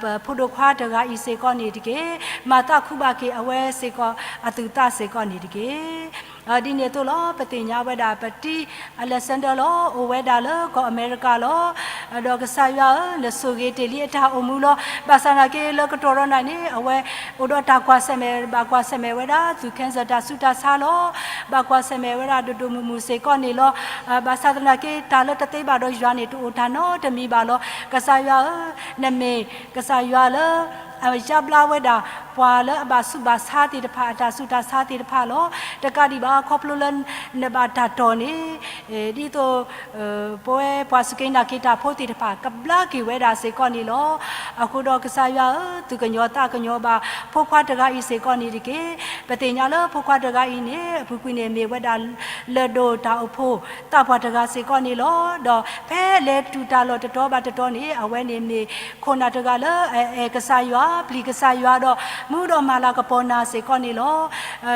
ပဖိဒိၣ်ခွါတဂၤအံၤစ့ၢ်ကီးန့ၣ်တက့ၢ်. မၤသးခုဘၣ်က့ၤအဝဲစ့ၢ်ကီးအသူၣ်သးစ့ၢ်ကီးန့ၣ်တက့ၢ်. ဒ်န့ၣ်အသိးလီၤ ပသ့ၣ်ညါဝဲဒၣ် ပတံ Alexander လီၤ. အိၣ်ဝဲဒၣ်လၢကီၢ်အမဲရကၤလီၤ. ဒီးကစၢ်ယွၤဧၢ, နဆိၣ်ဂ့ၤတ့ၢ်လံအတၢ်အိၣ်မူလီၤ. ဘၣ်ဆၣ်သနာ်က့လၢကတီၢ်ဒီးနၣ်ရံၣ်န့ၣ် အဝဲအိၣ်ဒီးတၢ်ကွၢ်ဆၢၣ်မဲာ် ဘၣ်ကွၢ်ဆၢၣ်မဲာ်ဝဲဒၣ် သူၣ် cancer တၢ်ဆူးတၢ်ဆါလီၤ. ဘၣ်ကွၢ်ဆၢၣ်မဲာ်ဝဲဒၣ်ဒိၣ်ဒိၣ်မုၢ်မုၢ်စ့ၢ်ကီးန့ၣ်လီၤ. ဘၣ်ဆၣ်သနာ်က့ တၢ်လၢတသ့ဘၣ်ဒီးယွၤန့ၣ် တအိၣ်တၢ်နီတမံၤဘၣ်လီၤ. ကစၢ်ယွၤဧၢ, နမ့ၢ်ကစၢ်ယွၤလၢ အယါဘျါဝဲဒၣ် ပှၤလၢအဘၣ်ဆူးဘၣ်ဆါသ့ၣ်တဖၣ် အတၢ်ဆူးတၢ်ဆါသ့ၣ်တဖၣ်လီၤ. တကးဒံးဘၣ် ခီဖျိလၢနဘၣ်တၢ်တီၢ်န့ၣ် ဒ်သိး ပဝဲပှၤစူၢ်က့ၤနာ်က့ၤတၢ်ဖိသ့ၣ်တဖၣ် ကဘျါက့ၤဝဲဒၣ်စ့ၢ်ကီးန့ၣ်လီၤ. အဃိဒီးကစၢ်ယွၤဧၢ, သူၣ်ကညီၤသးကညီၤဘၣ် ဖိခွါတဂၤအံၤစ့ၢ်ကီးန့ၣ်တက့ၢ်. ပသ့ၣ်ညါလၢဖိခွါတဂၤအံၤန့ၣ် အပူၤကွံာ်န့ၣ် မ့ၢ်ဝဲဒၣ် လၢၢ်ဒိၣ်တၢ်အိၣ်ဖှိၣ်သးပှၢ်တဂၤစ့ၢ်ကီးန့ၣ်လီၤ. ဒီးဖဲလဲၤတူၢ်တၢ်လီၢ်တတီၤဘၣ်တတီၤန့ၣ် အဝဲန့ၣ်မ့ၢ်ခိၣ်နၢ်တဂၤလၢအအဲၣ်ကစၢ်ယွၤ ပျံၤကစၢ်ယွၤဒီး မူဒီးမၤလၤကပီၤနၤစ့ၢ်ကီးန့ၣ်လီၤ.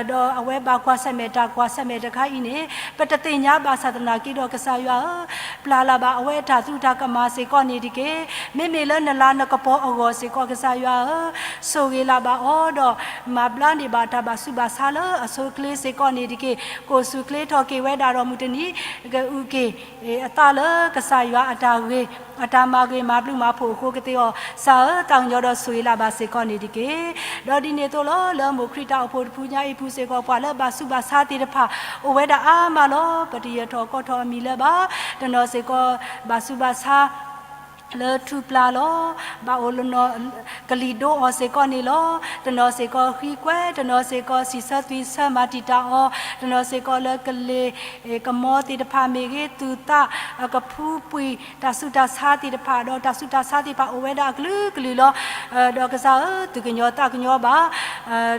ဒီးအဝဲဘၣ်ကွၢ်ဆၢၣ်မဲာ်တၢ်ကွၢ်ဆၢၣ်မဲာ်တခါအံၤန့ၣ် ပတသ့ၣ်ညါဘၣ်ဆၣ်သနာ်က့ဒီးကစၢ်ယွၤဧၢ, ပျၢ်လၢ်ဘၣ်အဝဲအတၢ်သူၣ်တၢ်ကမၣ်စ့ၢ်ကီးန့ၣ်တက့ၢ်. မ့မ့ၢ်လၢနလၤနကပီၤအဂီၢ်စ့ၢ်ကီးကစၢ်ယွၤဧၢ, ဆိၣ်ဂ့ၤလၢ်ဘၣ်အီၤဒီး မၤဘျါန့ၢ်ဘၣ်တၢ်ဘၣ်ဆူးဘၣ်ဆါလၢအဆိအချ့စ့ၢ်ကီးန့ၣ်တက့ၢ်. ကိၣ်ဆူၣ်ချ့ထီၣ်က့ၤဝဲဒၣ်ဒီးမုၢ်တနံၤ ကအုၣ်က့ၤ အသးလၢကစၢ်ယွၤအတၢ်ဂ့ၤ အတၢ်မၤဂ့ၤမၤဘျုးမၤဖှိၣ်အဃိကသ့အီၤ, ကစၢ်ဧၢ သးကညီၤဒီးဆိၣ်ဂ့ၤလၢ်ဘၣ်စ့ၢ်ကီးန့ၣ်တက့ၢ်. ဒီးဒ်န့ၣ်အသိးလီၤ လၢမိၢ်ခရံာ်တၢ်အိၣ်ဖှိၣ်တဖုညါအံၤအပူၤစ့ၢ်ကီး ပှၤလၢဘၣ်ဆူးဘၣ်ဆါသ့ၣ်တဖၣ် အိၣ်ဝဲဒၣ်အါမးလီၤ. ပတယၢၤထီၣ်ကီထီၣ်အမံၤလၢၤဘၣ်. တနီၤစ့ၢ်ကီး ဘၣ်ဆူးဘၣ်ဆါ လၢထူပျၢ်လီၤ. ဘၣ်အိၣ်လၢနီၢ် ကလံၤဒိအီၤစ့ၢ်ကီးန့ၣ်လီၤ. တနီၤစ့ၢ်ကီးဃံကွဲ, တနီၤစ့ၢ်ကီးစံးဆၢသွံၣ်ဆၢမၤတံာ်တာ်အီၤ, တနီၤစ့ၢ်ကီးလၢကလ့ၤ ကမီသ့ၣ်တဖၣ်မ့ၢ်ဂ့ၤ, သူၣ်သးကဖူပှံာ် တၢ်ဆူးတၢ်ဆါသ့ၣ်တဖၣ်, ဒီးတၢ်ဆူးတၢ်ဆါသ့ၣ်တဖၣ်အိၣ်ဝဲဒၣ်အကလုာ်ကလုာ်လီၤ. ဒီးကစၢ်ဧၢ, သူၣ်ကညီၤသးကညီၤဘၣ်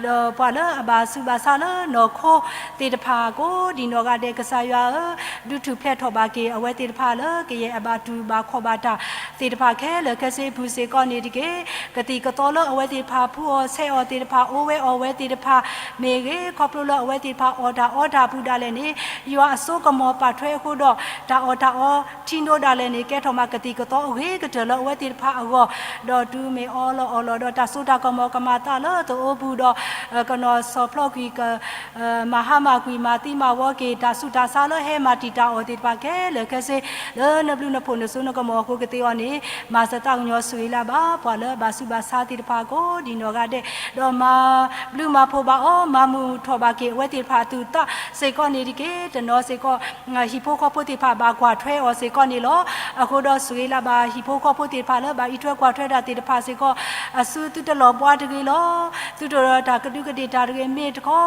ဒီးပှၤလၢအဘၣ်ဆူးဘၣ်ဆါလၢနီၢ်ခိသ့ၣ်တဖၣ်ကိးဒံးနီၢ်ဂၤဒဲး ကစၢ်ယွၤဧၢ, ဒုးထူၣ်ဖျဲးထီၣ်ဘၣ်က့ၤ အဝဲသ့ၣ်တဖၣ်လၢကယဲၢ်အဘၣ်တူၢ်ဘၣ်ခီၣ်ဘၣ်တၢ်သ့ၣ်တဖၣ်ခဲလၢာ်ခဲဆ့အပူၤစ့ၢ်ကီးန့ၣ်တက့ၢ်. ကသံၣ်ကသီလၢအဝဲသ့ၣ်တဖၣ်ဖှူအီၤဆဲးအီၤသ့ၣ်တဖၣ် အိၣ်ဝဲအီၤဝဲသ့ၣ်တဖၣ်မ့ၢ်ဂ့ၤ, ခီဖျိလၢအဝဲသ့ၣ်တဖၣ်အီၣ်တၢ်အီတၢ်အပူၤဒၣ်လဲာ်န့ၣ် ယွၤအစိကမီၤပာ်ထွဲအဃိဒီး တၢ်အီၣ်တၢ်အီထံနိဒၣ်လဲာ်န့ၣ် ကဲထီၣ်မးကသံၣ်ကသီအဂ့ၤကတၢၢ်လၢအဝဲသ့ၣ်တဖၣ်အဂီၢ်, ဒီးတုၤမ့ၢ်အီလီၤအီလီၤဒီး တၢ်စိတၢ်ကမီၤကမၤသးလၢသအိပူၤဒီး ကနီၤဆီၣ်ဖျီကွံာ် မၤဟါမၢ်ကွံာ်မၤသံမၤဝီက့ၤ တၢ်ဆူးတၢ်ဆါလၢဟဲမၤတံာ်တာ်အီၤသ့ၣ်တဖၣ်ခဲလၢာ်ခဲဆ့ လၢနဘျုးနဖှိၣ်နစိနကမီၤအဃိကသ့အီၤန့ၣ် မၤစၢၤသးကညီၤဆိၣ်ဂ့ၤလၢ်ဘၣ် ပှၤလၢအဘၣ်ဆူးဘၣ်ဆါသ့ၣ်တဖၣ်ကိးဒံးနီၢ်ဂၤဒဲး, ဒီးမၤဘျုးမၤဖှိၣ်ဘၣ်အီၤ မၤမုာ်ထီၣ်ဘၣ်က့ၤအဝဲသ့ၣ်တဖၣ်အသူၣ်အသးစ့ၢ်ကီးန့ၣ်တက့ၢ်. တနီၤစ့ၢ်ကီး ဟံၣ်ဖိဃီဖိသ့ၣ်တဖၣ်ဘၣ်ကွၢ်ထွဲအီၤစ့ၢ်ကီးန့ၣ်လီၤ. အဃိဒီးဆိၣ်ဂ့ၤလၢ်ဘၣ်ဟံၣ်ဖိဃီဖိသ့ၣ်တဖၣ်လၢဘၣ်အံးထွဲကွၢ်ထွဲတၢ်သ့ၣ်တဖၣ်စ့ၢ်ကီး အစုသုတလီၤဘှါတဂ့ၤလီၤ. သုတအိၣ်ဒီးတၢ်ကဒူးကဒ့ၣ်တၢ်တဂ့ၤ မ့ၢ်တခီ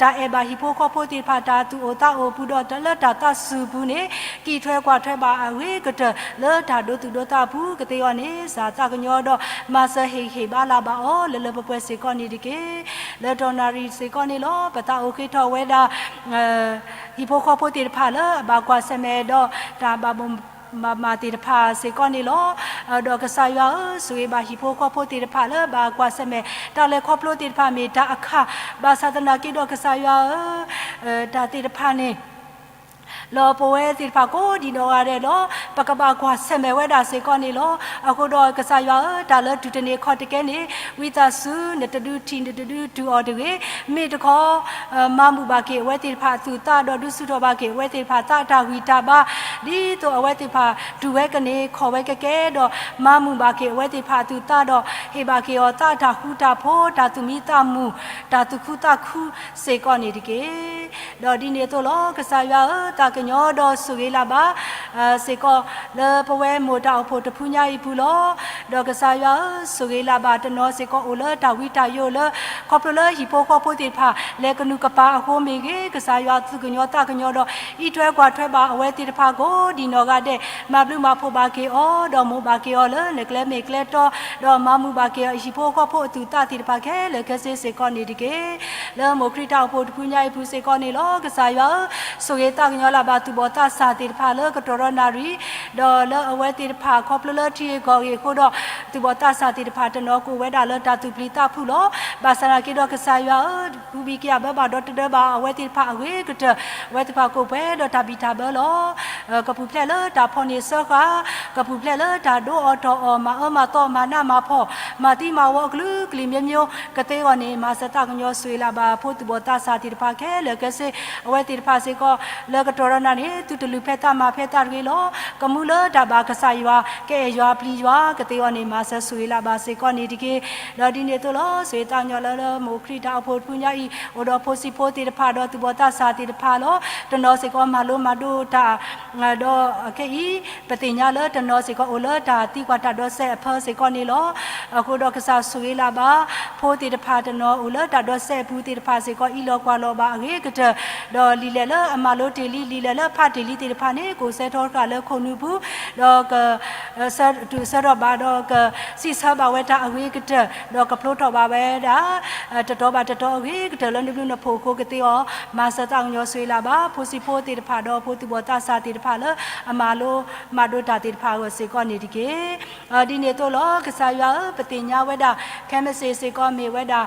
တၢ်အဲၣ်ဘၣ်ဟံၣ်ဖိဃီဖိသ့ၣ်တဖၣ် တၢ်သူၣ်အိၣ်သးအိၣ်အပူၤဒီးလၢတၢ်သးစူၤအပူၤန့ၣ် ကံးထွဲကွၢ်ထွဲဘၣ်အဂ့ၤကတၢၢ် လၢတၢ်ဒိသူၣ်ဒိသးအပူၤကသ့အီၤန့ၣ် စၢ်သးကညီၤဒီး မၤစၢၤဟ့ၣ်ဂံၢ်ဟ့ၣ်ဘါလၢ်ဘၣ်အီၤ လၢလၢပှဲၤပှဲၤစ့ၢ်ကီးန့ၣ်တက့ၢ်. လၢတနၣ်ရံၣ်စ့ၢ်ကီးန့ၣ်လီၤ. ပသးအိၣ်ဃ့ထီၣ်ဝဲဒၣ် ဟံၣ်ဖိဃီဖိသ့ၣ်တဖၣ်လၢအဘၣ်ကွၢ်ဆၢၣ်မဲာ်ဒီး တၢ်ဘၣ်ဘိၣ်ဘၣ်မးသ့ၣ်တဖၣ်စ့ၢ်ကီးန့ၣ်လီၤ. ဒီးကစၢ်ယွၤဧၢ, ဆိၣ်ဂ့ၤဘၣ်ဟံၣ်ဖိဃီဖိသ့ၣ်တဖၣ်လၢဘၣ်ကွၢ်ဆၢၣ်မဲာ် တၢ်လဲၤခီဖျိသ့ၣ်တဖၣ်မ့ၢ်တၢ်အခၣ်, ဘၣ်ဆၣ်သနာ်က့ဒီးကစၢ်ယွၤဧၢ, တၢ်သ့ၣ်တဖၣ်န့ၣ် လၢပဝဲသ့ၣ်တဖၣ်ကိးဒံးနီၢ်ဂၤဒဲးလီၤ. ပကဘၣ်ကွၢ်ဆၢၣ်မဲာ်ဝဲဒၣ်စ့ၢ်ကီးန့ၣ်လီၤ. အဃိဒီးကစၢ်ယွၤဧၢ, တၢ်လၢတူၢ်တန့ၢ်ခီၣ်တကဲန့ၣ် ဝံသးစူၤ နတဒုးထံၣ်နတဒုးတူၢ်အီၤတဂ့ၤ. မ့ၢ်တခီ မၤမုာ်ဘၣ်က့ၤအဝဲသ့ၣ်တဖၣ်အသူၣ်အသးဒီးဒုးဆူၣ်ထီၣ်ဘၣ်က့ၤအဝဲသ့ၣ်တဖၣ်သးအတၢ်ဂံၢ်တၢ်ဘါ, ဒ်သိးအဝဲသ့ၣ်တဖၣ်တူၢ်ဝဲကန့ၢ်ခီၣ်ဝဲကကဲဒီး မၤမုာ်ဘၣ်က့ၤအဝဲသ့ၣ်တဖၣ်အသူၣ်အသးဒီး ဟ့ၣ်ဘၣ်က့ၤအီၤသးအတၢ်ဃူတၢ်ဖိး တၢ်သူၣ်မံသးမုာ် တၢ်သူၣ်ခုသးခုစ့ၢ်ကီးန့ၣ်တက့ၢ်. ဒီးဒ်န့ၣ်အသိးလီၤ. ကစၢ်ယွၤဧၢ, သးကညီၤဒီးဆိၣ်ဂ့ၤလၢ်ဘၣ် စ့ၢ်ကီး လၢပဝဲမိၢ်တၢ်အိၣ်ဖှိၣ်တဖုညါအံၤအပူၤလီၤ. ဒီးကစၢ်ယွၤဧၢ, ဆိၣ်ဂ့ၤလၢ်ဘၣ်တနီၤစ့ၢ်ကီးအိၣ်လၢတၢ်ဝံတၢ်ယိာ်လၢ ခီဖျိလၢဟံၣ်ဖိဃီဖိသ့ၣ်တဖၣ် လဲၤကနူးကပၤအဃိမ့ၢ်ဂ့ၤ, ကစၢ်ယွၤသူၣ်ကညီၤသးကညီၤဒီး အံးထွဲကွၢ်ထွဲဘၣ်အဝဲသ့ၣ်တဖၣ်ကိးဒံးနီၢ်ဂၤဒဲး, မၤဘျုးမၤဖှိၣ်ဘၣ်က့ၤအီၤ ဒီးမိၣ်ဘၣ်က့ၤအီၤလၢနကျဲမ့ၢ်ကျဲတီ ဒီးမၤမုာ်ဘၣ်က့ၤအီၤဟံၣ်ဖိဃီဖိအသူၣ်အသးသ့ၣ်တဖၣ်ခဲလၢာ်ခဲဆ့စ့ၢ်ကီးန့ၣ်တက့ၢ်. လၢမိၢ်ခရံာ်တၢ်အိၣ်ဖှိၣ်တဖုညါအံၤအပူၤစ့ၢ်ကီးန့ၣ်လီၤ. ကစၢ်ယွၤဧၢ, ဆိၣ်ဂ့ၤသးကညီၤလၢ်ဘၣ်သူၣ်ဘီၣ်သးစၢ်သ့ၣ်တဖၣ်လၢကတီၢ်ဒီးနၣ်ရံၣ်, ဒီးလၢအဝဲသ့ၣ်တဖၣ်ခီဖျိလၢထံဂ့ၢ်ကီၢ်ဂ့ၢ်အဃိဒီး သူၣ်ဘီၣ်သးစၢ်သ့ၣ်တဖၣ်တနီၤကအိၣ်ဝဲဒၣ်လၢတၢ်သူၣ်ပျံၤသးဖုးလီၤ. ဘၣ်ဆၣ်သနာ်က့ဒီးကစၢ်ယွၤဧၢ, ကူဘံၣ်က့ၤအဘၢဘၣ်ဒီတဒၢဘၣ်အဝဲသ့ၣ်တဖၣ်အဂ့ၤကတၢၢ်, အဝဲသ့ၣ်တဖၣ်ကအိၣ်ပှဲၤဒီးတၢ်ဘံၣ်တၢ်ဘၢလီၤ. ကပူၤဖျဲးလၢတၢ်ဖီၣ်န့ၢ်စၢဃာ်, ကပူၤဖျဲးလၢတၢ်ဒိအီၤထီၣ်အီၤ, မၤအၢမၤသီ, မၤနးမၤဖှီၣ်, မၤသံမၤဝီအကလုာ်ကလုာ်မျိုးမျိုး ကသ့အဂီၢ်န့ၣ် မၤစၢၤသးကညီၤဆိၣ်ဂ့ၤလၢ်ဘၣ် ဖိသူၣ်ဘီၣ်သးစၢ်သ့ၣ်တဖၣ်ခဲလၢာ်ခဲဆ့, အဝဲသ့ၣ်တဖၣ်စ့ၢ်ကီး လၢကတီၢ်ဒီးနၣ်ရံၣ်န့ၣ် သုတလုၢ်ဖဲသးမၤဖဲသးတဂ့ၤလီၤ. ကမူလၢတၢ်ဘၣ်ကစၢ်ယွၤ ကအဲၣ်ယွၤပျံၤယွၤကသ့အဂီၢ်န့ၣ် မၤစၢၤဆိၣ်ဂ့ၤလၢ်ဘၣ်စ့ၢ်ကီးန့ၣ်တက့ၢ်. ဒီးဒ်န့ၣ်အသိးလီၤ. ဆိၣ်ဂ့ၤသးကညီၤလၢလၢမိၢ်ခရံာ်တၢ်အိၣ်ဖှိၣ်တဖုညါအံၤ အိၣ်ဒီးဖိဆံးဖိသ့ၣ်တဖၣ်ဒီးသူၣ်ဘီၣ်သးစၢ်သ့ၣ်တဖၣ်လီၤ. တနီၤစ့ၢ်ကီးမၤလိမၤဒိးတၢ် ဒီးခဲအံၤ ပသ့ၣ်ညါလၢတနီၤစ့ၢ်ကီးအိၣ်လၢတၢ်သံကွၢ်တၢ်ဒီးစဲးအဖၢစ့ၢ်ကီးန့ၣ်လီၤ. အဃိဒီးကစၢ်ဆိၣ်ဂ့ၤလၢ်ဘၣ် ဖိသ့ၣ်တဖၣ်တနီၤအိၣ်လၢတၢ်ဒီးစဲးအပူၤသ့ၣ်တဖၣ်စ့ၢ်ကီး အံးလီၤကွၢ်လီၤဘၣ်အဂ့ၤကတၢၢ်, ဒီးလံာ်လဲၢ်လၢအမၤလိတ့ၢ်လံ လံာ်လဲၢ်လၢဖးတ့ၢ်လံသ့ၣ်တဖၣ်န့ၣ် ကအိၣ်စဲးထီၣ်ဃာ်လၢခိၣ်နူာ်ပူၤ, ဒီးက ဆၢတုၤဆၢထီၣ်ဘၣ်ဒီးကစံးဆၢဘၣ်ဝဲတၢ်အဂ့ၤကတၢၢ်, ဒီးကဖျိထီၣ်ဘၣ်ဝဲဒၣ် တတီၤဘၣ်တတီၤအဂ့ၤကတၢၢ်လၢနဘျုးနဖှိၣ်အဃိကသ့အီၤ, မၤစၢၤသးကညီၤဆိၣ်ဂ့ၤလၢ်ဘၣ် ဖိဆံးဖိသ့ၣ်တဖၣ်ဒီးဖိသူၣ်ဘီၣ်သးစၢ်သ့ၣ်တဖၣ်လၢအမၤလိမၤဒိးတၢ်သ့ၣ်တဖၣ်အဂီၢ်စ့ၢ်ကီးန့ၣ်တက့ၢ်. ဒ်န့ၣ်အသိးလီၤ. ကစၢ်ယွၤဧၢ, ပသ့ၣ်ညါဝဲဒၣ် ခဲမုၢ်ဆ့ၣ်စ့ၢ်ကီးမ့ၢ်ဝဲဒၣ်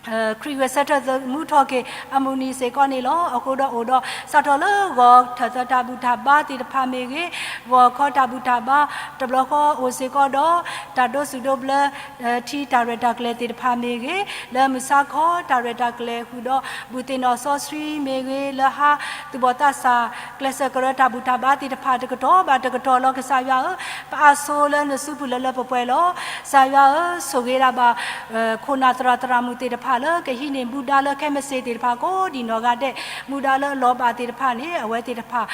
ခရံာ်ဂဲၤဆၢထၢၣ်သမူထီၣ်က့ၤအမုၢ်နံၤစ့ၢ်ကီးန့ၣ်လီၤ. အဃိဒီးအိၣ်ဒီးစးထီၣ်လၢဂီၤထၢၣ်သၢတၢ်ဘူၣ်တၢ်ဘါသ့ၣ်တဖၣ်မ့ၢ်ဂ့ၤ, ဂီၤခီတၢ်ဘူၣ်တၢ်ဘါ တဘျီဃီအိၣ်စ့ၢ်ကီးဒီး တၢ်ဒိးစူၣ်ဒိးဘျၢ ထံတၢ်ရဲၣ်တၢ်ကျဲၤသ့ၣ်တဖၣ်မ့ၢ်ဂ့ၤ, လၢမုၢ်ဆါခီတၢ်ရဲၣ်တၢ်ကျဲၤဃုာ်ဒီး ဘူၣ်သ့ၣ်နီၣ်စီဆှံမ့ၢ်ဂ့ၤ, လၢဟါသူၣ်ဘီၣ်သးစၢ် ကျဲးစၢးကရၢတၢ်ဘူၣ်တၢ်ဘါသ့ၣ်တဖၣ်တကတီၢ်ဘၣ်တကတီၢ်လီၤ. ကစၢ်ယွၤဧၢ, ပအါဆိလၢနစုပူၤလၢလၢပှဲၤပှဲၤလီၤ. ကစၢ်ယွၤဧၢ, ဆိၣ်ဂ့ၤလၢဘၣ် ခိၣ်နၢ်သရၣ်သရၣ်မုၣ်သ့ၣ်တဖၣ်လၢကဟံးန့ၢ်မူဒါလၢခဲမစ့ၢ်သ့ၣ်တဖၣ်ကိးဒံးနီၢ်ဂၤဒဲး, မူဒါလၢအလီၤဘၣ်သ့ၣ်တဖၣ်န့ၣ် အဝဲသ့ၣ်တဖၣ်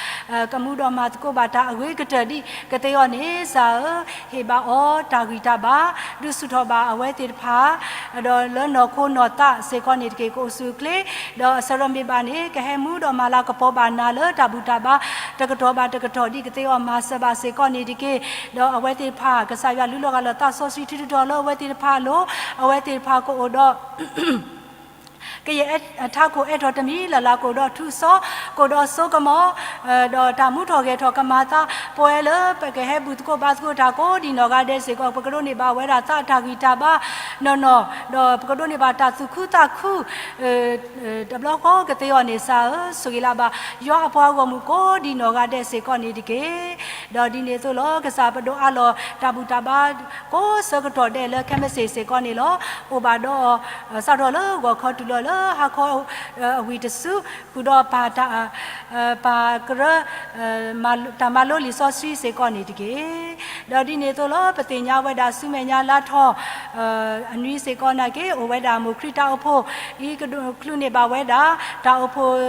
ကမူဒီးမၤသကိးဘၣ်တၢ်အဂ့ၤကတၢၢ်ဒံးကသ့အီၤန့ၣ် ကစၢ်ဧၢ, ဟ့ၣ်ဘၣ်အီၤတၢ်ဂံၢ်တၢ်ဘါ, ဒုးဆူၣ်ထီၣ်ဘၣ်အဝဲသ့ၣ်တဖၣ် ဒီးလၢနီၢ်ခိနီၢ်သးစ့ၢ်ကီးန့ၣ်တက့ၢ် ကအိၣ်ဆူၣ်အိၣ်ချ့, ဒီးအဆၢထၢၣ်မ့ၢ်ဘၣ်န့ၣ် ကဟဲမူဒီးမၤလၤကပီၤဘၣ်နၤလၢတၢ်ဘူၣ်တၢ်ဘါ တကတီၢ်ဘၣ်တကတီၢ်ဒံးကသ့အီၤ မၤစၢၤဘၣ်စ့ၢ်ကီးန့ၣ်တက့ၢ်. ဒီးအဝဲသ့ၣ်တဖၣ် ကစၢ်ယွၤလူလီၤဂာ်လၢသးစီဆှံထုကတီၢ်လၢအဝဲသ့ၣ်တဖၣ်အလိၤ, အဝဲသ့ၣ်တဖၣ်ကအိၣ်ဒီး ကယဲၢ်ထးခိၣ်အဲၣ်ထီၣ်တမံၤလၢ်လၢ် ကအိၣ်ဒီးထူးစီ, ကအိၣ်ဒီးစိကမီၤ, ဒီးတၢ်မူထီၣ်ဂဲၤထီၣ်ကမၤသး ပဝဲလၢပကဟဲဘူၣ်သကိးဘါသကိးတၢ်ကိးဒံးနီၢ်ဂၤဒဲးစ့ၢ်ကီး ပကဒိးန့ၢ်ဘၣ်ဝဲဒၣ်သးတၢ်ဂံၢ်တၢ်ဘါနီၢ်နီၢ်, ဒီးပကဒိးန့ၢ်ဘၣ်တၢ်သူၣ်ခုသးခု တဘျီဃီကသ့အီၤန့ၣ် ကစၢ်ဧၢ, ဆိၣ်ဂ့ၤလၢဘၣ် ယွၤအပှၤဂီၢ်မုၢ်ကိးဒံးနီၢ်ဂၤဒဲးစ့ၢ်ကီးန့ၣ်တက့ၢ်. ဒီးဒ်န့ၣ်အသိးလီၤ ကစၢ်ပဒိးအးလီၤတၢ်ဘူၣ်တၢ်ဘါ ကိးဆၢကတီၢ်ဒဲးလၢခဲမစ့ၢ်စ့ၢ်ကီးန့ၣ်လီၤ. အိၣ်ဘၣ်ဒီး စးထီၣ်လၢဂီၤခီတုၤလီၤလၢဟါခီ အဝံၤတစု ဃုာ်ဒီးပၢ်တၢ် ပၢ်ကရၢ တၢ်မၤလိလံာ်စီဆှံစ့ၢ်ကီးန့ၣ်တက့ၢ်. ဒီးဒ်န့ၣ်အသိးလီၤ ပသ့ၣ်ညါဝဲဒၣ်ဆူမဲာ်ညါလါထီၣ် အနွံစ့ၢ်ကီးနာ်က့ အိၣ်ဝဲဒၣ်မိၢ်ခရံာ်တၢ်အိၣ်ဖှိၣ် အံၤကဒိးချုးန့ၢ်ဘၣ်ဝဲဒၣ် တၢ်အိၣ်ဖှိၣ်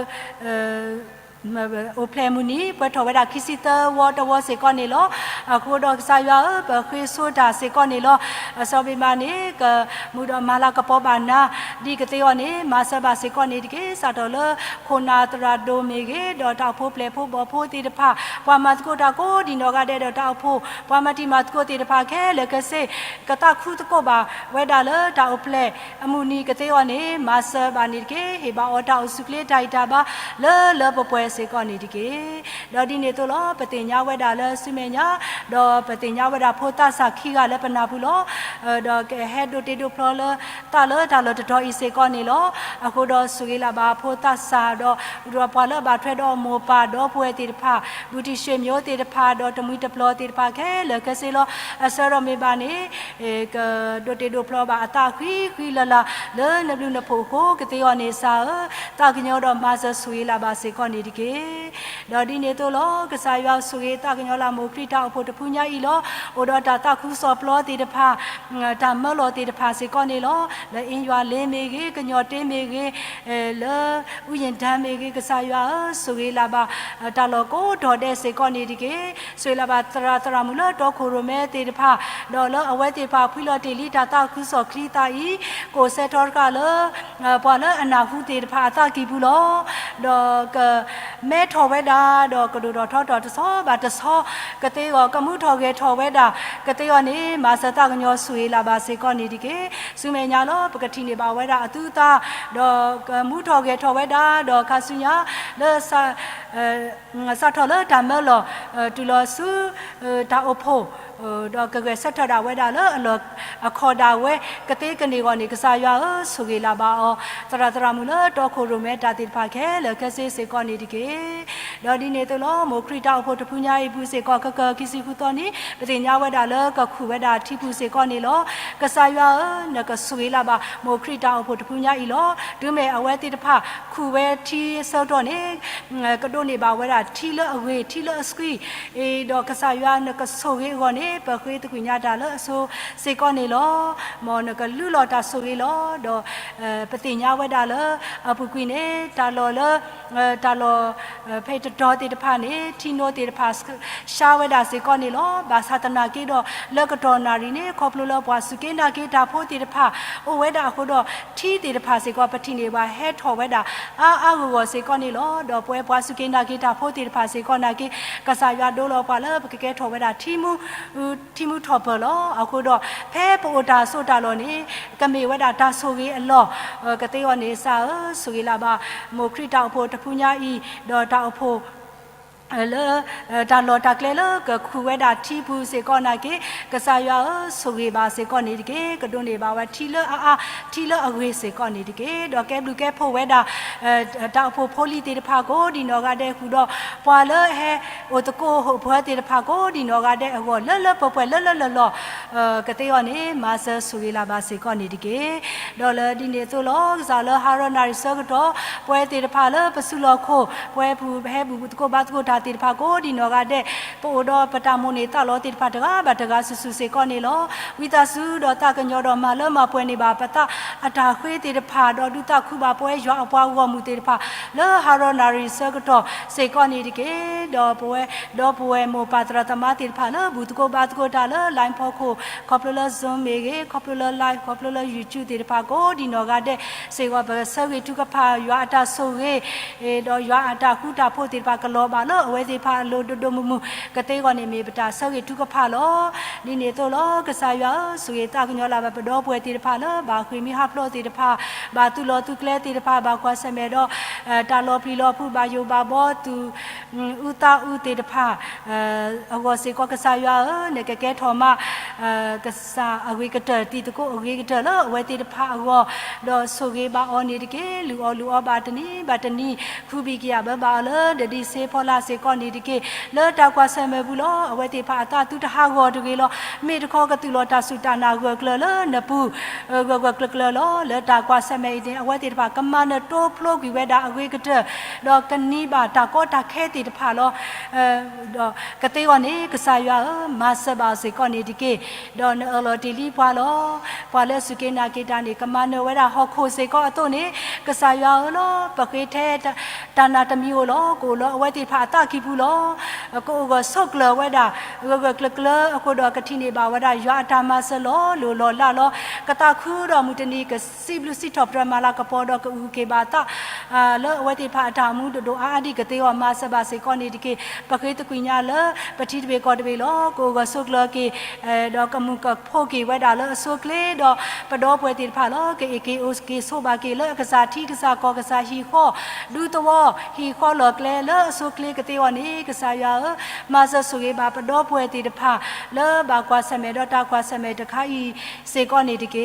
အိၣ်ဖျဲၣ်မုၢ်နံၤ ပှဲၤထီၣ်ဝဲဒၣ်ခံဆံသၢဝီတဝီစ့ၢ်ကီးန့ၣ်လီၤ. အဃိဒီးကစၢ်ယွၤဧၢ, ပဃ့ဆိတၢ်စ့ၢ်ကီးန့ၣ်လီၤ. အဆၢဘ့ၣ်မးန့ၣ် ကမူဒီးမၤလၤကပီၤဘၣ်နၤ ဒ်ကသ့အီၤန့ၣ် မၤစၢၤဘၣ်စ့ၢ်ကီးန့ၣ်တက့ၢ်. စးထီၣ်လၢခိၣ်နၢ်သရၣ်ဒိၣ်မ့ၢ်ဂ့ၤ, ဒီးတၢ်အိၣ်ဖှိၣ်ပျဲၢ်ဖိဘီၣ်ဖိသ့ၣ်တဖၣ်, ပှၤမၤသကိးတၢ်ကိးဒံးနီၢ်ဂၤဒဲးဒီးတၢ်အိၣ်ဖှိၣ်, ပှၤမၤတံၤမၤသကိးသ့ၣ်တဖၣ်ခဲလၢာ်ခဲဆ့ ကသးခုသကိးဘၣ်ဝဲဒၣ်လၢတၢ်အိၣ်ဖျဲၣ်အမုၢ်နံၤကသ့အီၤန့ၣ် မၤစၢၤဘၣ်န့ၣ်တက့ၢ်. ဟ့ၣ်ဘၣ်အီၤတၢ်အိၣ်ဆူၣ်ချ့တၢ်ဂံၢ်တၢ်ဘါ လၢလၢပှဲၤပှဲၤစ့ၢ်ကီးန့ၣ်တက့ၢ်. ဒီးဒ်န့ၣ်အသိးလီၤ ပသ့ၣ်ညါဝဲဒၣ်လၢဆူမဲာ်ညါ, ဒီးပသ့ၣ်ညါဝဲဒၣ်ဖိသးစၢ်ခံဂၤလၢပနၢ်ပူၤလီၤ. ဒီးကဟဲဒိးတ့ဒိးဖျီလၢသးလၢတၢ်လီၢ်တတီၤအံၤစ့ၢ်ကီးန့ၣ်လီၤ. အဃိဒီးဆိၣ်ဂ့ၤလၢဘၣ်ဖိသးစၢ်ဒီး ဒီးပှၤလၢအဘၣ်ထွဲဒီးမိၢ်ပၢ်ဒီပုၢ်ဝဲၢ်သ့ၣ်တဖၣ်, ဘူၣ်ထံၣ်ၡ့ၣ်မျိးသ့ၣ်တဖၣ်, ဒီးတမှံၤတပျီၤသ့ၣ်တဖၣ်ခဲလၢာ်ခဲဆ့လီၤ. အဆၢထီၣ်မ့ၢ်ဘၣ်န့ၣ် ကဒိးတ့ဒိးဖျီဘၣ်အသးဃံဃံလၤလၤ လၢနဘျုးနဖှိၣ်အဃိကသ့အီၤန့ၣ် ကစၢ်ဧၢ, သးကညီၤဒီးမၤစၢၤဆိၣ်ဂ့ၤလၢဘၣ်စ့ၢ်ကီးန့ၣ်တက့ၢ်. ဒီးဒ်န့ၣ်အသိးလီၤ ကစၢ်ယွၤဆိၣ်ဂ့ၤသးကညီၤလၢမိၢ်ခရံာ်တၢ်အိၣ်ဖှိၣ်တဖုညါအံၤလီၤ. အိၣ်ဒီးတၢ်သးခုကစီၣ်ပျီသ့ၣ်တဖၣ်, တၢ်မၢလီၤသ့ၣ်တဖၣ်စ့ၢ်ကီးန့ၣ်လီၤ. လၢအ့ယွၤလ့မ့ၢ်ဂ့ၤ, ကညီၤတ့မ့ၢ်ဂ့ၤ, လၢ ဥယျာဉ်တန်းမ့ၢ်ဂ့ၤ ကစၢ်ယွၤဧၢ, ဆိၣ်ဂ့ၤလၢဘၣ် တၢ်လီၢ်ကိးတီၤဒဲးစ့ၢ်ကီးန့ၣ်တက့ၢ်. ဆိၣ်ဂ့ၤလၢဘၣ်သရၣ်သရၣ်မုၣ်လၢတီခိၣ်ရိၣ်မဲသ့ၣ်တဖၣ်, ဒီးလၢအဝဲသ့ၣ်တဖၣ်ဖှံလီၤတ့ၢ်လံတၢ်သးခုကစီၣ်ချံသးအံၤ, ကအိၣ်စဲထီၣ်တဃၣ်လၢ ပှၤလၢအနၢ်ဟူသ့ၣ်တဖၣ်အသးကံၢ်ပူၤလီၤ. ဒီးကမဲထီၣ်ဝဲဒၣ်, ဒီးကဒိၣ်ထီၣ်ထီထီၣ်တဆီဘၣ်တဆီ, ကသ့အီၤ, ကမူထီၣ်ဂဲၤထီၣ်ဝဲဒၣ်, ကသ့အီၤန့ၣ် မၤစၢၤသးကညီၤဆိၣ်ဂ့ၤလၢဘၣ်စ့ၢ်ကီးန့ၣ်တက့ၢ်. ဆူမဲာ်ညါလီၤ ပကထံၣ်န့ၢ်ဘၣ်ဝဲဒၣ်အသုသး, ဒီးကမူထီၣ်ဂဲၤထီၣ်ဝဲဒၣ်, ဒီးခါဆူညါ လၢ စးထီၣ်လၢတၢ်မၢလီၤ တုၤလီၤဆူ တၢ်အိၣ်ဖှိၣ် ဒီးကဂဲၤဆၢထၢၣ်ဒၣ်ဝဲဒၣ်လၢအလီၢ်အခီၣ်ဒၣ်ဝဲ ကသ့ကန့ၢ်အဂီၢ်န့ၣ် ကစၢ်ယွၤဧၢ, ဆိၣ်ဂ့ၤလၢဘၣ်အီၤ, သရၣ်သရၣ်မုၣ်လၢတီခိၣ်ရိၣ်မဲတၢ်သ့ၣ်တဖၣ်ခဲလၢာ်ခဲဆ့စ့ၢ်ကီးန့ၣ်တက့ၢ်. ဒီးဒ်န့ၣ်အသိးလီၤ မိၢ်ခရံာ်တၢ်အိၣ်ဖှိၣ်တဖုညါအံၤအပူၤစ့ၢ်ကီး ခဲကၢခံဆံဃုသီနံၤ ပသ့ၣ်ညါဝဲဒၣ်လၢကခူၣ်ဝဲဒၣ်ထံပူၤစ့ၢ်ကီးန့ၣ်လီၤ. ကစၢ်ယွၤဧၢ, နကဆိၣ်ဂ့ၤလၢဘၣ် မိၢ်ခရံာ်တၢ်အိၣ်ဖှိၣ်တဖုညါအံၤလီၤ. တုၤမ့ၢ်အဝဲသ့ၣ်တဖၣ် ခူၣ်ဝဲထံအဆၢကတီၢ်န့ၣ် ကဒိးန့ၢ်ဘၣ်ဝဲဒၣ်ထံလၢအဂ့ၤ ထံလၢအဆှံ, ဒီးကစၢ်ယွၤနကဆိၣ်ဂ့ၤအဂီၢ်န့ၣ် ပဃ့သကွံာ်ညါတၢ်လၢအဆိစ့ၢ်ကီးန့ၣ်လီၤ. မ်နကလူလီၤတၢ်ဆိၣ်ဂ့ၤလီၤ. ဒီး ပသ့ၣ်ညါဝဲဒၣ်လၢ အပူၤကွံာ်န့ၣ် တၢ်လီၢ်လၢ တၢ်လီၢ် ဖဲတတီၤသ့ၣ်တဖၣ်န့ၣ် ထံနိသ့ၣ်တဖၣ် ဆှါဝဲဒၣ်စ့ၢ်ကီးန့ၣ်လီၤ. ဘၣ်ဆၣ်သနာ်က့ဒီး လၢကတီၢ်နၣ်ရံၣ်န့ၣ် ခီဖျိလၢပှၤစူၢ်က့ၤနာ်က့ၤတၢ်ဖိသ့ၣ်တဖၣ် အိၣ်ဝဲဒၣ်အဃိဒီး ထံသ့ၣ်တဖၣ်စ့ၢ်ကီး ပထံၣ်န့ၢ်ဘၣ်ဟဲထီၣ်ဝဲဒၣ် အါအါဂီၢ်ဂီၢ်စ့ၢ်ကီးန့ၣ်လီၤ. ဒီးပဝဲပှၤစူၢ်က့ၤနာ်က့ၤတၢ်ဖိသ့ၣ်တဖၣ်စ့ၢ်ကီးနာ်က့ ကစၢ်ယွၤဒိလီၤပှၤလၢပကကဲထီၣ်ဝဲဒၣ်ထံမူ ထံမူထီၣ်ပၢၢ်လီၤ. အဃိဒီး ဖဲပအိၣ်တၢ်ဆိးတၢ်လီၢ်န့ၣ် ကမ့ၢ်ဝဲဒၣ်တၢ်ဆိၣ်ဂ့ၤအလီၢ် ကသ့အီၤန့ၣ် ကစၢ်ဧၢ, ဆိၣ်ဂ့ၤလၢဘၣ် မိၢ်ခရံာ်တၢ်အိၣ်ဖှိၣ်တဖုညါအံၤ ဒီးတၢ်အိၣ်ဖှိၣ် လၢ တၢ်လီၢ်တၢ်ကျဲလၢကခူၣ်ဝဲဒၣ်ထံပူၤစ့ၢ်ကီးနာ်က့, ကစၢ်ယွၤဧၢ, ဆိၣ်ဂ့ၤဘၣ်စ့ၢ်ကီးန့ၣ်တက့ၢ်. ကဒိးန့ၢ်ဘၣ်ဝဲထံလၢအအါ, ထံလၢအဂ့ၤစ့ၢ်ကီးန့ၣ်တက့ၢ်. ဒီးကဲဘျုးကဲဖှိၣ်ဝဲဒၣ် တၢ်အိၣ်ဖှိၣ်ဖိလံၤသ့ၣ်တဖၣ်ကိးဒံးနီၢ်ဂၤဒဲးဃုာ်ဒီး ပှၤလၢအဟဲအိၣ်သကိးအိၣ်ပှၤသ့ၣ်တဖၣ်ကိးဒံးနီၢ်ဂၤဒဲးအဂီၢ် လၢလၢပှဲၤပှဲၤလၢလၢလီၢ်လီၢ် ကသ့အီၤန့ၣ် မၤစၢၤဆိၣ်ဂ့ၤလၢ်ဘၣ်စ့ၢ်ကီးန့ၣ်တက့ၢ်. ဒီးလၢဒ်န့ၣ်အသိးလီၤ, ကစၢ်လၢဟါရၢနၣ်ရံၣ်ဆၢကတီၢ် ပဝဲသ့ၣ်တဖၣ်လၢပစုလီၢ်ခိၣ် ပဝဲပူၤပဟဲဘူၣ်သကိးဘါသကိးတၢ်သ့ၣ်တဖၣ်ကိးဒံးနီၢ်ဂၤဒဲး ပအိၣ်ဒီးပတၢ်မိၣ်န့ၢ်သးလီသ့ၣ်တဖၣ်တဂၤဘၣ်တဂၤစုာ်စုာ်စ့ၢ်ကီးန့ၣ်လီၤ. ဝံသးစူၤဒီးသးကညီၤဒီးမၤလၢမၤပှဲၤန့ၢ်ဘၣ်ပသးအတၢ်ဃ့သ့ၣ်တဖၣ် ဒီးဒုးသးခုဘၣ်ပဝဲယွၤအပှၤဂီၢ်မုၢ်သ့ၣ်တဖၣ် လၢဟါရၢနၣ်ရံၣ်ဆၢကတီၢ်စ့ၢ်ကီးန့ၣ်တက့ၢ်. ဒီးပဝဲ ဒီပုၢ်ဝဲၢ်မိၢ်ပၢ်သရၣ်သမါသ့ၣ်တဖၣ်လၢဘူၣ်သကိးဘါသကိးတၢ်လၢ လိုင်းဖီခိၣ် ခီဖျိလၢ Zoom မ့ၢ်ဂ့ၤ, ခီဖျိလၢ live, ခီဖျိလၢ YouTube သ့ၣ်တဖၣ်ကိးဒံးနီၢ်ဂၤဒဲးစ့ၢ်ကီး ပဆၢဂ့ၤထုကဖၣ်ယွၤအတၢ်ဆိၣ်ဂ့ၤ ဒီးယွၤအတၢ်ဃူတၢ်ဖိးသ့ၣ်တဖၣ်ကလီၤဘၣ်လၢအဝဲသ့ၣ်တဖၣ်အလိၤဒိၣ်ဒိၣ်မုၢ်မုၢ် ကသ့အဂီၢ်န့ၣ်မ့ၢ်ပတၢ်ဆၢဂ့ၤထုကဖၣ်လီၤ. ဒ်န့ၣ်အသိးလီၤ, ကစၢ်ယွၤဧၢ, ဆိၣ်ဂ့ၤသးကညီၤလၢ်ဘၣ်ပဒီပုၢ်ဝဲၢ်သ့ၣ်တဖၣ်လၢ ဘၣ်ဃ့ၢ်မှံဟးဖျိးသ့ၣ်တဖၣ်, ဘၣ်သုးလီၢ်သုးကျဲသ့ၣ်တဖၣ်, ဘၣ်ကွၢ်ဆၢၣ်မဲာ်ဒီး တၢ်လီၤပျံၤလီၤဖုး ဘၣ်ယိၣ်ဘၣ်ဘီ သူၣ်အုးသးအုးသ့ၣ်တဖၣ် အဂီၢ်စ့ၢ်ကီး ကစၢ်ယွၤဧၢ, နကကဲထီၣ်မး ကစၢ်အဂ့ၤကတၢၢ် တံၤသကိးအဂ့ၤကတၢၢ်လၢအဝဲသ့ၣ်တဖၣ်အဂီၢ်, ဒီးဆိၣ်ဂ့ၤဘၣ်အီၤန့ၣ်တက့ၢ်. လုၢ်အီၣ်လုၢ်အီဘၣ်တနံၤဘၣ်တနံၤ, ခူဘံၣ်ကယာ်ဘၢဘၣ်အီၤလၢ ဒဒံးစ့ဖီလာ်စ့ၢ်ကီးန့ၣ်တက့ၢ်. လၢတၢ်ကွၢ်ဆၢၣ်မဲာ်ပူၤလီၤ, အဝဲသ့ၣ်တဖၣ်အသးသုတဟးဂီၤတဂ့ၤလီၤ. မ့ၢ်တခီကသူၣ်လီၤတၢ်စူၢ်တၢ်နာ်ဂၢၢ်ကျၢၤလၢနပူၤ ဂၢၢ်ဂၢၢ်ကျၢၤကျၢၤလီၤ. လၢတၢ်ကွၢ်ဆၢၣ်မဲာ်အံၤန့ၣ် အဝဲသ့ၣ်တဖၣ်ကမၤနၢၤတိဖျိကွံာ်ဝဲဒၣ်အဂ့ၤကတၢၢ်, ဒီးကနံၤဘၣ်တၢ်ကီတၢ်ခဲသ့ၣ်တဖၣ်လီၤ. ဒီးကသ့အဂီၢ်န့ၣ် ကစၢ်ယွၤဧၢ, မၤစၢၤဘၣ်အီၤစ့ၢ်ကီးန့ၣ်တက့ၢ်. ဒီးနအၢၣ်လီၤတ့ၢ်လံပှၤလီၤ. ပှၤလၢအစူၢ်က့ၤနာ်က့ၤတၢ်န့ၣ် ကမၤနၢၤဝဲဒၣ်ဟီၣ်ခိၣ်စ့ၢ်ကီးအသိးန့ၣ်, ကစၢ်ယွၤဧၢလီၤ, ပဃ့ထဲတၢ်နာ်တမံၤဧိၤလီၤ. ကအိၣ်လၢအဝဲသ့ၣ်တဖၣ်အသးကံၢ်ပူၤလီၤ. ကအိၣ်ဂၢၢ်ဆိးကျၢၤဝဲဒၣ် ဂၢၢ်ဂၢၢ်ကျၢၤကျၢၤအဃိဒီး ကထံၣ်န့ၢ်ဘၣ်ဝဲဒၣ်ယွၤအတၢ်မၤစၢၤလီၤ. လိၣ်လီၤလးလီၤ. ကသးခုဒီးမုၢ်တနံၤ ကစံးဘျုးစံးထီၣ်ပတြၢၤမၤလၤကပီၤဒီး ကအုၣ်က့ၤဘၣ်သး လၢအဝဲသ့ၣ်တဖၣ်အတၢ်အိၣ်မူဒိၣ်ဒိၣ်အါအါဒ်ကသ့အဂီၢ် မၤစၢၤဘၣ်စ့ၢ်ကီးန့ၣ်တက့ၢ်. ပဃ့သကွံာ်ညါလၢ ပထံတဘ့ၣ်ကီၢ်တဘ့ၣ်လီၤ. ကအိၣ်ဂၢၢ်ဆိးကျၢၤက့ၤ ဒီးကမုာ်ကဖိးက့ၤဝဲဒၣ်လၢအဆိအချ့ဒီး ပဒီပုၢ်ဝဲၢ်သ့ၣ်တဖၣ်လီၤ. ကအ့ၣ်က့ၤအိၣ်က့ၤဆိးဘၣ်က့ၤလၢအကစၢ်ထံကစၢ်ကီၢ်ကစၢ်ဟံၣ်ဃီ ဒူသဝီ ဟံၣ်ဃီလီၢ်ကျဲလၢအဆိအချ့ကသ့အဂီၢ်န့ၣ် ကစၢ်ယွၤဧၢ, မၤစၢၤဆိၣ်ဂ့ၤဘၣ်ပဒီပုၢ်ဝဲၢ်သ့ၣ်တဖၣ် လၢဘၣ်ကွၢ်ဆၢၣ်မဲာ်ဒီးတၢ်ကွၢ်ဆၢၣ်မဲာ်တခါအံၤ စ့ၢ်ကီးန့ၣ်တက့ၢ်.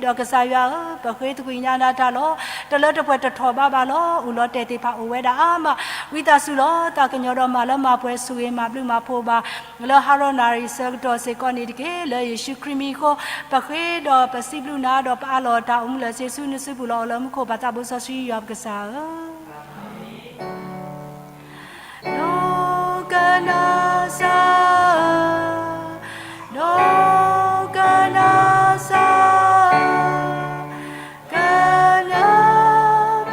ဒီးကစၢ်ယွၤဧၢ, ပဃ့သကွံာ်ညါနၤတၢ်လီၤ. တလၢတပှဲၤတထီၣ်ဘးဘၣ်လီၤ. အိၣ်လီၤတဲာ်သ့ၣ်တဖၣ်အိၣ်ဝဲဒၣ်အါမး, ဝံသးစူၤလီၤ. သးကညီၤဒီးမၤလၢမၤပှဲၤ ဆိၣ်ဂ့ၤမၤဘျုးမၤဖှိၣ်ဘၣ် လၢဟါရၢနၣ်ရံၣ်ဆၢကတီၢ်စ့ၢ်ကီးန့ၣ်တက့ၢ်. လၢယ့ၣ်ၡူးခရံာ်မံၤအဃိ ပဃ့ဒီးပစံးဘျုးနၤ ဒီးပအးလီၤတၢ်အိၣ်မူလၢစ့ဆူနစုပူၤလီၤ. အီၤလၢမူခိၣ်ပၢ်သးဘိစီဆှံယွၤပကစၢ်ဧၢ ဒိကနၣ်စၢ်, ဒိကနၣ်စၢ်, ကနၣ်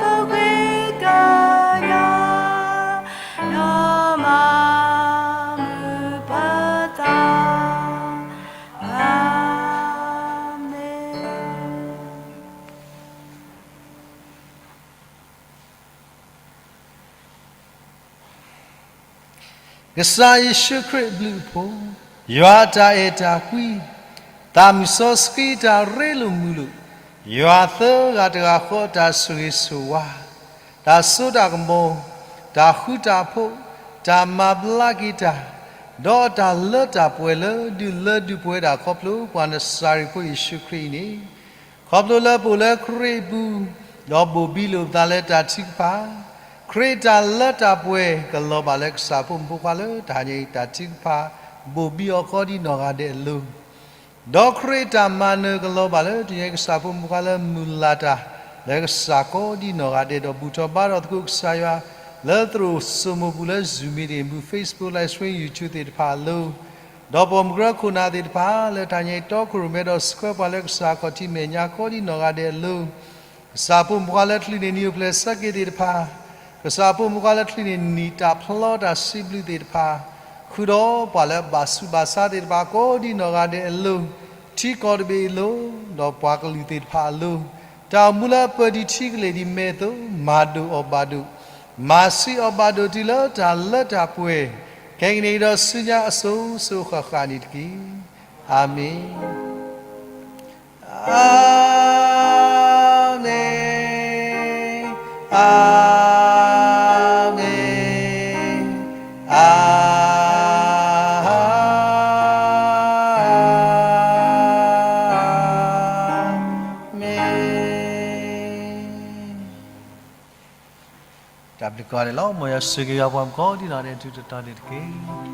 ပဃ့ကညး, ဒီးမၤမုာ်ပသး, အၤမ့ၣ်. ကစၢ်ယ့ၣ်ၡူးခရံာ်အဘျုးအဖှိၣ်, ယွၤအတၢ်အဲၣ်တၢ်ကွံ, သးမုၢ်စီဆှံတၢ်ရ့လိာ်မုာ်လိာ်, ယွၤသၢဂၤတဂၤဃီအတၢ်ဆိၣ်ဂ့ၤဆိၣ်ဝါ, တၢ်စိတၢ်ကမီၤ, တၢ်ဃူတၢ်ဖိး, တၢ်မၤဘျါက့ၤတၢ်, ဒီးတၢ်လၢတၢ်ပှဲၤလၢဒုးလၢဒုးပှဲၤဒၣ်ခီဖျိပှၤနစၤရ့းဖိယ့ၣ်ၡူးခရံာ်အံၤန့ၣ်, ခီဖျိလၢပအိၣ်လၢခရံာ်အပူၤ, ဒီးဘိၣ်ဘံလိာ်ပသးလၢတၢ်ထုကဖၣ်, ခရံာ်တၢ်လၢတၢ်ပှဲၤကလီၤဘၣ်လၢကစၢ်ဖိမုၣ်ဖိခွါလၢတဟါညါအံၤတၢ်ထုကဖၣ်, ဘိၣ်ဘံအီၤဃီဒ်နီၢ်ဂၤဒဲးအလိၤ, ဒီးခရံာ်တၢ်မၤနၢၤကလီၤဘၣ်လၢတဟါညါအံၤကစၢ်ဖိမုၣ်ဖိခွါလၢမုၢ်လၢ်တၢ်, လၢကစၢ်ကိးဒ်နီၢ်ဂၤဒဲး ဒီးဘူၣ်ထီၣ်ဘါထီၣ်သကိးကစၢ်ယွၤ, လၢသရိာ်စိမိၢ်ပူၤလၢ Zoom meeting ပူၤ Facebook live stream YouTube သ့ၣ်တဖၣ်အလိၤ, ဒီးပိာ်မုၣ်ကရၢခိၣ်နၢ်သ့ၣ်တဖၣ် လၢတဟါညါအံၤတီခိၣ်ရိၣ်မဲဒီးဆှၢပှၤလၢကစၢ်ခီၣ်ထံးမဲာ်ညါကိးဒ်နီၢ်ဂၤဒဲးအလိၤ, ကစၢ်ဖိမုၣ်ဖိခွါလၢချုးန့ၢ်နံၣ်အိၣ်ဖျဲၣ်ဆၢက့ၤသ့ၣ်တဖၣ်, ကစၢ်ဖိမုၣ်ဖိခွါလၢချုးန့ၢ်နံၣ်တၢ်ဖျီတၢ်စံးဘျုးသ့ၣ်တဖၣ်, ဃုာ်ဒီးပှၤလၢအဘၣ်ဆူးဘၣ်ဆါသ့ၣ်တဖၣ်ကိးဒ်နီၢ်ဂၤဒဲးအလိၤ, ထံကီၢ်တဘ့ၣ်အလိၤ, ဒီးပှၤကလုာ်သ့ၣ်တဖၣ်အလိၤ, တၢ်အိၣ်မူလၢအပၢၢ်ဒံးထံကလ့ၢ်ဒံးမဲာ်အသိး မၤဒိၣ်အီၣ်ဘၣ်ဒိၣ်, မၤဆံးအီၣ်ဘၣ်ဒိၣ်တုၤလၢတၢ်လၢတၢ်ပှဲၤ, ခဲကနံၣ်အံၤဒီးဆူညါအစိၤစိၤဃၣ်ဃၣ်န့ၣ်တက့ၢ်. အၤမ့ၣ်, အၤမ့ၣ်, အၤမ့ၣ်, တၢ်ဘျုးကိးဂၤဒဲးလီၤ. မ်ယွၤဆိၣ်ဂ့ၤယွၤပှၤကိးဒံနီၢ်ဂၤဒဲး တၢ်တတီၤန့ၣ်တက့ၢ်.